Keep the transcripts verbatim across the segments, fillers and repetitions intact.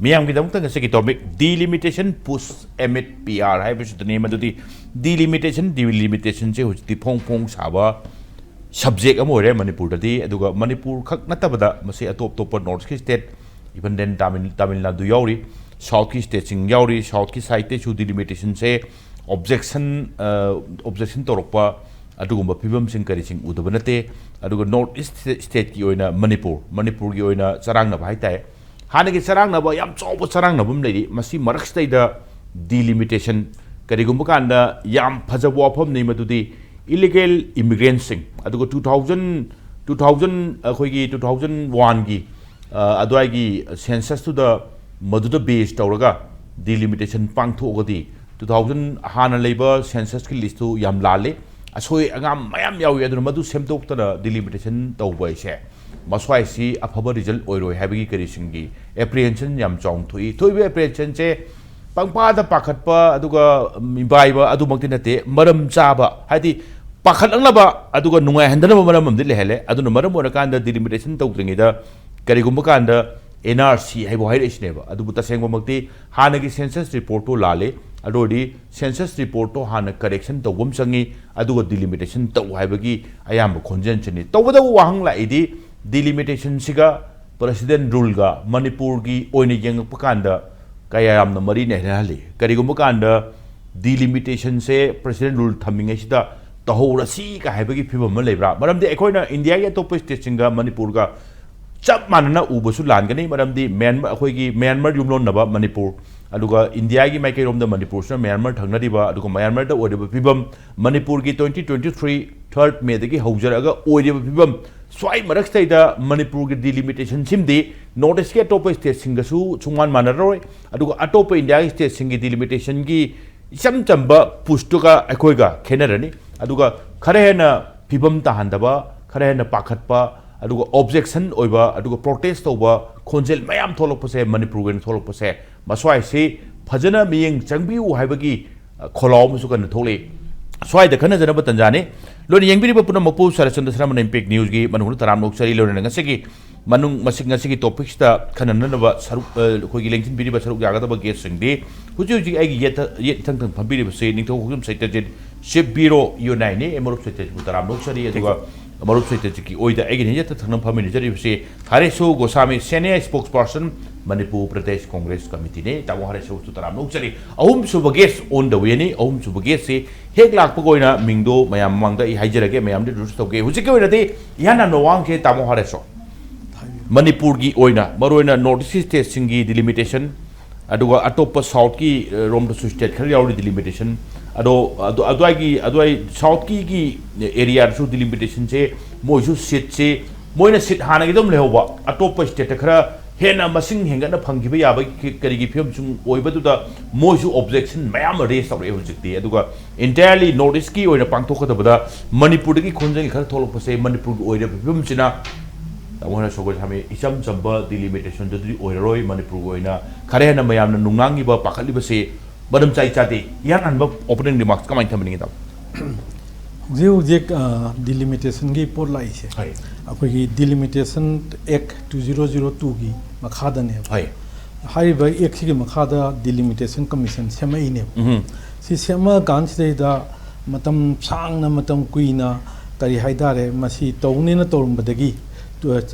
ꯃꯤꯌꯥꯝꯒꯤꯗꯃꯛꯇ ꯉꯁꯤꯒꯤ topic, delimitation push amid P R ꯍꯥꯏꯕꯁꯤꯗꯅꯤ꯫ ꯃꯗꯨꯗꯤ delimitation, delimitationꯁꯦ ꯍꯧꯖꯤꯛꯇꯤ ꯐꯣꯡ ꯐꯣꯡ ꯁꯥꯕ subject ꯑꯃ ꯑꯣꯏꯔꯦ ꯃꯅꯤꯄꯨꯔꯗꯗꯤ꯫ ꯑꯗꯨꯒ ꯃꯅꯤꯄꯨꯔ ꯈꯛ ꯅꯠꯇꯕꯗ ꯃꯁꯤ ꯑꯇꯣꯞ ꯑꯇꯣꯞꯄ North East state, even then Tamil, Tamil Nadu ꯌꯥꯎꯔꯤ, Southꯀꯤ stateꯁꯤꯡ ꯌꯥꯎꯔꯤ꯫ Southꯀꯤ sideꯇꯩꯁꯨ delimitationꯁꯦ objection, objection ꯇꯧꯔꯛꯄ ꯑꯗꯨꯒꯨꯝꯕ ꯐꯤꯕꯝꯁꯤꯡ ꯀꯔꯤꯁꯤꯡ ꯎꯗꯕ ꯅꯠꯇꯦ꯫ ꯑꯗꯨꯒ North East stateꯀꯤ ꯑꯣꯏꯅ ꯃꯅꯤꯄꯨꯔ, ꯃꯅꯤꯄꯨꯔꯒꯤ ꯑꯣꯏꯅ ꯆꯔꯥꯡꯅꯕ ꯍꯥꯏꯇꯥꯔꯦ, ꯍꯥꯟꯅꯒꯤ ꯆꯔꯥꯡꯅꯕ, ꯌꯥꯝ ꯆꯥꯎꯕ ꯆꯔꯥꯡꯅꯕ ꯑꯃ ꯂꯩꯔꯤ꯫ ꯃꯁꯤ ꯃꯔꯛꯁꯤꯗꯩꯗ delimitation, ꯀꯔꯤꯒꯨꯝꯕ ꯀꯥꯟꯗ ꯌꯥꯝ ꯐꯖꯕ ꯋꯥꯐꯝꯅꯤ ꯃꯗꯨꯗꯤ, illegal immigrantꯁꯤꯡ, ꯑꯗꯨꯒ two thousand, two thousand, ꯑꯩꯈꯣꯏꯒꯤ two thousand oneꯒꯤ, ꯑ, ꯑꯗꯨꯋꯥꯏꯒꯤ censusꯇꯨꯗ, ꯃꯗꯨꯗ base ꯇꯧꯔꯒ delimitation ꯄꯥꯡꯊꯣꯛꯑꯒꯗꯤ, two thousand ꯍꯥꯟꯅ ꯂꯩꯕ censusꯀꯤ listꯇꯨ ꯌꯥꯝ ꯂꯥꯜꯂꯤ, ꯑꯁꯣꯏ ꯑꯉꯥꯝ ꯃꯌꯥꯝ ꯌꯥꯎꯏ꯫ ꯑꯗꯨꯅ ꯃꯗꯨ ꯁꯦꯝꯗꯣꯛꯇꯅ delimitation ꯇꯧꯕ ꯍꯥꯏꯁꯦ ꯃꯁ꯭ꯋꯥꯏꯁꯤ ꯑꯐꯕ result ꯑꯣꯏꯔꯣꯏ ꯍꯥꯏꯕꯒꯤ ꯀꯔꯤꯁꯤꯡꯒꯤ apprehension ꯌꯥꯝ ꯆꯥꯎꯅ ꯊꯣꯛꯏ꯫ ꯊꯣꯛꯏꯕ apprehensionꯁꯦ ꯄꯪꯄꯥꯗ ꯄꯥꯈꯠꯄ ꯑꯗꯨꯒ ꯃꯤꯄꯥꯏꯕ ꯑꯗꯨꯃꯛꯇꯤ ꯅꯠꯇꯦ, ꯃꯔꯝ ꯆꯥꯕ, ꯍꯥꯏꯗꯤ ꯄꯥꯈꯠꯂꯛꯅꯕ ꯑꯗꯨꯒ ꯅꯨꯡꯉꯥꯏꯍꯟꯗꯅꯕ ꯃꯔꯝ ꯑꯃꯗꯤ ꯂꯩꯍꯜꯂꯦ꯫ ꯑꯗꯨꯅ ꯃꯔꯝ ꯑꯣꯏꯔꯀꯥꯟꯗ delimitation ꯇꯧꯗ꯭ꯔꯤꯉꯩꯗ ꯀꯔꯤꯒꯨꯝꯕ ꯀꯥꯟꯗ N R C ꯍꯥꯏꯕꯨ ꯍꯥꯏꯔꯛꯏꯁꯤꯅꯦꯕ꯫ ꯑꯗꯨꯕꯨ ꯇꯁꯦꯡꯕꯃꯛꯇꯤ ꯍꯥꯟꯅꯒꯤ census reportꯇꯣ ꯂꯥꯜꯂꯤ꯫ ꯑꯗꯨ ꯑꯣꯏꯔꯗꯤ census reportꯇꯣ ꯍꯥꯟꯅ correction ꯇꯧꯕ ꯑꯃ ꯆꯪꯉꯤ, ꯑꯗꯨꯒ delimitation ꯇꯧ ꯍꯥꯏꯕꯒꯤ ꯑꯌꯥꯝꯕ ꯈꯣꯟꯖꯦꯜꯁꯤꯅꯤ꯫ ꯇꯧꯕꯇꯕꯨ ꯋꯥꯍꯪ ꯂꯥꯛꯏꯗꯤ, delimitationꯁꯤꯒ President ruleꯒ ꯃꯅꯤꯄꯨꯔꯒꯤ ꯑꯣꯏꯅ ꯌꯦꯡꯉꯛꯄ ꯀꯥꯟꯗ ꯀꯌꯥ ꯌꯥꯝꯅ ꯃꯔꯤ ꯂꯩꯅꯍꯜꯂꯤ? ꯀꯔꯤꯒꯨꯝꯕ ꯀꯥꯟꯗ delimitationꯁꯦ President rule ꯊꯝꯃꯤꯉꯩꯁꯤꯗ ꯇꯧꯍꯧꯔꯁꯤ ꯀ ꯍꯥꯏꯕꯒꯤ ꯐꯤꯕꯝ ꯑꯃ ꯂꯩꯕ꯭ꯔꯥ? ꯃꯔꯝꯗꯤ ꯑꯩꯈꯣꯏꯅ ꯏꯟꯗꯤꯌꯥꯒꯤ ꯑꯇꯣꯞꯄ stateꯁꯤꯡꯒ ꯃꯅꯤꯄꯨꯔꯒ ꯆꯞ ꯃꯥꯟꯅꯅ ꯎꯕꯁꯨ ꯂꯥꯟꯒꯅꯤ, ꯃꯔꯝꯗꯤ ꯃ꯭ꯌꯥꯟꯃꯥꯔ, ꯑꯩꯈꯣꯏꯒꯤ ꯃ꯭ꯌꯥꯟꯃꯥꯔ ꯌꯨꯝꯂꯣꯟꯅꯕ ꯃꯅꯤꯄꯨꯔ, ꯑꯗꯨꯒ ꯏꯟꯗꯤꯌꯥꯒꯤ ꯃꯥꯏꯀꯩꯔꯣꯝꯗ ꯃꯅꯤꯄꯨꯔꯁꯤꯅ ꯃ꯭ꯌꯥꯟꯃꯥꯔ ꯊꯪꯅꯔꯤꯕ, ꯑꯗꯨꯒ ꯃ꯭ꯌꯥꯟꯃꯥꯔꯗ ꯑꯣꯏꯔꯤꯕ ꯐꯤꯕꯝ, ꯃꯅꯤꯄꯨꯔꯒꯤ twenty twenty-three third Mayꯗꯒꯤ ꯍꯧꯖꯔꯛꯑꯒ ꯑꯣꯏꯔꯤꯕ ꯐꯤꯕꯝ, ꯁ꯭ꯋꯥꯏ ꯃꯔꯛꯁꯤꯗꯩꯗ ꯃꯅꯤꯄꯨꯔꯒꯤ delimitationꯁꯤꯃꯗꯤ North Eastꯀꯤ ꯑꯇꯣꯞꯄ stateꯁꯤꯡꯒꯁꯨ ꯁꯨꯡꯃꯥꯟ ꯃꯥꯟꯅꯔꯔꯣꯏ꯫ ꯑꯗꯨꯒ ꯑꯇꯣꯞꯄ ꯏꯟꯗꯤꯌꯥꯒꯤ stateꯁꯤꯡꯒꯤ delimitationꯒꯤ ꯏꯆꯝ ꯆꯝꯕ pushꯇꯨꯒ ꯑꯩꯈꯣꯏꯒ ꯈꯦꯠꯅꯔꯅꯤ꯫ ꯑꯗꯨꯒ ꯈꯔ ꯍꯦꯟꯅ ꯐꯤꯕꯝ ꯇꯥꯍꯟꯗꯕ, ꯈꯔ ꯍꯦꯟꯅ ꯄꯥꯈꯠꯄ, ꯑꯗꯨꯒ objection ꯑꯣꯏꯕ, ꯑꯗꯨꯒ protest ꯇꯧꯕ ꯈꯣꯟꯖꯦꯜ ꯃꯌꯥꯝ ꯊꯣꯛꯂꯛꯄꯁꯦ, ꯃꯅꯤꯄꯨꯔꯒꯤ ꯑꯣꯏꯅ ꯊꯣꯛꯂꯛꯄꯁꯦ, ꯃꯁ꯭ꯋꯥꯏꯁꯤ ꯐꯖꯅ ꯃꯤꯠꯌꯦꯡ ꯆꯪꯕꯤꯌꯨ ꯍꯥꯏꯕꯒꯤ, ꯑ, ꯈꯣꯜꯂꯥꯎ ꯑꯃꯁꯨ ꯀꯟꯅ ꯊꯣꯛꯂꯛꯏ꯫ ꯁ꯭ꯋꯥꯏꯗ ꯈꯟꯅꯖꯅꯕ ꯇꯟꯖꯥꯅꯤ꯫ ꯂꯣꯏꯅ ꯌꯦꯡꯕꯤꯔꯤꯕ ꯄꯨꯝꯅꯃꯛꯄꯨ ꯁꯔꯠꯆꯟꯗ꯭ꯔ ꯁꯔꯃꯅ ꯏꯝꯄꯦꯛ ꯅ꯭ꯌꯨꯁꯀꯤ ꯃꯅꯨꯡꯗ ꯇꯔꯥꯝꯅ ꯑꯣꯛꯆꯔꯤ꯫ ꯂꯣꯏꯅꯅ ꯉꯁꯤꯒꯤ ꯃꯅꯨꯡ ꯃꯁꯤ ꯉꯁꯤꯒꯤ ꯇꯣꯄꯤꯛꯁꯤꯗ ꯈꯟꯅꯅꯅꯕ ꯁꯔꯨꯛ, ꯑ, ꯑꯩꯈꯣꯏꯒꯤ ꯂꯦꯡꯁꯤꯟꯕꯤꯔꯤꯕ ꯁꯔꯨꯛ ꯌꯥꯒꯗꯕ ꯒꯦꯁꯁꯤꯡꯗꯤ ꯍꯧꯖꯤꯛ ꯍꯧꯖꯤꯛ ꯑꯩꯒꯤ ꯌꯦꯠꯇ, ꯌꯦꯠ ꯏꯊꯪ ꯊꯪ ꯐꯝꯕꯤꯔꯤꯕꯁꯤ ꯅꯤꯡꯊꯧ ꯈꯣꯡꯖꯝ ꯁꯩꯇꯖꯤꯠ, ꯆꯤꯐ ꯕ꯭ꯌꯨꯔꯣ ꯌꯨ ꯑꯦꯟ ꯑꯥꯏꯅꯤ꯫ ꯑꯩ ꯃꯔꯨꯞ ꯁꯩꯇꯖꯤꯠꯄꯨ ꯇꯔꯥꯝꯅ ꯑꯣꯛꯆꯔꯤ꯫ ꯑꯗꯨꯒ ꯃꯔꯨꯞ ꯁꯩꯇꯖꯤꯠꯀꯤ ꯑꯣꯏꯗ ꯑꯩꯒꯤ ꯌꯦꯠꯇ ꯊꯪꯅ ꯐꯝꯃꯤꯟꯅꯖꯔꯤꯕꯁꯤ ꯍꯔꯦꯁꯣ ꯒꯣꯁꯥꯃꯤ, ꯁꯦꯅꯤꯌꯔ ꯁ꯭ꯄꯣꯛꯁ ꯄꯥꯔꯁꯟ, ꯃꯅꯤꯄꯨꯔ ꯄ꯭ꯔꯗꯦꯁ ꯀꯣꯡꯒ꯭ꯔꯦꯁ ꯀꯃꯤꯇꯤꯅꯤ꯫ ꯇꯥꯃꯣ ꯍꯔꯦꯁꯣꯕꯨꯁꯨ ꯇꯔꯥꯝꯅ ꯑꯣꯛꯆꯔꯤ꯫ ꯑꯍꯨꯝꯁꯨꯕ ꯒꯦꯁ ꯑꯣꯟ ꯗ ꯋꯦꯅꯤ꯫ ꯑꯍꯨꯝꯁꯨꯕ ꯒꯦꯁꯁꯤ ꯍꯦꯛ ꯂꯥꯛꯄꯒ ꯑꯣꯏꯅ ꯃꯤꯡꯗꯣ ꯃꯌꯥꯝ ꯃꯃꯥꯡꯗ ꯑꯩ ꯍꯥꯏꯖꯔꯒꯦ, ꯃꯌꯥꯝꯗ ꯏꯟꯇ꯭ꯔꯣꯗ꯭ꯌꯨꯁ ꯇꯧꯒꯦ꯫ ꯍꯧꯖꯤꯛꯀꯤ ꯑꯣꯏꯅꯗꯤ ꯏꯍꯥꯟ ꯍꯥꯟꯕ ꯋꯥꯍꯪꯁꯦ, ꯇꯥꯃꯣ ꯍꯔꯦꯁꯣ, ꯃꯅꯤꯄꯨꯔꯒꯤ ꯑꯣꯏꯅ ꯃꯔꯨꯑꯣꯏꯅ ꯅꯣꯔꯠ ꯏꯁ ꯁ꯭ꯇꯦꯠꯁꯤꯡꯒꯤ ꯗꯤꯂꯤꯃꯤꯇꯦꯁꯟ, ꯑꯗꯨꯒ ꯑꯇꯣꯞꯄ ꯁꯥꯎꯠꯀꯤ, ꯑ, ꯔꯣꯝꯗꯁꯨ ꯁ꯭ꯇꯦꯠ ꯈꯔ ꯌꯥꯎꯔꯤ ꯗꯤꯂꯤꯃꯤꯇꯦꯁꯟ꯫ ꯑꯗꯣ ꯑꯗꯨ, ꯑꯗꯨꯋꯥꯏꯒꯤ, ꯑꯗꯨꯋꯥꯏ ꯁꯥꯎꯠꯀꯤꯒꯤ ꯑꯦꯔꯤꯌꯥꯗꯁꯨ ꯗꯤꯂꯤꯃꯤꯇꯦꯁꯟꯁꯦ, ꯃꯣꯏꯁꯨ ꯁꯤꯠꯁꯦ ꯃꯣꯏꯅ ꯁꯤꯠ ꯍꯥꯟꯅꯒꯤ ꯑꯗꯨꯝ ꯂꯩꯍꯧꯕ, ꯑꯇꯣꯞꯄ ꯁ꯭ꯇꯦꯠꯇ ꯈꯔ ꯍꯦꯟꯅ ꯃꯁꯤꯡ ꯍꯦꯟꯒꯠꯅ ꯐꯪꯈꯤꯕ ꯌꯥꯕꯒꯤ ꯀꯔꯤꯒꯤ ꯐꯤꯕꯝꯁꯨ ꯑꯣꯏꯕꯗꯨꯗ ꯃꯣꯏꯁꯨ ꯑꯣꯕꯖꯦꯛꯁꯟ ꯃꯌꯥꯝ ꯑꯃ ꯔꯦꯖ ꯇꯧꯔꯛꯑꯦ ꯍꯧꯖꯤꯛꯇꯤ꯫ ꯑꯗꯨꯒ ꯏꯟꯇꯥꯌꯔꯂꯤ ꯅꯣꯔꯠ ꯏꯁꯀꯤ ꯑꯣꯏꯅ ꯄꯥꯡꯊꯣꯛꯀꯗꯕꯗ ꯃꯅꯤꯄꯨꯔꯗꯒꯤ ꯈꯣꯟꯖꯦꯜ ꯈꯔ ꯊꯣꯛꯂꯛꯄꯁꯦ ꯃꯅꯤꯄꯨꯔꯒꯤ ꯑꯣꯏꯔꯤꯕ ꯐꯤꯕꯝꯁꯤꯅ ꯇꯥꯃꯣ ꯍꯣꯏꯅ ꯁꯣꯒꯣꯏ ꯁꯥꯃꯤ ꯏꯆꯝ ꯆꯝꯕ ꯗꯤꯂꯤꯃꯤꯇꯦꯁꯟꯗꯨꯗꯤ ꯑꯣꯏꯔꯔꯣꯏ꯫ ꯃꯅꯤꯄꯨꯔꯒꯤ ꯑꯣꯏꯅ ꯈꯔ ꯍꯦꯟꯅ ꯃꯌꯥꯝꯅ ꯅꯨꯡꯅꯥꯡꯉꯤꯕ, ꯄꯥꯈꯠꯂꯤꯕꯁꯦ ꯃꯔꯝ ꯆꯥꯏ ꯆꯥꯗꯦ꯫ ꯏꯍꯥꯟ ꯍꯥꯟꯕ ꯑꯣꯄꯅꯤꯡ ꯔꯤꯃꯥꯔꯛꯁ ꯀꯃꯥꯏꯅ ꯊꯝꯕꯤꯅꯤꯡꯉꯤ, ꯇꯥꯃꯣ? ꯍꯧꯖꯤꯛ ꯍꯧꯖꯤꯛ ꯗꯤꯂꯤꯃꯤꯇꯦꯁꯟꯒꯤ ꯄꯣꯠ ꯂꯥꯛꯏꯁꯦ, ꯍꯣꯏ꯫ ꯑꯩꯈꯣꯏꯒꯤ ꯗꯤꯂꯤꯃꯤꯇꯦꯁꯟ ꯑꯦꯛ ꯇꯨ ꯖꯤꯔꯣ ꯖꯤꯔꯣ ꯇꯨꯒꯤ ꯃꯈꯥꯗꯅꯦꯕ꯫ ꯍꯣꯏ꯫ ꯍꯥꯏꯔꯤꯕ ꯑꯦꯛꯁꯤꯒꯤ ꯃꯈꯥꯗ ꯗꯤꯂꯤꯃꯤꯇꯦꯁꯟ ꯀꯃꯤꯁꯟ ꯁꯦꯝꯃꯛꯏꯅꯦꯕ꯫ ꯎꯝ꯫ ꯁꯤ ꯁꯦꯝꯃꯛꯑꯀꯥꯟꯁꯤꯗꯩꯗ ꯃꯇꯝ ꯁꯥꯡꯅ, ꯃꯇꯝ ꯀꯨꯏꯅ, ꯀꯔꯤ ꯍꯥꯏꯇꯥꯔꯦ, ꯃꯁꯤ ꯇꯧꯅꯦꯅ ꯇꯧꯔꯝꯕꯗꯒꯤ,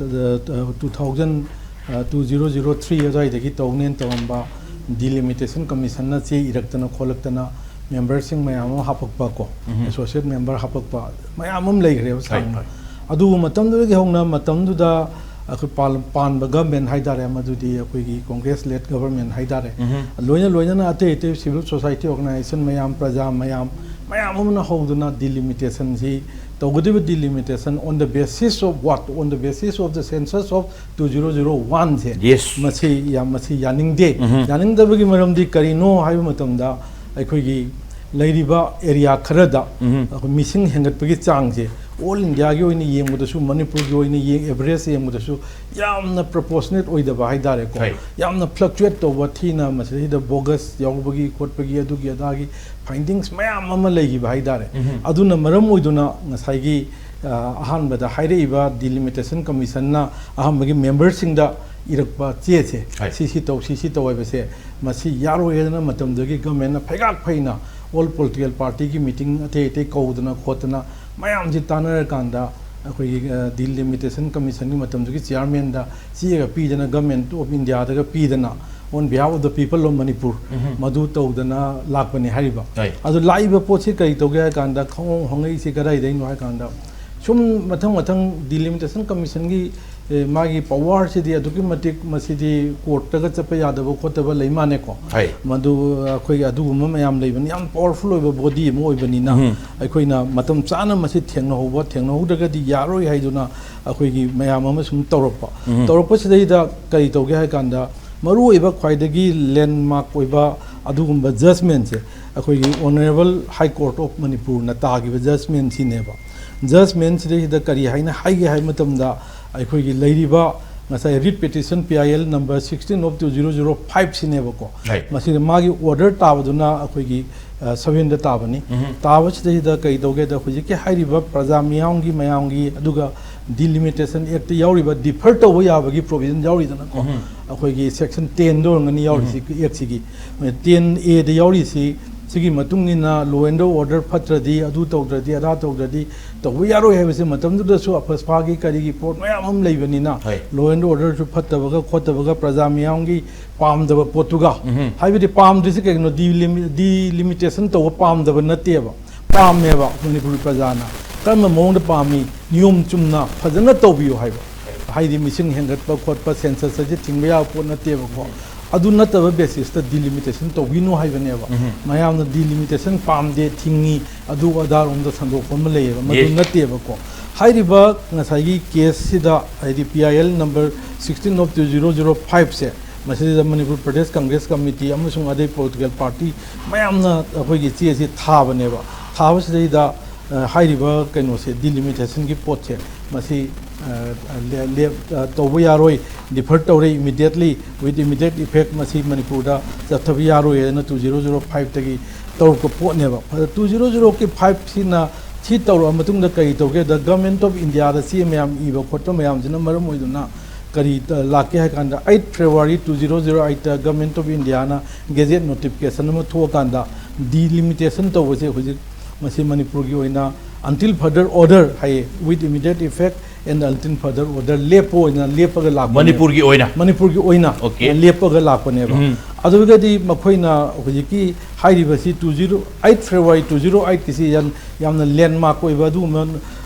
two thousand two zero zero three ꯑꯗꯨꯋꯥꯏꯗꯒꯤ ꯇꯧꯅꯦꯅ ꯇꯧꯔꯝꯕ ꯗꯤꯂꯤꯃꯤꯇꯦꯁꯟ ꯀꯃꯤꯁꯟꯅ ꯆꯦ ꯏꯔꯛꯇꯅ ꯈꯣꯠꯂꯛꯇꯅ ꯃꯦꯝꯕꯔꯁꯤꯡ ꯃꯌꯥꯝ ꯑꯃ ꯍꯥꯄꯛꯄ ꯀꯣ, ꯎꯝ꯫ ꯑꯦꯁꯣꯁꯤꯌꯦꯠ ꯃꯦꯝꯕꯔ ꯍꯥꯄꯛꯄ ꯃꯌꯥꯝ ꯑꯃ ꯂꯩꯈ꯭ꯔꯦꯕ ꯍꯣꯏ, ꯁꯥꯡꯅ꯫ ꯍꯣꯏ꯫ ꯑꯗꯨꯕꯨ ꯃꯇꯝꯗꯨꯗꯒꯤ ꯍꯧꯅ ꯃꯇꯝꯗꯨꯗ ꯑꯩꯈꯣꯏ ꯄꯥꯟ-, ꯄꯥꯟꯕ ꯒꯚꯔꯟꯃꯦꯟ ꯍꯥꯏꯇꯥꯔꯦ, ꯃꯗꯨꯗꯤ ꯑꯩꯈꯣꯏꯒꯤ ꯀꯣꯡꯒ꯭ꯔꯦꯁ ꯂꯦꯠ ꯒꯚꯔꯟꯃꯦꯟ ꯍꯥꯏꯇꯥꯔꯦ, ꯎꯝ꯫ ꯂꯣꯏꯅ ꯂꯣꯏꯅꯅ ꯑꯇꯩ ꯑꯇꯩ ꯁꯤꯚꯤꯜ ꯁꯣꯁꯥꯏꯇꯤ ꯑꯣꯔꯒꯅꯥꯏꯖꯦꯁꯟ ꯃꯌꯥꯝ, ꯄ꯭ꯔꯖꯥ ꯃꯌꯥꯝ, ꯃꯌꯥꯝ ꯑꯃꯅ ꯍꯧꯗꯨꯅ ꯗꯤꯂꯤꯃꯤꯇꯦꯁꯟꯁꯤ ꯇꯧꯒꯗꯧꯔꯤꯕ delimitation on the basis of what? On the basis of the census of two zero zero one say, Yes. ꯃꯁꯤ ꯌꯥꯝ, ꯃꯁꯤ ꯌꯥꯅꯤꯡꯗꯦ꯫ ꯎꯝ꯫ ꯌꯥꯅꯤꯡꯗꯕꯒꯤ ꯃꯔꯝꯗꯤ ꯀꯔꯤꯅꯣ ꯍꯥꯏꯕ ꯃꯇꯝꯗ ꯑꯩꯈꯣꯏꯒꯤ ꯂꯩꯔꯤꯕ ꯑꯦꯔꯤꯌꯥ ꯈꯔꯗ ꯎꯝ꯫ ꯑꯩꯈꯣꯏ ꯃꯤꯁꯤꯡ ꯍꯦꯟꯒꯠꯄꯒꯤ ꯆꯥꯡꯁꯦ ꯑꯣꯜ ꯏꯟꯗꯤꯌꯥꯒꯤ ꯑꯣꯏꯅ ꯌꯦꯡꯕꯗꯁꯨ, ꯃꯅꯤꯄꯨꯔꯒꯤ ꯑꯣꯏꯅ ꯌꯦꯡ ꯑꯦꯚꯔꯦꯖ ꯌꯦꯡꯕꯗꯁꯨ ꯌꯥꯝꯅ ꯄ꯭ꯔꯣꯄꯣꯔꯁꯅꯦꯠ ꯑꯣꯏꯗꯕ ꯍꯥꯏꯇꯥꯔꯦꯀꯣ꯫ ꯍꯣꯏ꯫ ꯌꯥꯝꯅ ꯐ꯭ꯂꯛꯆꯨꯋꯦꯠ ꯇꯧꯕ, ꯊꯤꯅ ꯃꯁꯤꯗꯩꯗ ꯕꯣꯒꯁ ꯌꯥꯎꯕꯒꯤ ꯈꯣꯠꯄꯒꯤ ꯑꯗꯨꯒꯤ ꯑꯗꯥꯒꯤ ꯐꯥꯏꯟꯗꯤꯡꯁ ꯃꯌꯥꯝ ꯑꯃ ꯂꯩꯈꯤꯕ ꯍꯥꯏꯇꯥꯔꯦ꯫ ꯎꯝ꯫ ꯑꯗꯨꯅ ꯃꯔꯝ ꯑꯣꯏꯗꯨꯅ ꯉꯁꯥꯏꯒꯤ, ꯑ, ꯑꯍꯥꯟꯕꯗ ꯍꯥꯏꯔꯛꯏꯕ ꯗꯤꯂꯤꯃꯤꯇꯦꯁꯟ ꯀꯃꯤꯁꯟꯅ ꯑꯍꯥꯟꯕꯒꯤ ꯃꯦꯝꯕꯔꯁꯤꯡꯗ ꯏꯔꯛꯄ ꯆꯦꯁꯦ, ꯍꯣꯏ꯫ ꯁꯤ ꯁꯤ ꯇꯧ, ꯁꯤ ꯁꯤ ꯇꯧ ꯍꯥꯏꯕꯁꯦ, ꯃꯁꯤ ꯌꯥꯔꯣꯏ ꯍꯥꯏꯗꯅ ꯃꯇꯝꯗꯨꯗꯒꯤ ꯒꯃꯦꯟꯅ ꯐꯩꯒꯥꯛ ꯐꯩꯅ ꯑꯣꯜ ꯄꯣꯂꯤꯇꯤꯀꯦꯜ ꯄꯥꯔꯇꯤꯒꯤ ꯃꯤꯇꯤꯡ ꯑꯇꯩ ꯑꯇꯩ ꯀꯧꯗꯅ ꯈꯣꯠꯇꯅ ꯃꯌꯥꯝꯁꯤ ꯇꯥꯟꯅꯔꯀꯥꯟꯗ ꯑꯩꯈꯣꯏꯒꯤ, ꯑ, ꯗꯤꯂꯤꯃꯤꯇꯦꯁꯟ ꯀꯃꯤꯁꯟꯒꯤ ꯃꯇꯝꯗꯨꯒꯤ ꯆꯤꯌꯥꯔꯃꯦꯟꯗ ꯆꯦꯒ ꯄꯤꯗꯅ, ꯒꯃꯦꯟ ꯑꯣꯐ ꯏꯟꯗꯤꯌꯥꯗꯒ ꯄꯤꯗꯅ, on behalf of the people of Manipur, ꯎꯝ꯫ ꯃꯗꯨ ꯇꯧꯗꯅ ꯂꯥꯛꯄꯅꯤ ꯍꯥꯏꯔꯤꯕ꯫ ꯍꯣꯏ꯫ ꯑꯗꯨ ꯂꯥꯛꯏꯕ ꯄꯣꯠꯁꯤ ꯀꯔꯤ ꯇꯧꯒꯦ ꯍꯥꯏ ꯀꯥꯟꯗ, ꯈꯣꯡꯍꯣꯡ ꯍꯣꯡꯉꯛꯏꯁꯤ ꯀꯗꯥꯏꯗꯩꯅꯣ ꯍꯥꯏ ꯀꯥꯟꯗ, ꯁꯨꯝ ꯃꯊꯪ ꯃꯊꯪ ꯗꯤꯂꯤꯃꯤꯇꯦꯁꯟ ꯀꯃꯤꯁꯟꯒꯤ, ꯑꯦ, ꯃꯥꯒꯤ ꯄꯋꯥꯔꯁꯤꯗꯤ ꯑꯗꯨꯛꯀꯤ ꯃꯇꯤꯛ, ꯃꯁꯤꯗꯤ ꯀꯣꯔꯠꯇꯒ ꯆꯠꯄ ꯌꯥꯗꯕ ꯈꯣꯠꯇꯕ ꯂꯩ ꯃꯥꯅꯦꯀꯣ꯫ ꯍꯣꯏ꯫ ꯃꯗꯨ ꯑꯩꯈꯣꯏꯒꯤ ꯑꯗꯨꯒꯨꯝꯕ ꯃꯌꯥꯝ ꯂꯩꯕꯅꯤ, ꯌꯥꯝ ꯄꯋꯥꯔꯐꯨꯜ ꯑꯣꯏꯕ ꯕꯣꯗꯤ ꯑꯃ ꯑꯣꯏꯕꯅꯤꯅ, ꯎꯝ꯫ ꯑꯩꯈꯣꯏꯅ ꯃꯇꯝ ꯆꯥꯅ ꯃꯁꯤ ꯊꯦꯡꯅꯍꯧꯕ, ꯊꯦꯡꯅꯍꯧꯗ꯭ꯔꯒꯗꯤ ꯌꯥꯔꯣꯏ ꯍꯥꯏꯗꯨꯅ ꯑꯩꯈꯣꯏꯒꯤ ꯃꯌꯥꯝ ꯑꯃ ꯁꯨꯝ ꯇꯧꯔꯛꯄ꯫ ꯎꯝ꯫ ꯇꯧꯔꯛꯄꯁꯤꯗꯩꯗ ꯀꯔꯤ ꯇꯧꯒꯦ ꯍꯥꯏ ꯀꯥꯟꯗ, ꯃꯔꯨꯑꯣꯏꯕ ꯈ꯭ꯋꯥꯏꯗꯒꯤ ꯂꯦꯟꯃꯥꯔꯛ ꯑꯣꯏꯕ ꯑꯗꯨꯒꯨꯝꯕ ꯖꯖꯃꯦꯟꯁꯦ ꯑꯩꯈꯣꯏꯒꯤ Honourable High Court of Manipurꯅ ꯇꯥꯈꯤꯕ ꯖꯖꯃꯦꯟꯁꯤꯅꯦꯕ꯫ ꯖꯖꯃꯦꯟꯁꯤꯗꯩꯁꯤꯗ ꯀꯔꯤ ꯍꯥꯏꯅ ꯍꯥꯏꯒꯦ ꯍꯥꯏꯕ ꯃꯇꯝꯗ, ꯑꯩꯈꯣꯏꯒꯤ ꯂꯩꯔꯤꯕ ꯉꯁꯥꯏ read petition P I L number sixteen of two zero zero five ꯁꯤꯅꯦꯕꯀꯣ꯫ ꯍꯣꯏ꯫ ꯃꯁꯤꯗ ꯃꯥꯒꯤ ꯑꯣꯔꯗꯔ ꯇꯥꯕꯗꯨꯅ ꯑꯩꯈꯣꯏꯒꯤ, ꯑ, seven ꯗ ꯇꯥꯕꯅꯤ꯫ ꯎꯝ꯫ ꯇꯥꯕꯁꯤꯗꯩꯁꯤꯗ ꯀꯔꯤ ꯇꯧꯒꯦꯗ, ꯍꯧꯖꯤꯛꯀꯤ ꯍꯥꯏꯔꯤꯕ ꯄ꯭ꯔꯖꯥ ꯃꯤꯌꯥꯝꯒꯤ, ꯃꯌꯥꯝꯒꯤ, ꯑꯗꯨꯒ Delimitation Act ꯌꯥꯎꯔꯤꯕ ꯗꯤꯐꯔ ꯇꯧꯕ ꯌꯥꯕꯒꯤ ꯄ꯭ꯔꯣꯚꯤꯖꯟ ꯌꯥꯎꯔꯤꯗꯅꯀꯣ꯫ ꯎꯝ꯫ ꯑꯩꯈꯣꯏꯒꯤ section ten ꯗ ꯑꯣꯏꯔꯝꯒꯅꯤ ꯌꯥꯎꯔꯤꯁꯤ, Act ꯁꯤꯒꯤ꯫ Ten A ꯗ ꯌꯥꯎꯔꯤꯁꯤ, ꯁꯤꯒꯤ ꯃꯇꯨꯡ ꯏꯟꯅ law and order ꯐꯠꯇ꯭ꯔꯗꯤ, ꯑꯗꯨ ꯇꯧꯗ꯭ꯔꯗꯤ, ꯑꯗꯥ ꯇꯧꯗ꯭ꯔꯗꯤ, ꯇꯧꯕ ꯌꯥꯔꯣꯏ ꯍꯥꯏꯕꯁꯦ ꯃꯇꯝꯗꯨꯗꯁꯨ ꯑꯐꯁꯄꯥꯒꯤ ꯀꯔꯤꯒꯤ ꯄꯣꯠ ꯃꯌꯥꯝ ꯑꯃ ꯂꯩꯕꯅꯤꯅ, ꯍꯣꯏ꯫ Law and Order ꯁꯨ ꯐꯠꯇꯕꯒ ꯈꯣꯠꯇꯕꯒ ꯄ꯭ꯔꯖꯥ ꯃꯤꯌꯥꯝꯒꯤ ꯄꯥꯝꯗꯕ ꯄꯣꯠꯇꯨꯒ, ꯎꯝ꯫ ꯍꯥꯏꯕꯗꯤ ꯄꯥꯝꯗ꯭ꯔꯤꯁꯤ ꯀꯩꯒꯤꯅꯣ? Delimi-, delimitation ꯇꯧꯕ ꯄꯥꯝꯗꯕ ꯅꯠꯇꯦꯕ, ꯄꯥꯝꯃꯦꯕ ꯃꯅꯤꯄꯨꯔꯒꯤ ꯄ꯭ꯔꯖꯥꯅ꯫ ꯀꯔꯝꯕ ꯃꯑꯣꯡꯗ ꯄꯥꯝꯃꯤ? ꯅꯤꯌꯣꯝ ꯆꯨꯝꯅ ꯐꯖꯅ ꯇꯧꯕꯤꯌꯨ ꯍꯥꯏꯕ, ꯍꯥꯏꯗꯤ ꯃꯤꯁꯤꯡ ꯍꯦꯟꯒꯠꯄ ꯈꯣꯠꯄ, census ꯑꯁꯤ ꯊꯤꯡꯕ ꯌꯥꯕ ꯄꯣꯠ ꯅꯠꯇꯦꯕꯀꯣ꯫ ꯑꯗꯨ ꯅꯠꯇꯕ basis ꯇ delimitation ꯇꯧꯕꯤꯅꯨ ꯍꯥꯏꯕꯅꯦꯕ꯫ ꯎꯝ꯫ ꯃꯌꯥꯝꯅ delimitation ꯄꯥꯝꯗꯦ, ꯊꯤꯡꯉꯤ, ꯑꯗꯨ ꯑꯗꯥꯔꯣꯝꯗ ꯁꯟꯗꯣꯛꯄ ꯑꯃ ꯂꯩꯌꯦꯕ, ꯃꯗꯨ Yes꯫ ꯅꯠꯇꯦꯕꯀꯣ꯫ ꯍꯥꯏꯔꯤꯕ ꯉꯁꯥꯏꯒꯤ case ꯁꯤꯗ, ꯍꯥꯏꯗꯤ P I L number sixteen of two zero zero five ꯁꯦ, ꯃꯁꯤꯗ ꯃꯅꯤꯄꯨꯔ ꯄ꯭ꯔꯗꯦꯁ ꯀꯪꯒ꯭ꯔꯦꯁ ꯀꯃꯤꯇꯤ ꯑꯃꯁꯨꯡ ꯑꯗꯩ political party ꯃꯌꯥꯝꯅ ꯑꯩꯈꯣꯏꯒꯤ ꯆꯦꯁꯤ ꯊꯥꯕꯅꯦꯕ꯫ ꯊꯥꯕꯁꯤꯗꯩꯗ ꯑ, ꯍꯥꯏꯔꯤꯕ ꯀꯩꯅꯣꯁꯦ, ꯗꯤꯂꯤꯃꯤꯇꯦꯁꯟꯒꯤ ꯄꯣꯠꯁꯦ, ꯃꯁꯤ, ꯑ, ꯂꯦ-, ꯂꯦꯞ-, ꯑ, ꯇꯧꯕ ꯌꯥꯔꯣꯏ, ꯗꯤꯐꯔ ꯇꯧꯔꯦ, ꯏꯃꯤꯗꯤꯌꯦꯠꯂꯤ, ꯋꯤꯠ ꯏꯃꯤꯗꯤꯌꯦꯠ ꯏꯐꯦꯛ ꯃꯁꯤ ꯃꯅꯤꯄꯨꯔꯗ ꯆꯠꯊꯕ ꯌꯥꯔꯣꯏ ꯍꯥꯏꯅ two zero zero five ꯇꯒꯤ ꯇꯧꯔꯛꯄ ꯄꯣꯠꯅꯦꯕ꯫ ꯑꯗ two zero zero five ꯁꯤꯅ ꯁꯤ ꯇꯧꯔꯛꯑ ꯃꯇꯨꯡꯗ ꯀꯔꯤ ꯇꯧꯒꯦꯗ, Government of India ꯗ ꯆꯦ ꯃꯌꯥꯝ ꯏꯕ ꯈꯣꯠꯄ ꯃꯌꯥꯝꯁꯤꯅ ꯃꯔꯝ ꯑꯣꯏꯗꯨꯅ ꯀꯔꯤ ꯇ-, ꯂꯥꯛꯀꯦ ꯍꯥꯏ ꯀꯥꯟꯗ, eight February two zero zero eight ꯇ Government of India ꯅ ꯒꯦꯖꯦꯠ ꯅꯣꯇꯤꯐꯤꯀꯦꯁꯟ ꯑꯃ ꯊꯣꯛꯑꯀꯥꯟꯗ, ꯗꯤꯂꯤꯃꯤꯇꯦꯁꯟ ꯇꯧꯕꯁꯦ ꯍꯧꯖꯤꯛ ꯃꯁꯤ ꯃꯅꯤꯄꯨꯔꯒꯤ ꯑꯣꯏꯅ until further order ꯍꯥꯏꯌꯦ, with immediate effect and until further order, ꯂꯦꯞꯄ ꯑꯣꯏꯅ ꯂꯦꯞꯄꯒ ꯂꯥꯛꯄꯅꯦ꯫ ꯃꯅꯤꯄꯨꯔꯒꯤ ꯑꯣꯏꯅ? ꯃꯅꯤꯄꯨꯔꯒꯤ ꯑꯣꯏꯅ Okay. ꯂꯦꯞꯄꯒ ꯂꯥꯛꯄꯅꯦꯕ꯫ ꯎꯝ꯫ ꯑꯗꯨꯒꯗꯤ ꯃꯈꯣꯏꯅ ꯍꯧꯖꯤꯛꯀꯤ ꯍꯥꯏꯔꯤꯕꯁꯤ two zero, eight February two zero eight ꯀꯤꯁꯤ ꯌꯥꯝ, ꯌꯥꯝꯅ ꯂꯦꯟꯃꯥꯔꯛ ꯑꯣꯏꯕ ꯑꯗꯨꯒꯨꯝꯕ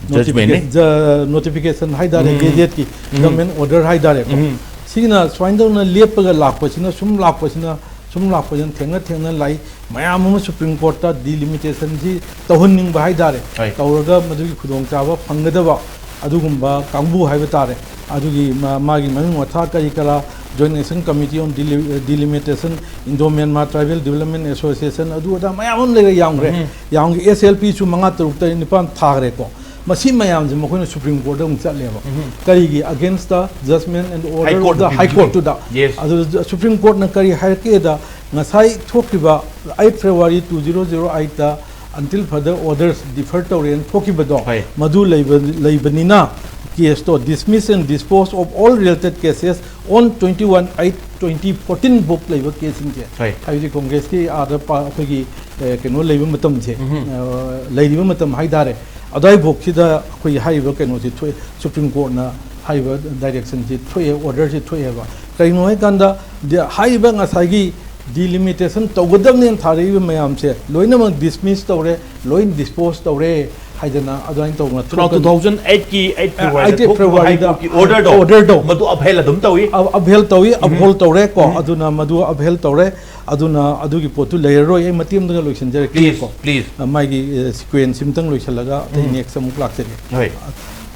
Judgment ꯅꯦ꯫ ꯅꯣꯇꯤꯐꯤꯀꯦ-, ꯖ-, ꯅꯣꯇꯤꯐꯤꯀꯦꯁꯟ ꯍꯥꯏꯇꯥꯔꯦ, ꯎꯝ꯫ ꯒꯦꯖꯦꯠꯀꯤ ꯎꯝ꯫ ꯒꯚꯔꯟꯃꯦꯟ ꯑꯣꯔꯗꯔ ꯍꯥꯏꯇꯥꯔꯦꯀꯣ꯫ ꯎꯝ꯫ ꯁꯤꯒꯤꯅ ꯁꯨꯃꯥꯏꯅ ꯇꯧꯅ ꯂꯦꯞꯄꯒ ꯂꯥꯛꯄꯁꯤꯅ, ꯁꯨꯝ ꯂꯥꯛꯄꯁꯤꯅ, ꯁꯨꯝ ꯂꯥꯛꯄꯁꯤꯅ ꯊꯦꯡꯅ ꯊꯦꯡꯅ ꯂꯥꯛꯏ꯫ ꯃꯌꯥꯝ ꯑꯃ ꯁꯨꯄ꯭ꯔꯤꯝ ꯀꯣꯔꯠꯇ ꯗꯤꯂꯤꯃꯤꯇꯦꯁꯟꯁꯤ ꯇꯧꯍꯟꯅꯤꯡꯕ ꯍꯥꯏꯇꯥꯔꯦ꯫ ꯍꯣꯏ꯫ ꯇꯧꯔꯒ ꯃꯗꯨꯒꯤ ꯈꯨꯗꯣꯡꯆꯥꯕ ꯐꯪꯒꯗꯕ ꯑꯗꯨꯒꯨꯝꯕ ꯀꯥꯡꯕꯨ ꯍꯥꯏꯕ ꯇꯥꯔꯦ꯫ ꯑꯗꯨꯒꯤ ꯃꯥ-, ꯃꯥꯒꯤ ꯃꯃꯤꯡ ꯃꯊꯥ ꯀꯔꯤ ꯀꯔꯥ, Joint Action Committee on Deli-, Delimitation, Indo Myanmar Tribal Development Association, ꯑꯗꯨ ꯑꯗꯥ ꯃꯌꯥꯝ ꯑꯃ ꯂꯩꯔꯦ, ꯌꯥꯝꯈ꯭ꯔꯦ꯫ ꯎꯝ꯫ ꯌꯥꯝꯒꯤ S L P ꯁꯨ ꯃꯉꯥ, ꯇꯔꯨꯛ, ꯇꯔꯦꯠ, ꯅꯤꯄꯥꯟ ꯊꯥꯈ꯭ꯔꯦꯀꯣ꯫ ꯃꯁꯤ ꯃꯌꯥꯝꯁꯦ ꯃꯈꯣꯏꯅ ꯁꯨꯄ꯭ꯔꯤꯝ ꯀꯣꯔꯠꯇ ꯑꯃꯨꯛ ꯆꯠꯂꯦꯕ꯫ ꯎꯝ꯫ ꯀꯔꯤꯒꯤ? Against the judgment and order High of Court the High ꯗꯨꯒꯤ꯫ Court ꯇꯨꯗ꯫ Yes꯫ ꯑꯗꯨꯗ ꯁꯨꯄ꯭ꯔꯤꯝ ꯀꯣꯔꯠꯅ ꯀꯔꯤ ꯍꯥꯏꯔꯛꯀꯦꯗ, ꯉꯁꯥꯏ ꯊꯣꯛꯈꯤꯕ eight February two zero zero eight ꯇ until further orders defer ꯇꯧꯔꯦꯅ ꯊꯣꯛꯈꯤꯕꯗꯣ, ꯍꯣꯏ꯫ ꯃꯗꯨ ꯂꯩꯕ-, ꯂꯩꯕꯅꯤꯅ case to dismiss and dispose of all related cases on twenty one eight twenty fourteen book ꯂꯩꯕ case ꯁꯤꯡꯁꯦ, ꯍꯣꯏ꯫ ꯍꯥꯏꯕꯗꯤ ꯀꯣꯡꯒ꯭ꯔꯦꯁꯀꯤ ꯑꯥꯗ ꯄꯥ-, ꯑꯩꯈꯣꯏꯒꯤ, ꯑꯦ, ꯀꯩꯅꯣ ꯂꯩꯕ ꯃꯇꯝꯁꯦ, ꯎꯝ꯫ ꯑ, ꯂꯩꯔꯤꯕ ꯃꯇꯝ ꯍꯥꯏꯇꯥꯔꯦ, ꯑꯗꯨꯋꯥꯏ ꯕꯨꯛꯁꯤꯗ ꯑꯩꯈꯣꯏꯒꯤ ꯍꯥꯏꯔꯤꯕ ꯀꯩꯅꯣꯁꯦ ꯊꯣꯛꯑꯦ, ꯁꯨꯄ꯭ꯔꯤꯝ ꯀꯣꯔꯠꯅ ꯍꯥꯏꯔꯤꯕ ꯗꯥꯏꯔꯦꯛꯁꯟꯁꯦ ꯊꯣꯛꯑꯦ, ꯑꯣꯔꯗꯔꯁꯦ ꯊꯣꯛꯑꯦꯕ꯫ ꯀꯔꯤꯒꯤꯅꯣ ꯍꯥꯏꯀꯥꯟꯗ, ꯗꯤ-, ꯍꯥꯏꯔꯤꯕ ꯉꯁꯥꯏꯒꯤ ꯗꯤꯂꯤꯃꯤꯇꯦꯁꯟ ꯇꯧꯒꯗꯕꯅꯦꯅ ꯊꯥꯔꯛꯏꯕ ꯃꯌꯥꯝꯁꯦ ꯂꯣꯏꯅꯃꯛ ꯗꯤꯁꯃꯤꯁ ꯇꯧꯔꯦ, ꯂꯣꯏ ꯗꯤꯁꯄꯣꯁ ꯇꯧꯔꯦ ꯍꯥꯏꯗꯅ ꯑꯗꯨꯃꯥꯏꯅ ꯇꯧꯗꯅ ꯇꯨ ꯊꯥꯎ-, ꯊꯣꯛꯀꯅꯤ꯫ Two thousand eight ꯀꯤ eight ꯑ, February ꯗ eight ꯊꯣꯛꯈꯤꯕ February ꯍꯥꯏ ꯗ ꯀꯣꯔꯠꯀꯤ ꯑꯣꯔꯗꯔꯗꯣ, ꯑꯣꯔꯗꯔꯗꯣ꯫ ꯃꯗꯨ ꯑꯞꯍꯦꯜ ꯑꯗꯨꯝ ꯇꯧꯏ꯫ ꯑ-, ꯑꯞꯍꯦꯜ ꯇꯧꯏ, ꯎꯝ꯫ ꯑꯞꯍꯣꯜ ꯇꯧꯔꯦ ꯀꯣ꯫ ꯎꯝ꯫ ꯑꯗꯨꯅ ꯃꯗꯨ ꯑꯞꯍꯦꯜ ꯇꯧꯔꯦ꯫ ꯑꯗꯨꯅ ꯑꯗꯨꯒꯤ ꯄꯣꯠꯇꯨ ꯂꯩꯔꯔꯣꯏ꯫ ꯑꯩ ꯃꯇꯦꯛ ꯑꯃꯇꯒ ꯂꯣꯏꯁꯤꯟꯖꯔꯛꯀꯦ Please, ꯀꯣ꯫ Please. ꯑ, ꯃꯥꯒꯤ, ꯑ, ꯁꯤꯀ꯭ꯋꯦꯟꯁ ꯑꯃꯇꯪ ꯂꯣꯏꯁꯤꯜꯂꯒ ꯑꯇꯩ ꯎꯝ꯫ Next ꯑꯃꯨꯛ ꯂꯥꯛꯆꯒꯦ꯫ ꯍꯣꯏ꯫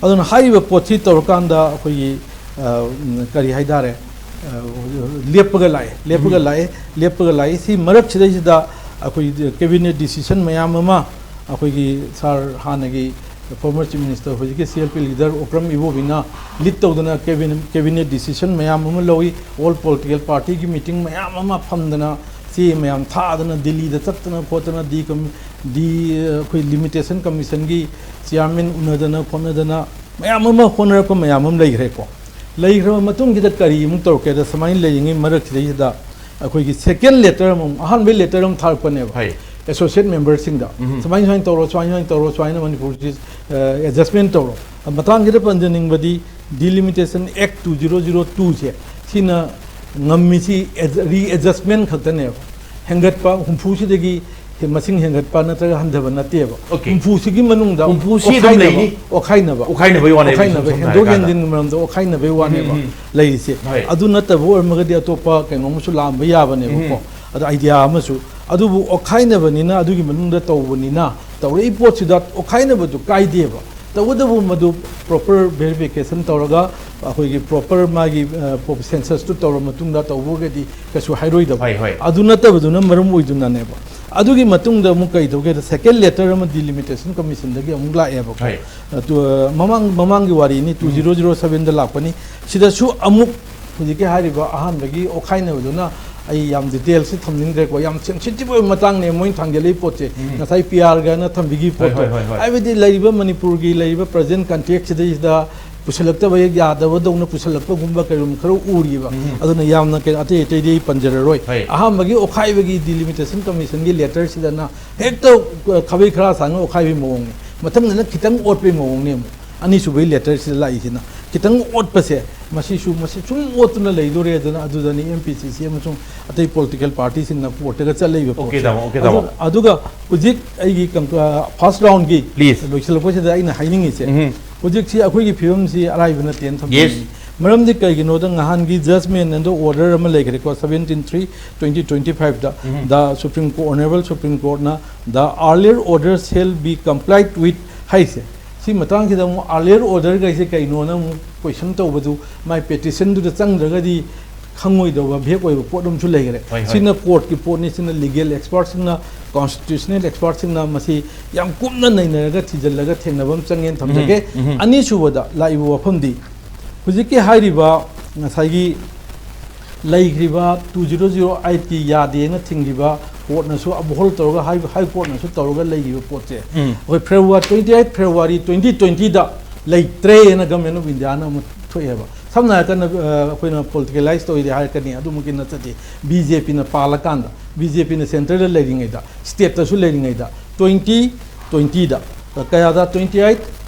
ꯑꯗꯨꯅ ꯍꯥꯏꯔꯤꯕ ꯄꯣꯠꯁꯤ ꯇꯧꯔꯀꯥꯟꯗ ꯑꯩꯈꯣꯏꯒꯤ, ꯑ, ꯎꯝ, ꯀꯔꯤ ꯍꯥꯏꯇꯥꯔꯦ, ꯑ, ꯂꯦꯞꯄꯒ ꯂꯥꯛꯑꯦ, ꯂꯦꯞꯄꯒ ꯎꯝ꯫ ꯂꯥꯛꯑꯦ, ꯂꯦꯞꯄꯒ ꯂꯥꯛꯑꯦ꯫ ꯁꯤ ꯃꯔꯛꯁꯤꯗꯩꯁꯤꯗ ꯑꯩꯈꯣꯏ ꯀꯦꯕꯤꯅꯦꯠ ꯗꯤꯁꯤꯖꯟ ꯃꯌꯥꯝ ꯑꯃ, ꯑꯩꯈꯣꯏꯒꯤ ꯁꯥꯔ ꯍꯥꯟꯅꯒꯤ former chief minister, ꯍꯧꯖꯤꯛꯀꯤ C L P leader Okram ꯏꯕꯣꯕꯤꯅ lead ꯇꯧꯗꯅ cabinet, cabinet decision ꯃꯌꯥꯝ ꯑꯃ ꯂꯧꯏ꯫ All political partyꯒꯤ meeting ꯃꯌꯥꯝ ꯑꯃ ꯐꯝꯗꯅ, ꯆꯦ ꯃꯌꯥꯝ ꯊꯥꯗꯅ, ꯗꯤꯜꯂꯤꯗ ꯆꯠꯇꯅ ꯈꯣꯠꯇꯅ, ꯗꯤ ꯀꯝ-, ꯗꯤ, ꯑꯩꯈꯣꯏ limitation commissionꯒꯤ chairman ꯎꯅꯗꯅ ꯈꯣꯠꯅꯗꯅ ꯃꯌꯥꯝ ꯑꯃ ꯍꯣꯠꯅꯔꯛꯄ ꯃꯌꯥꯝ ꯑꯃ ꯂꯩꯈ꯭ꯔꯦꯀꯣ꯫ ꯂꯩꯈ꯭ꯔꯕ ꯃꯇꯨꯡꯁꯤꯗ ꯀꯔꯤ ꯑꯃꯨꯛ ꯇꯧꯔꯛꯀꯦꯗ, ꯁꯨꯃꯥꯏꯅ ꯂꯩꯔꯤꯉꯩ ꯃꯔꯛꯁꯤꯗꯩꯁꯤꯗ ꯑꯩꯈꯣꯏꯒꯤ second letter ꯑꯃ, ꯑꯍꯥꯟꯕꯒꯤ letter ꯑꯃ ꯊꯥꯔꯛꯄꯅꯦꯕ꯫ ꯍꯣꯏ꯫ Associate memberꯁꯤꯡꯗ ꯎꯝ꯫ ꯁꯨꯃꯥꯏ ꯁꯨꯃꯥꯏꯅ ꯇꯧꯔꯣ, ꯁꯨꯃꯥꯏ ꯁꯨꯃꯥꯏꯅ ꯇꯧꯔꯣ, ꯁꯨꯃꯥꯏꯅ ꯃꯅꯤꯄꯨꯔꯁꯤ, ꯑ, adjustment ꯇꯧꯔꯣ꯫ ꯃꯇꯥꯡꯁꯤꯗ ꯄꯟꯖꯅꯤꯡꯕꯗꯤ Delimitation Act two zero zero two ꯁꯦ, ꯁꯤꯅ ꯉꯝꯃꯤꯁꯤ adj-, readjustment ꯈꯛꯇꯅꯦꯕ꯫ ꯍꯦꯟꯒꯠꯄ ꯍꯨꯝꯐꯨꯁꯤꯗꯒꯤ ꯍꯦ-, ꯃꯁꯤꯡ ꯍꯦꯟꯒꯠꯄ ꯅꯠꯇ꯭ꯔꯒ ꯍꯟꯊꯕ ꯅꯠꯇꯦꯕ꯫ Okay꯫ ꯍꯨꯝꯐꯨꯁꯤꯒꯤ ꯃꯅꯨꯡꯗ ꯍꯨꯝꯐꯨꯁꯤ ꯑꯗꯨꯝ ꯑꯣꯈꯥꯏꯅꯕ, ꯂꯩꯅꯤ? ꯑꯣꯈꯥꯏꯅꯕ, ꯑꯣꯈꯥꯏꯅꯕꯒꯤ ꯋꯥꯅꯦꯕ, ꯑꯣꯈꯥꯏꯅꯕ, ꯁꯝꯅ ꯍꯦꯟꯗꯣꯛ ꯍꯥꯏꯔꯀꯥꯟꯗ꯫ ꯍꯦꯟꯖꯤꯟꯒꯤ ꯃꯔꯝꯗ ꯑꯣꯈꯥꯏꯅꯕꯒꯤ ꯋꯥꯅꯦꯕ ꯎꯝ, ꯎꯝ꯫ ꯂꯩꯔꯤꯁꯦ꯫ ꯍꯣꯏ꯫ ꯑꯗꯨ ꯅꯠꯇꯕ ꯑꯣꯏꯔꯝꯃꯒꯗꯤ ꯑꯇꯣꯞꯄ ꯀꯩꯅꯣꯝꯁꯨ ꯂꯥꯛꯑꯝꯕ ꯌꯥꯕꯅꯦꯕꯀꯣ꯫ ꯎꯝ꯫ ꯑꯗꯣ idea ꯑꯃꯁꯨ꯫ ꯑꯗꯨꯕꯨ ꯑꯣꯈꯥꯏꯅꯕꯅꯤꯅ, ꯑꯗꯨꯒꯤ ꯃꯅꯨꯡꯗ ꯇꯧꯕꯅꯤꯅ, ꯇꯧꯔꯛꯏ ꯄꯣꯠꯁꯤꯗ ꯑꯣꯈꯥꯏꯅꯕꯗꯨ ꯀꯥꯏꯗꯦꯕ꯫ ꯇꯧꯕꯇꯕꯨ ꯃꯗꯨ proper verification ꯇꯧꯔꯒ, ꯑꯩꯈꯣꯏꯒꯤ proper ꯃꯥꯒꯤ, ꯑ, ꯄꯣꯞ-, censusꯇꯨ ꯇꯧꯔ ꯃꯇꯨꯡꯗ ꯇꯧꯕ ꯑꯣꯏꯔꯒꯗꯤ ꯀꯩꯁꯨ ꯍꯥꯏꯔꯣꯏꯗꯕ꯫ ꯍꯣꯏ, ꯍꯣꯏ꯫ ꯑꯗꯨ ꯅꯠꯇꯕꯗꯨꯅ ꯃꯔꯝ ꯑꯣꯏꯗꯨꯅꯅꯦꯕ꯫ ꯑꯗꯨꯒꯤ ꯃꯇꯨꯡꯗ ꯑꯃꯨꯛ ꯀꯩ ꯇꯧꯒꯦꯗ, second letter ꯑꯃ Delimitation Commissionꯗꯒꯤ ꯑꯃꯨꯛ ꯂꯥꯛꯑꯦꯕꯀꯣ꯫ ꯍꯣꯏ꯫ ꯑꯗꯨ, ꯑ, ꯃꯃꯥꯡ, ꯃꯃꯥꯡꯒꯤ ꯋꯥꯔꯤꯅꯤ, two zero zero sevenꯗ ꯂꯥꯛꯄꯅꯤ꯫ ꯁꯤꯗꯁꯨ ꯑꯃꯨꯛ ꯍꯧꯖꯤꯛꯀꯤ ꯍꯥꯏꯔꯤꯕ ꯑꯍꯥꯟꯕꯒꯤ ꯑꯣꯈꯥꯏꯅꯕꯗꯨꯅ, ꯑꯩ ꯌꯥꯝ detailꯁꯤ ꯊꯝꯅꯤꯡꯗ꯭ꯔꯦꯀꯣ, ꯌꯥꯝ sensitive ꯑꯣꯏꯕ ꯃꯇꯥꯡꯅꯦ ꯃꯣꯏꯅ ꯊꯥꯡꯒꯠꯂꯛꯏ ꯄꯣꯠꯁꯦ꯫ ꯎꯝ꯫ ꯉꯁꯥꯏ PRꯒꯅ ꯊꯝꯕꯤꯈꯤ ꯍꯣꯏ, ꯄꯣꯠꯇꯣ꯫ ꯍꯣꯏ, ꯍꯣꯏ, ꯍꯣꯏ꯫ ꯍꯥꯏꯕꯗꯤ ꯂꯩꯔꯤꯕ ꯃꯅꯤꯄꯨꯔꯒꯤ ꯂꯩꯔꯤꯕ present context ꯁꯤꯗꯩꯁꯤꯗ ꯄꯨꯁꯜꯂꯛꯇꯕ ꯍꯦꯛ ꯌꯥꯗꯕꯗꯧꯅ ꯄꯨꯁꯜꯂꯛꯄꯒꯨꯝꯕ ꯀꯩꯒꯨꯝꯕ ꯈꯔ ꯎꯔꯤꯕ꯫ ꯎꯝ꯫ ꯑꯗꯨꯅ ꯌꯥꯝꯅ ꯀꯩ-, ꯑꯇꯩ ꯑꯇꯩꯗꯤ ꯑꯩ ꯄꯟꯖꯔꯔꯣꯏ꯫ ꯍꯣꯏ꯫ ꯑꯍꯥꯟꯕꯒꯤ ꯑꯣꯈꯥꯏꯕꯒꯤ Delimitation Commissionꯒꯤ letterꯁꯤꯗꯅ ꯍꯦꯛꯇ, ꯑ, ꯈꯥꯕꯩ ꯈꯔꯥ ꯁꯥꯡꯅ ꯑꯣꯈꯥꯏꯕꯒꯤ ꯃꯑꯣꯡꯅꯤ꯫ ꯃꯊꯪꯗꯅ ꯈꯤꯇꯪ ꯑꯣꯠꯄꯒꯤ ꯃꯑꯣꯡꯅꯤ ꯑꯃꯨꯛ꯫ ꯑꯅꯤꯁꯨꯕꯒꯤ letterꯁꯤꯗ ꯂꯥꯛꯏꯁꯤꯅ ꯈꯤꯇꯪ ꯑꯣꯠꯄꯁꯦ, ꯃꯁꯤꯁꯨ, ꯃꯁꯤ ꯁꯨꯝ ꯑꯣꯠꯇꯨꯅ ꯂꯩꯗꯣꯔꯦ꯫ ꯑꯗꯨꯅ ꯑꯗꯨꯗꯅꯤ MPCC ꯑꯃꯁꯨꯡ ꯑꯇꯩ political partyꯁꯤꯡꯅ courtꯇꯒ ꯆꯠꯂꯛꯏꯕ Okay, ꯄꯣꯠꯁꯦ꯫ ꯇꯥꯃꯣ, okay, ꯑꯗꯨ-, ꯇꯥꯃꯣ꯫ ꯑꯗꯨꯒ ꯍꯧꯖꯤꯛ ꯑꯩꯒꯤ ꯀꯪ-, ꯑ, first roundꯒꯤ Please꯫ ꯂꯣꯏꯁꯤꯜꯂꯛꯄꯁꯤꯗ ꯑꯩꯅ ꯍꯥꯏꯅꯤꯡꯉꯤꯁꯦ, ꯎꯝ꯫ ꯍꯧꯖꯤꯛꯁꯤ ꯑꯩꯈꯣꯏꯒꯤ ꯐꯤꯕꯝꯁꯤ ꯑꯔꯥꯏꯕ ꯅꯠꯇꯦꯅ ꯊꯝꯖꯅꯤꯡꯉꯤ꯫ Yes꯫ ꯃꯔꯝꯗꯤ ꯀꯩꯒꯤꯅꯣꯗ ꯉꯍꯥꯟꯒꯤ judgment and order ꯑꯃ ꯂꯩꯈ꯭ꯔꯦꯀꯣ, seventeen three twenty twenty fiveꯇ, um. the Supreme Court, Honorable Supreme Courtꯅ "The earlier order shall be complied with" ꯍꯥꯏꯁꯦ꯫ ꯁꯤ ꯃꯇꯥꯡꯁꯤꯗ ꯑꯃꯨꯛ earlier orderꯒꯩꯁꯦ ꯀꯩꯅꯣꯅ ꯑꯃꯨꯛ question ꯇꯧꯕꯗꯨ, ꯃꯥꯏ petitionꯗꯨꯗ ꯆꯪꯗ꯭ꯔꯒꯗꯤ ꯈꯪꯉꯣꯏꯗꯧꯕ ꯚꯦꯛ ꯑꯣꯏꯕ ꯄꯣꯠ ꯑꯃꯁꯨ ꯂꯩꯈ꯭ꯔꯦ꯫ ꯍꯣꯏ, ꯍꯣꯏ꯫ ꯁꯤꯅ ꯀꯣꯔꯠꯀꯤ ꯄꯣꯠꯅꯤ, ꯁꯤꯅ ꯂꯤꯒꯦꯜ ꯑꯦꯛꯁꯄꯥꯔꯠꯁꯤꯡꯅ, ꯀꯣꯟꯁꯇꯤꯇ꯭ꯌꯨꯁꯅꯦꯜ ꯑꯦꯛꯁꯄꯥꯔꯠꯁꯤꯡꯅ ꯃꯁꯤ ꯌꯥꯝ ꯀꯨꯞꯅ ꯅꯩꯅꯔꯒ ꯊꯤꯖꯤꯜꯂꯒ ꯊꯦꯡꯅꯕ ꯑꯃ ꯆꯪꯉꯦꯅ ꯊꯝꯖꯒꯦ꯫ ꯎꯝ, ꯎꯝ꯫ ꯑꯅꯤꯁꯨꯕꯗ ꯂꯥꯛꯏꯕ ꯋꯥꯐꯝꯗꯤ ꯍꯧꯖꯤꯛꯀꯤ ꯍꯥꯏꯔꯤꯕ ꯉꯁꯥꯏꯒꯤ ꯂꯩꯈ꯭ꯔꯤꯕ ꯇꯨ ꯖꯤꯔꯣ ꯖꯤꯔꯣ ꯑꯩꯠꯀꯤ ꯌꯥꯗꯦꯅ ꯊꯤꯡꯈꯤꯕ ꯀꯣꯔꯠꯅꯁꯨ ꯑꯞꯍꯣꯜ ꯇꯧꯔꯒ ꯍꯥꯏ ꯍꯥꯏ ꯀꯣꯔꯠꯅꯁꯨ ꯇꯧꯔꯒ ꯂꯩꯈꯤꯕ ꯄꯣꯠꯁꯦ ꯎꯝ꯫ ꯑꯩꯈꯣꯏ February, twenty eight February twenty twenty ꯗ ꯂꯩꯇ꯭ꯔꯦꯅ ꯒꯃꯦꯟ ꯑꯣꯐ ꯏꯟꯗꯤꯌꯥꯅ ꯑꯃ ꯊꯣꯛꯑꯦꯕ꯫ ꯁꯝꯅ ꯍꯥꯏꯔꯀꯥꯟꯗ ꯑ, ꯑꯩꯈꯣꯏꯅ ꯄꯣꯂꯤꯇꯤꯀꯦꯂꯥꯏꯁ ꯇꯧꯔꯤꯗꯤ ꯍꯥꯏꯔꯛꯀꯅꯤ, ꯑꯗꯨꯃꯛꯀꯤ ꯅꯠꯇꯗꯤ ꯕꯤ ꯖꯦ ꯄꯤꯅ ꯄꯥꯜꯂꯀꯥꯟꯗ, ꯕꯤ ꯖꯦ ꯄꯤꯅ ꯁꯦꯟꯇꯔꯗ ꯂꯩꯔꯤꯉꯩꯗ, ꯁ꯭ꯇꯦꯠꯇꯁꯨ ꯂꯩꯔꯤꯉꯩꯗ, twenty twenty ꯗ, ꯀꯌꯥꯗ, twenty eight,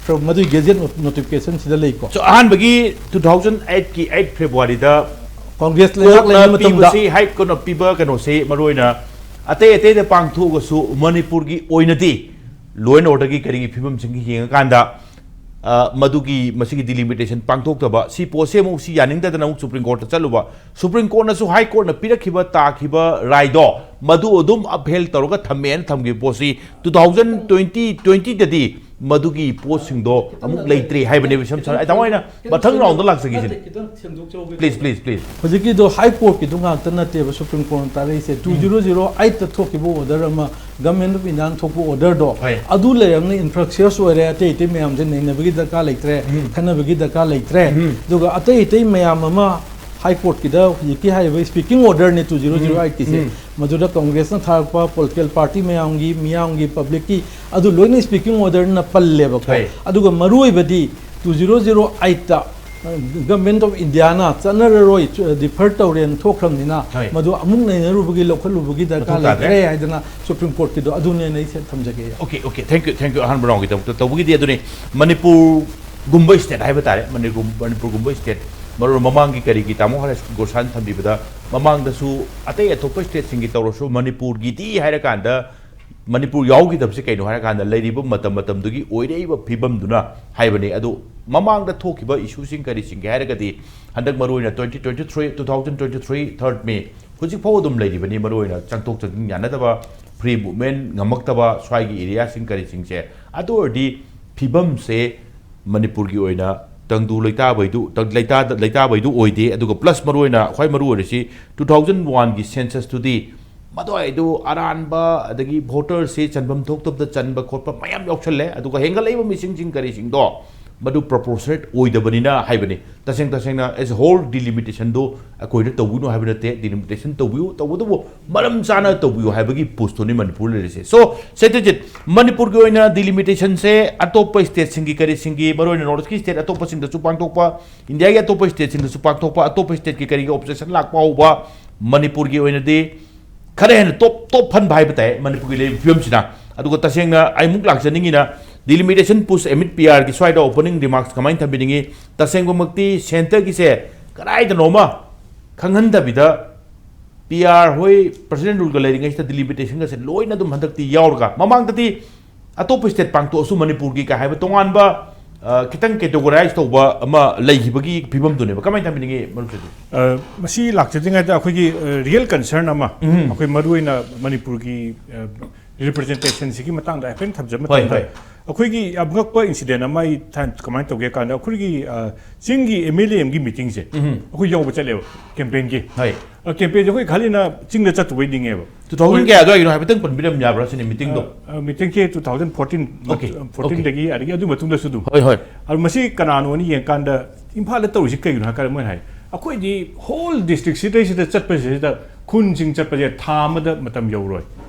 ꯃꯗꯨꯒꯤ ꯒꯦꯖꯦꯠ ꯅꯣꯇꯤꯐꯤꯀꯦꯁꯟꯁꯤꯗ ꯂꯩꯀꯣ꯫ So, ꯑꯍꯥꯟꯕꯒꯤ two thousand eight ꯀꯤ eight February ꯗ ꯀꯣꯡꯒ꯭ꯔꯦꯁ ꯂꯩꯉꯥꯛ ꯀꯣꯔꯠꯅ ꯂꯩꯔꯤꯉꯩ ꯃꯇꯝꯗ ꯄꯤꯕꯁꯤ, ꯍꯥꯏ ꯀꯣꯔꯠꯅ ꯄꯤꯕ ꯀꯩꯅꯣꯁꯤ ꯃꯔꯨꯑꯣꯏꯅ ꯑꯇꯩ ꯑꯇꯩꯗ ꯄꯥꯡꯊꯣꯛꯑꯒꯁꯨ ꯃꯅꯤꯄꯨꯔꯒꯤ ꯑꯣꯏꯅꯗꯤ law and order ꯒꯤ ꯀꯔꯤꯒꯤ ꯐꯤꯕꯝꯁꯤꯡꯒꯤ ꯌꯦꯡꯉꯀꯥꯟꯗ, ꯑ, ꯃꯗꯨꯒꯤ ꯃꯁꯤꯒꯤ ꯗꯤꯂꯤꯃꯤꯇꯦꯁꯟ ꯄꯥꯡꯊꯣꯛꯇꯕ, ꯁꯤ ꯄꯣꯠꯁꯦ ꯑꯃꯨꯛ ꯁꯤ ꯌꯥꯅꯤꯡꯗꯗꯅ ꯑꯃꯨꯛ ꯁꯨꯄ꯭ꯔꯤꯝ ꯀꯣꯔꯠꯇ ꯆꯠꯂꯨꯕ, ꯁꯨꯄ꯭ꯔꯤꯝ ꯀꯣꯔꯠꯅꯁꯨ ꯍꯥꯏ ꯀꯣꯔꯠꯅ ꯄꯤꯔꯛꯈꯤꯕ ꯇꯥꯈꯤꯕ ꯔꯥꯏꯗꯣ ꯃꯗꯨ ꯑꯗꯨꯝ ꯑꯞꯍꯦꯜ ꯇꯧꯔꯒ ꯊꯝꯃꯦꯅ ꯊꯝꯈꯤꯕ ꯄꯣꯠꯁꯤ two thousand twenty twenty ꯗꯗꯤ ꯃꯗꯨꯒꯤ ꯄꯣꯠꯁꯤꯡꯗꯣ ꯑꯃꯨꯛ ꯂꯩꯇ꯭ꯔꯦ ꯍꯥꯏꯕꯅꯦꯕ꯫ ꯏꯁꯝ ꯁꯝꯅ ꯑꯩ ꯇꯥꯃꯣ ꯑꯩꯅ ꯃꯊꯪ ꯔꯥꯎꯟꯗ ꯂꯥꯛꯆꯒꯦ ꯁꯤꯅꯤ꯫ ꯈꯤꯇꯪ ꯁꯦꯝꯗꯣꯛꯆꯍꯧꯒꯦ꯫ Please, please, please. ꯍꯧꯖꯤꯛꯀꯤꯗꯣ ꯍꯥꯏ ꯀꯣꯔꯠꯀꯤꯗꯣ ꯉꯥꯛꯇ ꯅꯠꯇꯦꯕ ꯁꯨꯄ꯭ꯔꯤꯝ ꯀꯣꯔꯠꯅ ꯇꯥꯔꯛꯏꯁꯦ꯫ Two zero zero eight ꯊꯣꯛꯈꯤꯕ ꯑꯣꯔꯗꯔ ꯑꯃ, ꯒꯃꯦꯟ ꯑꯣꯐ ꯏꯟꯗꯤꯌꯥꯅ ꯊꯣꯛꯄ ꯑꯣꯔꯗꯔꯗꯣ, ꯍꯣꯏ꯫ ꯑꯗꯨ ꯂꯩꯔꯕꯅꯤꯅ ꯏꯟꯐ꯭ꯔꯛꯁꯤꯌꯁ ꯑꯣꯏꯔꯦ, ꯑꯇꯩ ꯑꯇꯩ ꯃꯌꯥꯝꯁꯦ ꯅꯩꯅꯕꯒꯤ ꯗꯔꯀꯥꯔ ꯂꯩꯇ꯭ꯔꯦ, ꯎꯝ꯫ ꯈꯟꯅꯕꯒꯤ ꯗꯔꯀꯥꯔ ꯂꯩꯇ꯭ꯔꯦ꯫ ꯎꯝ꯫ ꯑꯗꯨꯒ ꯑꯇꯩ ꯑꯇꯩ ꯃꯌꯥꯝ ꯑꯃ ꯍꯥꯏ ꯀꯣꯔꯠꯀꯤꯗ ꯍꯧꯖꯤꯛꯀꯤ ꯍꯥꯏꯔꯤꯕ ꯁ꯭ꯄꯤꯀꯤꯡ ꯑꯣꯔꯗꯔꯅꯤ two zero zero eight ꯀꯤꯁꯦ꯫ ꯎꯝ꯫ ꯃꯗꯨꯗ ꯀꯣꯡꯒ꯭ꯔꯦꯁꯅ ꯊꯥꯔꯛꯄ, ꯄꯣꯂꯤꯇꯤꯀꯦꯜ ꯄꯥꯔꯇꯤ ꯃꯌꯥꯝꯒꯤ, ꯃꯤꯌꯥꯝꯒꯤ, ꯄꯕ꯭ꯂꯤꯛꯀꯤ, ꯑꯗꯨ ꯂꯣꯏꯅ ꯁ꯭ꯄꯤꯀꯤꯡ ꯑꯣꯔꯗꯔꯅ ꯄꯜꯂꯦꯕꯀꯣ꯫ ꯍꯣꯏ꯫ ꯑꯗꯨꯒ ꯃꯔꯨ ꯑꯣꯏꯕꯗꯤ two zero zero eight government of ꯏꯟꯗꯤꯌꯥꯅ ꯆꯠꯅꯔꯔꯣꯏ, ꯗꯤꯐꯔ ꯇꯧꯔꯦꯅ ꯊꯣꯛꯈ꯭ꯔꯕꯅꯤꯅ, ꯍꯣꯏ꯫ ꯃꯗꯨ ꯑꯃꯨꯛ ꯅꯩꯅꯔꯨꯕꯒꯤ ꯂꯧꯈꯠꯂꯨꯕꯒꯤ ꯗꯔꯀꯥꯔ ꯃꯊꯧ ꯇꯥꯗ꯭ꯔꯦ꯫ ꯂꯩꯇ꯭ꯔꯦ ꯍꯥꯏꯗꯅ ꯁꯨꯄ꯭ꯔꯤꯝ ꯀꯣꯔꯠꯀꯤꯗꯣ ꯑꯗꯨꯅꯦꯅ ꯑꯩ ꯊꯝꯖꯒꯦ꯫ Okay, okay, thank you, thank you ꯑꯍꯥꯟꯕ ꯔꯥꯎꯟꯒꯤꯗꯃꯛꯇ꯫ ꯇꯧꯕꯒꯤꯗꯤ ꯑꯗꯨꯅꯤ, ꯃꯅꯤꯄꯨꯔꯒꯨꯝꯕ ꯁ꯭ꯇꯦꯠ ꯍꯥꯏꯕ ꯇꯥꯔꯦ, ꯃꯅꯤꯄꯨꯔ, ꯃꯅꯤꯄꯨꯔꯒꯨꯝꯕ ꯁ꯭ꯇꯦꯠ, ꯃꯔꯨ ꯃꯃꯥꯡꯒꯤ ꯀꯔꯤꯒꯤ ꯇꯥꯃꯣ ꯍꯔꯦꯁ ꯒꯣꯁꯥꯏꯅ ꯊꯝꯕꯤꯕꯗ, ꯃꯃꯥꯡꯗꯁꯨ ꯑꯇꯩ ꯑꯇꯣꯞꯄ ꯁ꯭ꯇꯦꯠꯁꯤꯡꯒꯤ ꯇꯧꯔꯁꯨ ꯃꯅꯤꯄꯨꯔꯒꯤꯗꯤ ꯍꯥꯏꯔꯀꯥꯟꯗ ꯃꯅꯤꯄꯨꯔ ꯌꯥꯎꯈꯤꯗꯕꯁꯦ ꯀꯩꯅꯣ ꯍꯥꯏꯔꯀꯥꯟꯗ ꯂꯩꯔꯤꯕ ꯃꯇꯝ ꯃꯇꯝꯗꯨꯒꯤ ꯑꯣꯏꯔꯛꯏꯕ ꯐꯤꯕꯝꯗꯨꯅ ꯍꯥꯏꯕꯅꯤ꯫ ꯑꯗꯨ ꯃꯃꯥꯡꯗ ꯊꯣꯛꯈꯤꯕ ꯏꯁꯨꯁꯤꯡ ꯀꯔꯤꯁꯤꯡꯒꯤ ꯍꯥꯏꯔꯒꯗꯤ ꯍꯟꯗꯛ ꯃꯔꯨꯑꯣꯏꯅ twenty twenty three, two thousand twenty three third May ꯍꯧꯖꯤꯛ ꯐꯥꯎ ꯑꯗꯨꯝ ꯂꯩꯔꯤꯕꯅꯤ꯫ ꯃꯔꯨꯑꯣꯏꯅ ꯆꯪꯊꯣꯛ ꯆꯪꯁꯤꯟ ꯌꯥꯅꯗꯕ, free movement ꯉꯝꯃꯛꯇꯕ ꯁ꯭ꯋꯥꯏꯒꯤ ꯑꯦꯔꯤꯌꯥꯁꯤꯡ ꯀꯔꯤꯁꯤꯡꯁꯦ꯫ ꯑꯗꯨ ꯑꯣꯏꯔꯗꯤ ꯐꯤꯕꯝꯁꯦ ꯃꯅꯤꯄꯨꯔꯒꯤ ꯑꯣꯏꯅ ꯇꯪꯗꯨ ꯂꯩꯇꯥꯕꯩꯗꯨ ꯇꯪ- ꯂꯩꯇꯥꯗ- ꯂꯩꯇꯥꯕꯩꯗꯨ ꯑꯣꯏꯗꯦ꯫ ꯑꯗꯨꯒ ꯄ꯭ꯂꯁ ꯃꯔꯨꯑꯣꯏꯅ ꯈ꯭ꯋꯥꯏ ꯃꯔꯨ ꯑꯣꯏꯔꯤꯁꯤ ꯇꯨ ꯊꯥꯎꯖꯟ ꯋꯥꯟꯒꯤ ꯁꯦꯟꯁꯁꯇꯨꯗꯤ ꯃꯗꯨꯋꯥꯏꯗꯨ ꯑꯔꯥꯟꯕ, ꯑꯗꯒꯤ ꯚꯣꯇꯔꯁꯤ ꯆꯟꯐꯝ ꯊꯣꯛꯇꯕꯗ ꯆꯟꯕ ꯈꯣꯠꯄ ꯃꯌꯥꯝ ꯌꯥꯎꯁꯜꯂꯦ꯫ ꯑꯗꯨꯒ ꯍꯦꯟꯒꯠꯂꯛꯏꯕ ꯃꯤꯁꯤꯡꯁꯤꯡ ꯀꯔꯤꯁꯤꯡꯗꯣ ꯃꯗꯨ ꯄ꯭ꯔꯣꯄꯣꯔꯁꯅꯦꯠ ꯑꯣꯏꯗꯕꯅꯤꯅ ꯍꯥꯏꯕꯅꯤ꯫ ꯇꯁꯦꯡ ꯇꯁꯦꯡꯅ ꯑꯦꯁ ꯍꯣꯜ ꯗꯤꯂꯤꯃꯤꯇꯦꯁꯟꯗꯨ ꯑꯩꯈꯣꯏꯅ ꯇꯧꯕꯤꯅꯨ ꯍꯥꯏꯕ ꯅꯠꯇꯦ, ꯗꯤꯂꯤꯃꯤꯇꯦꯁꯟ ꯇꯧꯕꯤꯌꯨ, ꯇꯧꯕꯇꯕꯨ ꯃꯔꯝ ꯆꯥꯅ ꯇꯧꯕꯤꯌꯨ ꯍꯥꯏꯕꯒꯤ ꯄꯣꯁꯇꯨꯅꯤ ꯃꯅꯤꯄꯨꯔ ꯂꯩꯔꯤꯁꯦ꯫ ꯁꯣ ꯁꯦꯇ꯭ꯔꯖꯤꯠ, ꯃꯅꯤꯄꯨꯔꯒꯤ ꯑꯣꯏꯅ ꯗꯤꯂꯤꯃꯤꯇꯦꯁꯟꯁꯦ ꯑꯇꯣꯞꯄ ꯁ꯭ꯇꯦꯠꯁꯤꯡꯒꯤ ꯀꯔꯤꯁꯤꯡꯒꯤ, ꯃꯔꯨꯑꯣꯏꯅ ꯅꯣꯔꯠ ꯏꯁꯀꯤ ꯁ꯭ꯇꯦꯠ ꯑꯇꯣꯞꯄꯁꯤꯡꯗꯁꯨ ꯄꯥꯡꯊꯣꯛꯄ, ꯏꯟꯗꯤꯌꯥꯒꯤ ꯑꯇꯣꯞꯄ ꯁ꯭ꯇꯦꯠꯁꯤꯡꯗꯁꯨ ꯄꯥꯡꯊꯣꯛꯄ, ꯑꯇꯣꯞꯄ ꯁ꯭ꯇꯦꯠꯀꯤ ꯀꯔꯤꯒꯤ ꯑꯣꯕꯖꯦꯛꯁꯟ ꯂꯥꯛꯄ ꯍꯧꯕ, ꯃꯅꯤꯄꯨꯔꯒꯤ ꯑꯣꯏꯅꯗꯤ ꯈꯔ ꯍꯦꯟꯅ ꯇꯣꯞ ꯇꯣꯞ ꯐꯟꯕ ꯍꯥꯏꯕ ꯇꯥꯏ ꯃꯅꯤꯄꯨꯔꯒꯤ ꯂꯩꯔꯤꯕ ꯐꯤꯕꯝꯁꯤꯅ꯫ ꯑꯗꯨꯒ ꯇꯁꯦꯡꯅ ꯑꯩꯃꯨꯛ ꯂꯥꯛꯆꯅꯤꯡꯉꯤꯅ ꯗꯤꯂꯤꯃꯤꯇꯦꯁꯟ ꯄꯨꯁ ꯑꯦꯃꯤꯠ ꯄꯤ ꯑꯥꯔꯒꯤ ꯁ꯭ꯋꯥꯏꯗ ꯑꯣꯄꯅꯤꯡ ꯔꯤꯃꯥꯔꯛꯁ ꯀꯃꯥꯏꯅ ꯊꯝꯕꯤꯅꯤꯡꯉꯤ? ꯇꯁꯦꯡꯕꯃꯛꯇꯤ ꯁꯦꯟꯇꯔꯒꯤꯁꯦ ꯀꯗꯥꯏꯗꯅꯣꯃ ꯈꯪꯍꯟꯗꯕꯤꯗ ꯄꯤ ꯑꯥꯔ ꯍꯣꯏ ꯄ꯭ꯔꯁꯤꯗꯦꯟ ꯔꯨꯜꯒ ꯂꯩꯔꯤꯉꯩꯁꯤꯗ ꯗꯤꯂꯤꯃꯤꯇꯦꯁꯟꯒꯁꯦ ꯂꯣꯏꯅ ꯑꯗꯨꯝ ꯍꯟꯗꯛꯇꯤ ꯌꯥꯎꯔꯒ, ꯃꯃꯥꯡꯗꯗꯤ ꯑꯇꯣꯞꯄ ꯁ꯭ꯇꯦꯠ ꯄꯥꯡꯊꯣꯛꯑꯁꯨ ꯃꯅꯤꯄꯨꯔꯒꯤ ꯀꯥꯏ ꯍꯥꯏꯕ ꯇꯣꯉꯥꯟꯕ, ꯑ, ꯈꯤꯇꯪ ꯀꯦꯇꯦꯒꯣꯔꯥꯏꯁ ꯇꯧꯕ ꯑꯃ ꯂꯩꯈꯤꯕꯒꯤ ꯐꯤꯕꯝꯗꯨꯅꯦꯕ꯫ ꯀꯃꯥꯏꯅ ꯊꯝꯕꯤꯅꯤꯡꯉꯤ ꯃꯔꯨꯞꯁꯤꯗꯤ? ꯑ, ꯃꯁꯤ ꯂꯥꯛꯆꯗ꯭ꯔꯤꯉꯩꯗ ꯑꯩꯈꯣꯏꯒꯤ, ꯑ, ꯔꯤꯌꯦꯜ ꯀꯟꯁꯔꯟ ꯑꯃ, ꯎꯝ꯫ ꯑꯩꯈꯣꯏ ꯃꯔꯨꯑꯣꯏꯅ ꯃꯅꯤꯄꯨꯔꯒꯤ, ꯑ, ꯔꯤꯄ꯭ꯔꯖꯦꯟꯇꯦꯁꯟꯁꯤꯒꯤ ꯃꯇꯥꯡꯗ ꯍꯥꯏꯐꯦꯠ ꯊꯝꯖꯕ ꯍꯣꯏ, ꯃꯇꯝꯗ, ꯍꯣꯏ꯫ ꯑꯩꯈꯣꯏꯒꯤ ꯌꯥꯝ ꯉꯛꯄ ꯏꯟꯁꯤꯗꯦꯟ ꯑꯃ ꯑꯩ ꯊꯥꯏꯅ ꯀꯃꯥꯏꯅ ꯇꯧꯒꯦ ꯀꯥꯟꯗ, ꯑꯩꯈꯣꯏꯒꯤ, ꯑ, ꯆꯤꯡꯒꯤ ꯑꯦꯝ ꯑꯦꯜ ꯑꯦ ꯑꯃꯒꯤ ꯃꯤꯇꯤꯡꯁꯦ ꯎꯝ꯫ ꯑꯩꯈꯣꯏ ꯌꯥꯎꯕ ꯆꯠꯂꯦꯕ ꯀꯦꯝꯄꯦꯟꯒꯤ꯫ ꯍꯣꯏ꯫ ꯑ, ꯀꯦꯝꯄꯦꯟꯁꯦ ꯑꯩꯈꯣꯏ ꯈꯜꯂꯤꯅ ꯆꯤꯡꯗ ꯆꯠꯇꯕꯩ ꯅꯤꯡꯉꯦꯕ꯫ ꯇꯨ ꯊꯥꯎꯖꯟ ꯀꯌꯥ ꯑꯗꯨꯋꯥꯏꯒꯤꯅꯣ ꯍꯥꯏꯐꯦꯠꯇꯪ ꯄꯟꯕꯤꯔꯝ ꯌꯥꯕ꯭ꯔꯥ ꯁꯤꯅꯤ ꯃꯤꯇꯤꯡꯗꯣ? ꯑ, ꯑ, ꯃꯤꯇꯤꯡꯁꯦ ꯇꯨ ꯊꯥꯎꯖꯟ ꯐꯣꯔꯇꯤꯟ, ꯑꯣꯀꯦ, ꯐꯣꯔꯇꯤꯟꯗꯒꯤ, ꯑꯗꯒꯤ ꯑꯗꯨ ꯃꯇꯨꯡꯗꯁꯨ ꯑꯗꯨꯝ꯫ ꯍꯣꯏ, ꯍꯣꯏ꯫ ꯑꯗꯨ ꯃꯁꯤ ꯀꯅꯥꯅꯣꯅ ꯌꯦꯡꯀꯥꯟꯗ ꯏꯝꯐꯥꯜꯗ ꯇꯧꯔꯤꯁꯤ ꯀꯩꯒꯤꯅꯣ ꯍꯥꯏ ꯀꯥꯟꯗ ꯃꯣꯏꯅ ꯍꯥꯏ, "ꯑꯩꯈꯣꯏꯗꯤ ꯍꯣꯜ ꯗꯤꯁꯇ꯭ꯔꯤꯛ ꯁꯤꯗꯩꯁꯤꯗ ꯆꯠꯄꯁꯤꯗ ꯈꯨꯟꯁꯤꯡ ꯆꯠꯄꯁꯦ ꯊꯥ ꯑꯃꯗ ꯃꯇꯝ ꯌꯧꯔꯣꯏ꯫